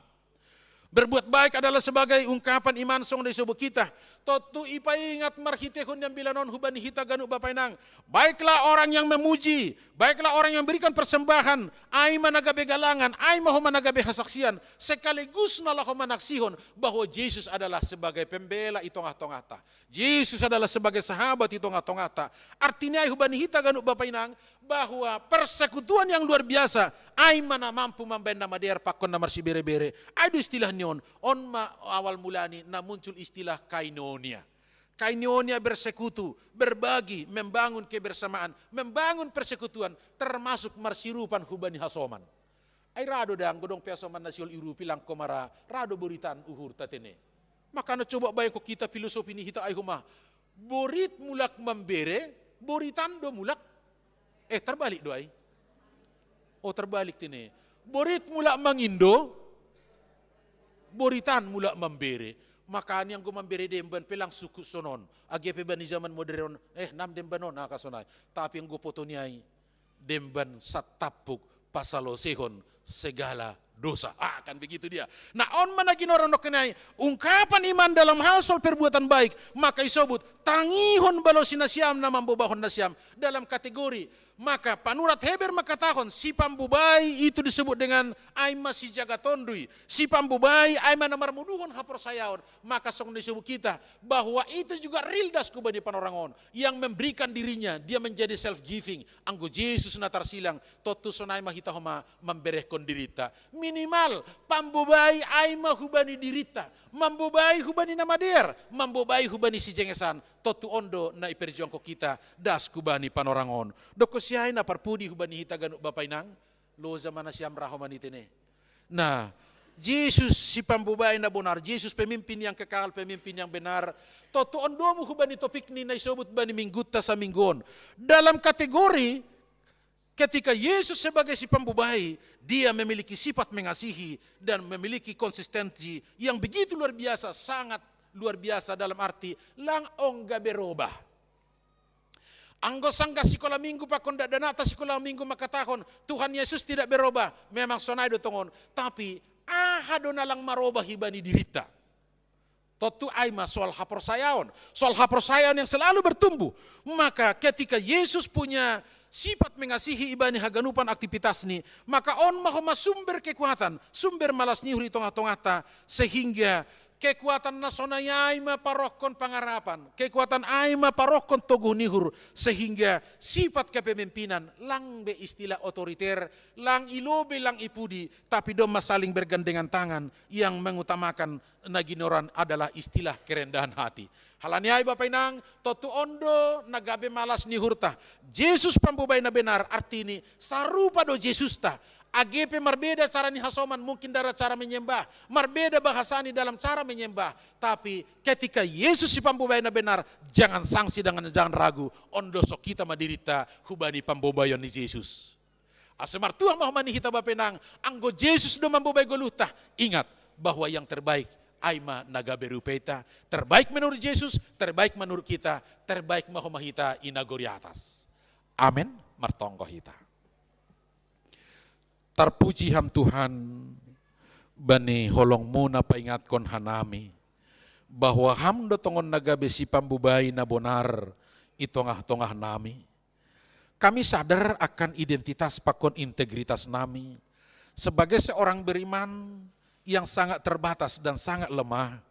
Berbuat baik adalah sebagai ungkapan iman songon disebut kita. Tontu ipaingat marhitehon ni ambilan on hubani hita ganup bapa inang. Baiklah orang yang memuji, baiklah orang yang memberikan persembahan, ai ma na gabe galangan, ai ma homa na gabe hasaksian, sekaligus na laho manaksihon bahwa Jesus adalah sebagai pembela i tongah-tongahta. Jesus adalah sebagai sahabat i tongah-tongahta. Artinya ai hubani hita ganup bapa inang, bahwa persekutuan yang luar biasa, ai ma na mampu mambaen na madear pakon na marsibere-bere. Ai do istilah ni on, on ma awal mulani na muncul istilah koinonia. Koinonia bersekutu, berbagi, membangun kebersamaan, membangun persekutuan, termasuk marsiurupan hubani hasoman. Ai ra do da anggo dong pe hasoman na sihol iurupi lang ko mara, ra do boritan uhurta tene. Makana coba bayangko kita filosofi ni hita ai homa. Borit mulak mambere, boritan do mulak. Eh, terbalik do ai. Oh, terbalik tene. Borit mulak mangindo, boritan mulak mambere. Makana anggo mambere demban pe lang sukut sonon. Age pe bani zaman modern on, eh, nam demban on, ah, kasonai. Tapi anggo poto ni ai, demban santampuk pasalosehon segala dosa. Ah, kan begitu dia. Nah, on ma na ginoran dohot nai, ungkapan iman dalam hal soal perbuatan baik, maka isobut, tangihon balosi nasiam na mambobahon nasiam dalam kategori. Maka panurat Heber mangkatahon, sipambobai itu disebut dengan ai ma sijaga tondui, sipambobai ai ma na marmuduhon haporsayaon, maka songon disebut kita, bahwa itu juga real das hubani panorangon, yang memberikan dirinya, dia menjadi self giving. Anggo Jesus na tarsilang, tontu sonai ma hita homa mamberehon dirinta. Minimal, pambobai ai ma hubani dirinta, mambobai hubani na madear, mambobai hubani sijengesan, tontu on do na iperjuangkon hita das hubani panorangon. Dokkon si ai na parpudi hubani hita ganup bapa inang, loja ma nasiam ra homa ni tene. Nah, Jesus sipambobai na bonar, Jesus pemimpin yang kekal, pemimpin yang benar. Tontu on domu hubani topik ni na isobut bani minggunta saminggu on. Dalam kategori ketika Yesus sebagai sipambobai, dia memiliki sifat mengasihi dan memiliki konsistensi yang begitu luar biasa, sangat luar biasa dalam arti lang ongga berubah. Anggo sanggah sikola minggu pakon dakdanakta sikola minggu mangkatahon, Tuhan Yesus tidak berubah, memang sonai do tongon. Tapi aha do na lang marubah ibani dirinta? Tontu ai ma soal haporsayaon, soal haporsayaon yang selalu bertumbuh. Maka ketika Yesus punya sifat mengasihi ibani haganupan aktivitasni, maka on ma homa sumber kekuatan, sumber malas ni uhur i tongah-tongahta, sehingga kekuatan na sonai ai ma parohkon pangarapan, kekuatan ai ma parohkon toguh ni uhur, sehingga sifat kepemimpinan lang be istilah otoriter, lang i lobei, lang i pudi, tapi domma saling bergandengan tangan, yang mengutamakan na ginoran adalah istilah kerendahan hati. Halani ai bapa inang, tontu on do na gabe malas ni uhurta. Jesus pambobai na benar, artini sarupa do Jesusta. Age pe marbeda cara ni hasoman, mungkin dara cara menyembah, marbeda bahasani dalam cara menyembah. Tapi ketika Yesus sipambobai na benar, jangan sangsi, jangan, jangan ragu, ondosok hita ma dirinta hubani pambobaion ni Jesus. Ase martuah ma homa ni hita bapa inang, anggo Jesus do mambobai goluhta, ingat bahwa yang terbaik ai ma na gabe rupeita, terbaik menurut Jesus, terbaik menurut kita, terbaik ma homa hita i nagori atas. Amen. Martonggo hita. Tarpuji Ham Tuhan, bani holong-Mu na paingatkon hanami, bahwa Ham do tongon na gabe sipambobai na bonar i tongah-tongah nami. Kami sadar akan identitas pakon integritas nami sebagai seorang beriman yang sangat terbatas dan sangat lemah,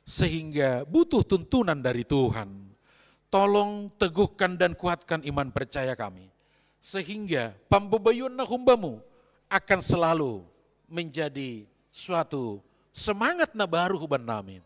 sehingga butuh tuntunan dari Tuhan. Tolong teguhkan dan kuatkan iman percaya kami, sehingga pambobaion na humbamu akan selalu menjadi suatu semangat na baru huban nami.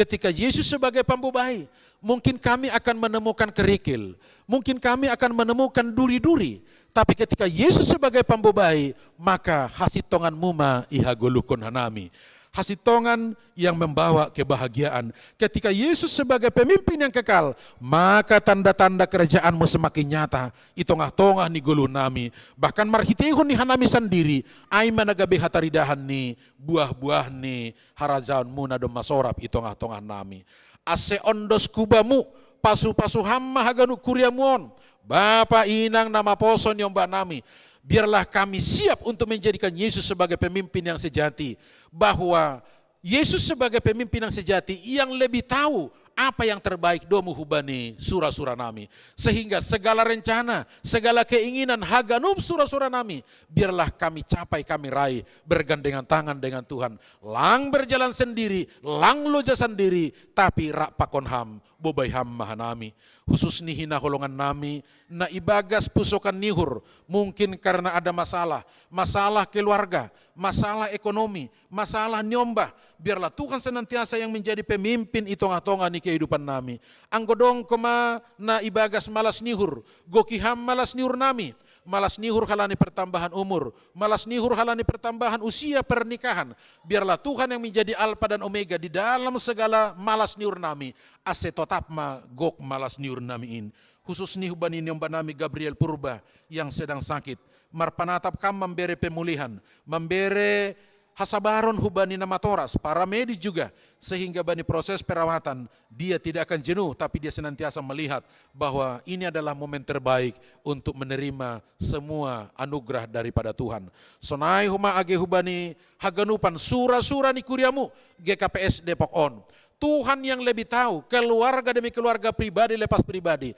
Ketika Yesus sebagai pambobai, mungkin kami akan menemukan kerikil, mungkin kami akan menemukan duri-duri. Tapi ketika Yesus sebagai pambobai, maka hasitongan muma ihagoluhkon hanami. Hasitongan yang membawa kebahagiaan. Ketika Yesus sebagai pemimpin yang kekal, maka tanda-tanda kerajaanmu semakin nyata i tongah-tongah ni goluh nami. Bahkan marhiteihon ni hanami sandiri, ai ma na gabe hataridahan ni buah-buah ni harajaonmuna domma sorap i tongah-tongah nami. Ase ondos kubamu, pasu-pasu ham ma haganup kuriamu on, bapa inang na maposo niombah nami. Biarlah kami siap untuk menjadikan Yesus sebagai pemimpin yang sejati, bahwa Yesus sebagai pemimpin yang sejati yang lebih tahu apa yang terbaik domu hubani sura-sura nami. Sehingga segala rencana, segala keinginan haganup sura-sura nami, biarlah kami capai, kami raih, bergandengan tangan dengan Tuhan. Lang berjalan sendiri, lang loja sandiri, tapi rap pakon ham, bobai ham ma hanami. Husus ni hinaholongan nami, na ibagas pusokan ni uhur, mungkin karena ada masalah, masalah keluarga, masalah ekonomi, masalah niombah, biarlah Tuhan senantiasa yang menjadi pemimpin i tongah-tongah ni kehidupan nami. Anggo dong koma na ibagas malas ni uhur, goki ham malas ni uhur nami, malas ni uhur halani pertambahan umur, malas ni uhur halani pertambahan usia pernikahan. Biarlah Tuhan yang menjadi Alfa dan Omega di dalam segala malas ni uhur nami, ase totap ma gok malas ni uhur nami in. Husus ni hubani niombah nami Gabriel Purba yang sedang sakit, marpanatap kam mambere pemulihan, mambere hasabaron hubani na matoras, para medis juga, sehingga bani proses perawatan dia tidak akan jenuh, tapi dia senantiasa melihat bahwa ini adalah momen terbaik untuk menerima semua anugerah daripada Tuhan. Sonai homa age hubani haganupan sura-sura ni kuriamu G K P S Depok on. Tuhan yang lebih tahu, keluarga demi keluarga, pribadi lepas pribadi.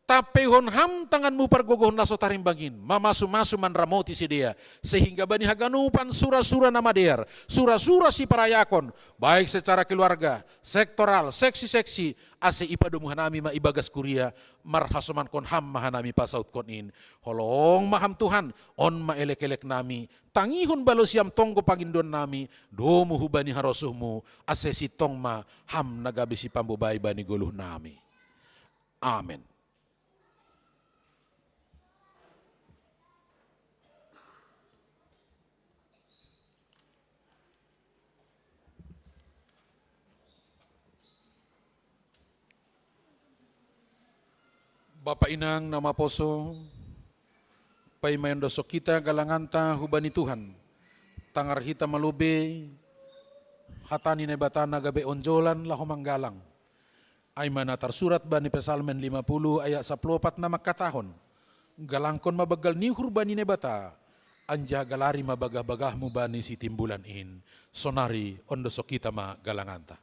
Tapeihon ham tanganmu pargogohon na so tarimbang in, mamasu-masu manramoti sidea, sehingga bani haganupan sura-sura na madear, sura-sura siparayakon, baik secara keluarga, sektoral, seksi-seksi, ase ipadomu hanami ma ibagas kuria, marhasomankon ham ma hanami pasautkon in. Holong ma ham Tuhan, on ma elek-elek nami, tangihon balosi am tonggo pangindoan nami, domu hubani harosuhmu, ase sintong ma ham na gabe sipambobai bani goluh nami. Amen. Bapa inang na maposo, paima endosok hita galanganta hubani Tuhan, tangar hita malobei hata ni Naibata na gabe onjolan laho manggalang. Ai ma na tarsurat bani Psalmen lima puluh ayat sapuluh opat na mangkatahon: Galangkon ma banggal ni uhur bani Naibata, anjaha galari ma bagah-bagahmu bani sitimbulan in. Sonari ondosok hita ma galanganta.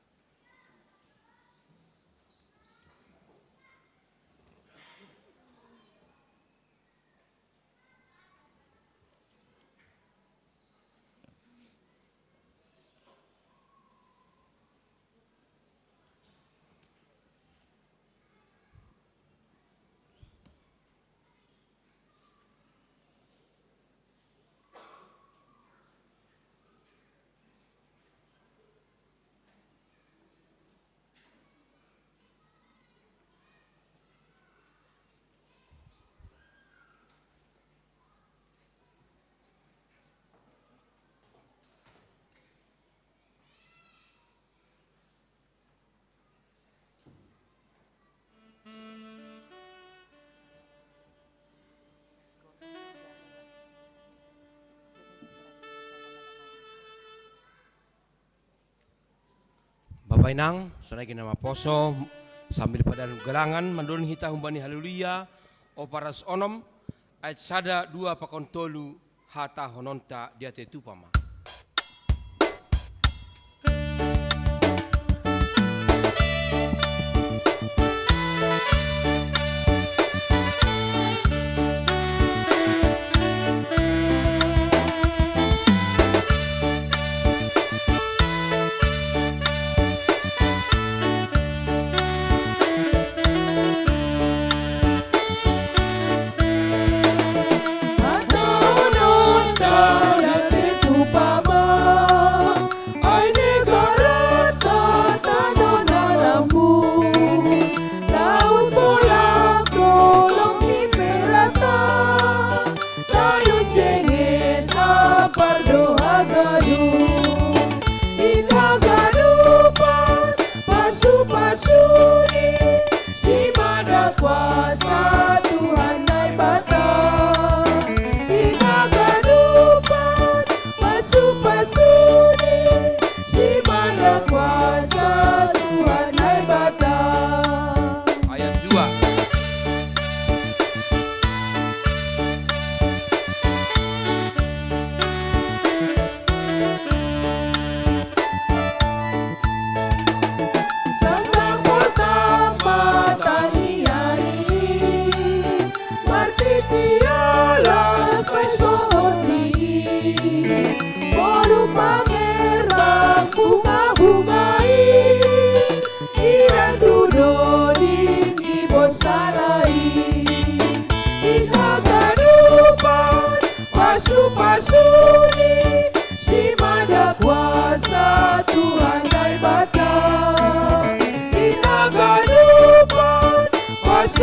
Bapa inang, sonai age na maposo, sambil padan galangan, mandoni hita humbani Haleluya, opat ratus onom, ayat sada, dua pakon tolu, hatahononta diatei tupa ma.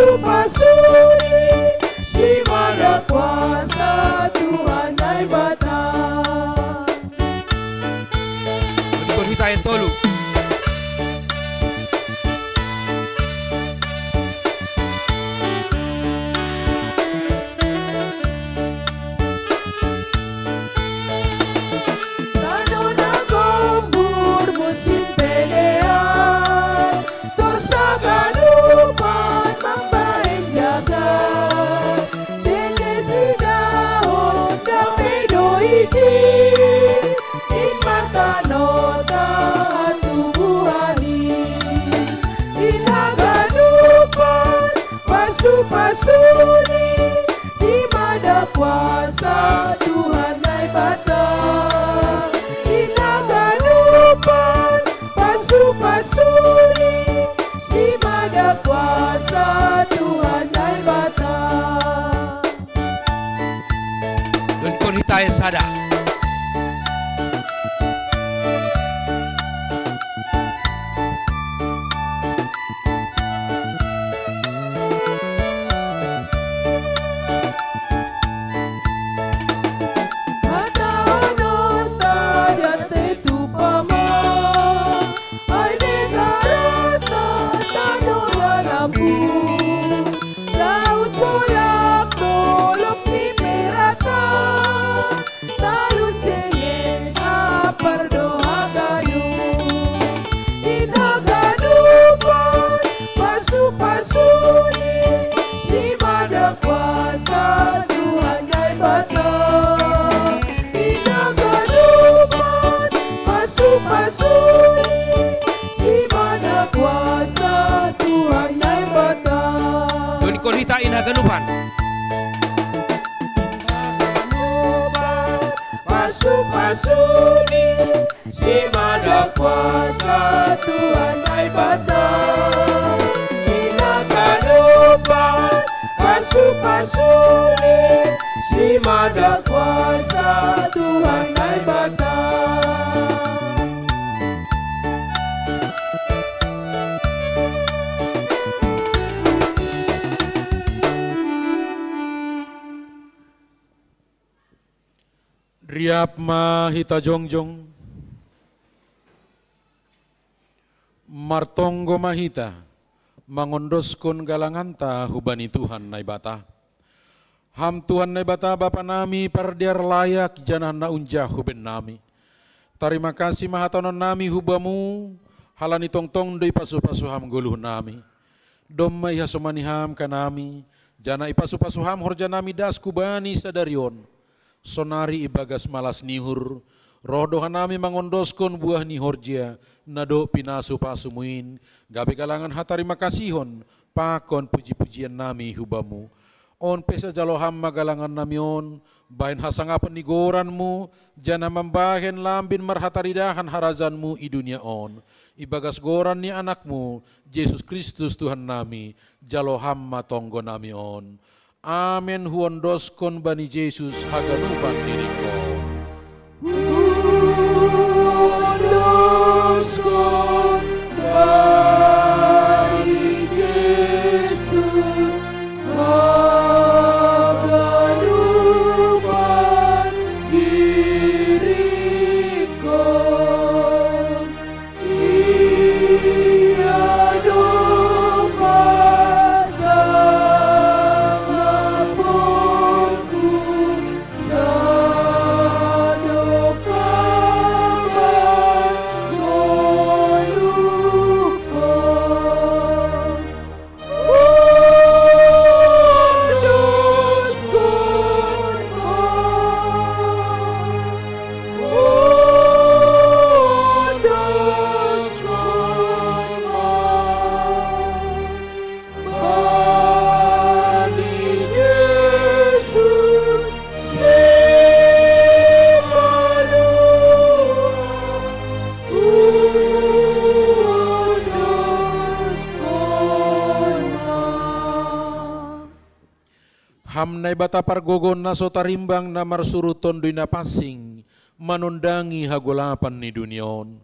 Pasuni, si mada kuasa Tuhan Naibata. Ikut hita yang tolu. Tano na gombur musim pelean, torsa ganupan mambahen jagar. Jenge sinahon damei do ijin, in ma tano ta hatubuan i. In haganupan pasupasuni, si mada kuasa Tuhan Naibata. In haganupan pasupasuni, si mada kuasa Tuhan Naibata. Donkon hita sada. Hatahononta diatei tupa ma, ai negarata tano na lampu, laut bolak dolok ni merata, talun jenge sapar do haganup. In haganupan pasupasuni, si mada kuasa Tuhan Naibata. In haganupan pasupasuni, si mada kuasa Tuhan Naibata. Donkon hita in haganupan. Pasupasuni, si mada kuasa Tuhan Naibata. In haganupan pasupasuni, si mada kuasa Tuhan Naibata. Riap ma hita jongjong. Martonggo ma hita mangondoskon galanganta hubani Tuhan Naibata. Ham Tuhan Naibata Bapa nami pardear layak janah na unjah hu bennami, tarima kasih ma hatahononnami hu Bamu, halani tongtong do ipasupasu Ham ngoluhnami. Domma ihasomani Ham hanami, janah ipasupasu Ham horjanami das hubani sadari on. Sonari ibagas malas ni uhur, roh do hanami mangondoskon buah ni horja na dob pinasupasu-Mu in, gabe galangan hatarima kasihon pakon puji-pujiannami hu Bamu. On pe sai jalo Ham ma galangannami on, bahen hasangapon ni goran-Mu, janah mambahen lambin marhataridahan harajaon-Mu i dunia on. Ibagas goran ni Anak-Mu, Jesus Kristus Tuhannami, jalo Ham ma tonggonami on. Amen. Huondoskon bani Jesus haganupan diringkon. Huondoskon bani Jesus haganupan diringkon. Ia do pasangaponku sadokah mangoluhkon. Ham Naibata pargogoon na so tarimbang na marsuru Tonduy Napansing, manondangi hagolapan ni dunia on.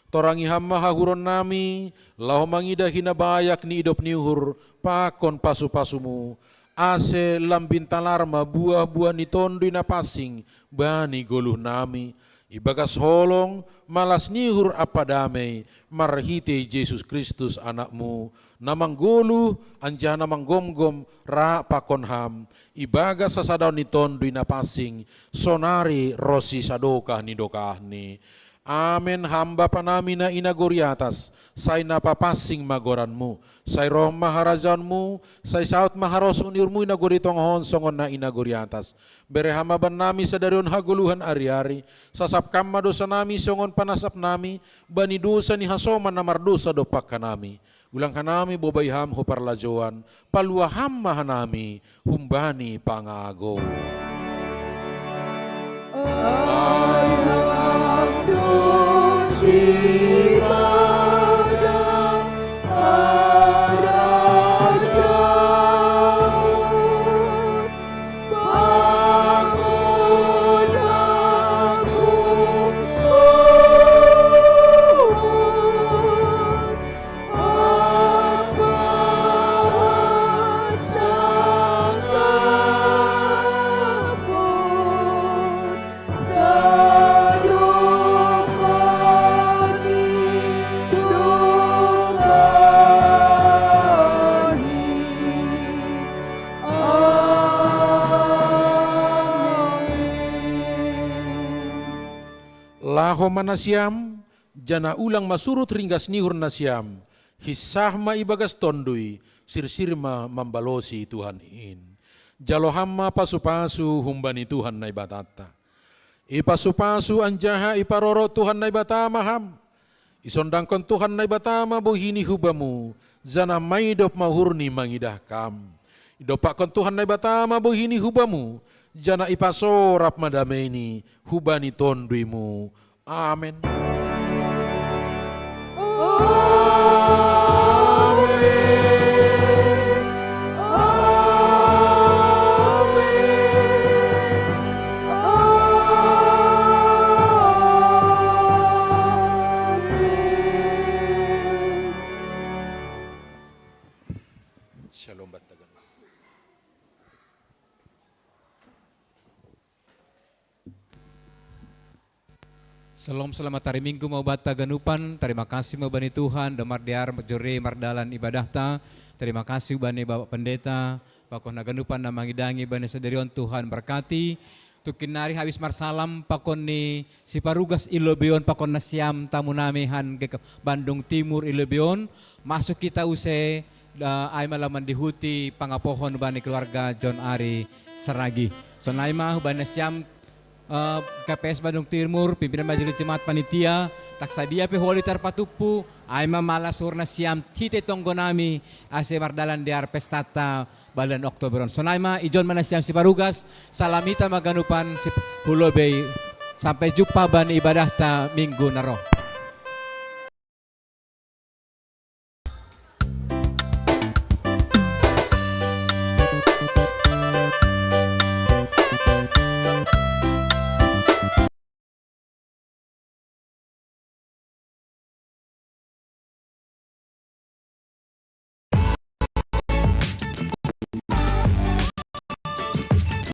Torangi Ham ma hahuron nami, laho mangidah hinabayak ni idop ni uhur pakon pasu-pasumu, ase lambin talar ma buah-buah ni Tonduy Napansing bani goluh nami, ibagas holong, malas ni uhur ampa damei, marhitei Jesus Kristus Anakmu, na manggoluh anjaha na manggomgom rap pakon Ham, ibagas hasadaon ni Tonduy Napansing, sonari ronsi sadokah ni dokahni. Amen. Ham Bapa nami na i nagori atas, sai na papansing ma goranMu, sai roh ma harajaonMu, sai saud ma harosuh ni uhurMu i nagori tonga on songon na i nagori atas. Bere Ham ma bannami sadari on hagoluhan ari-ari, sasap Kam ma dousa nami songon panasap nami bani dousa ni hasoman na mardousa dompak hanami. Ulang hanami bobai Ham hu parlajouan, palua Ham ma hanami humbani pangago. Laho ma nasiam, janah ulang ma surut ringgas ni uhur nasiam, hinsah ma ibagas Tonduy, sirsir ma mambalosi Tuhan in. Jalo Ham ma pasu-pasu humbani Tuhan Naibatanta. Ipasu-pasu anjaha iparorot Tuhan Naibata ma Ham. Isondangkon Tuhan Naibata ma bohi-Ni hu Bamu, janah maidop ma uhur-Ni mangidah Kam. Idompakkon Tuhan Naibata ma bohi-Ni hu Bamu, janah ipasorap ma damei-Ni hubani tonduyMu. Amen. Shalom, Batagan. Shalom, selamat hari Minggu ma hubanta haganupan. Terima kasih ma hubani Tuhan, domar dear jore mardalan ibadahta. Terima kasih hubani Bapak Pendeta, pakon haganupan na mangidangi bani sadari on. Tuhan berkati. Tungkin nari habis marsalam pakon ni siparugas i lobei on pakon nasiam tamu nami han GKPS Bandung Timur i lobei on. Masuk hita use, eh, ai ma laho mandihuti pangapohon bani keluarga John Ari Saragih. Sonai ma hubani nasiam, eh, GKPS Bandung Timur, pimpinan majelis jemaat panitia, tak sadia pe holi tarpatumpu, ai ma malas uhur nasiam hita tonggo nami, ase mardalan dear pestanta bulan Oktober on. Sonai ma, ijon ma nasiam siparugas, salam hita ma haganupan sip-, hu lobei. Sampai jumpa bani ibadahta minggu na ro.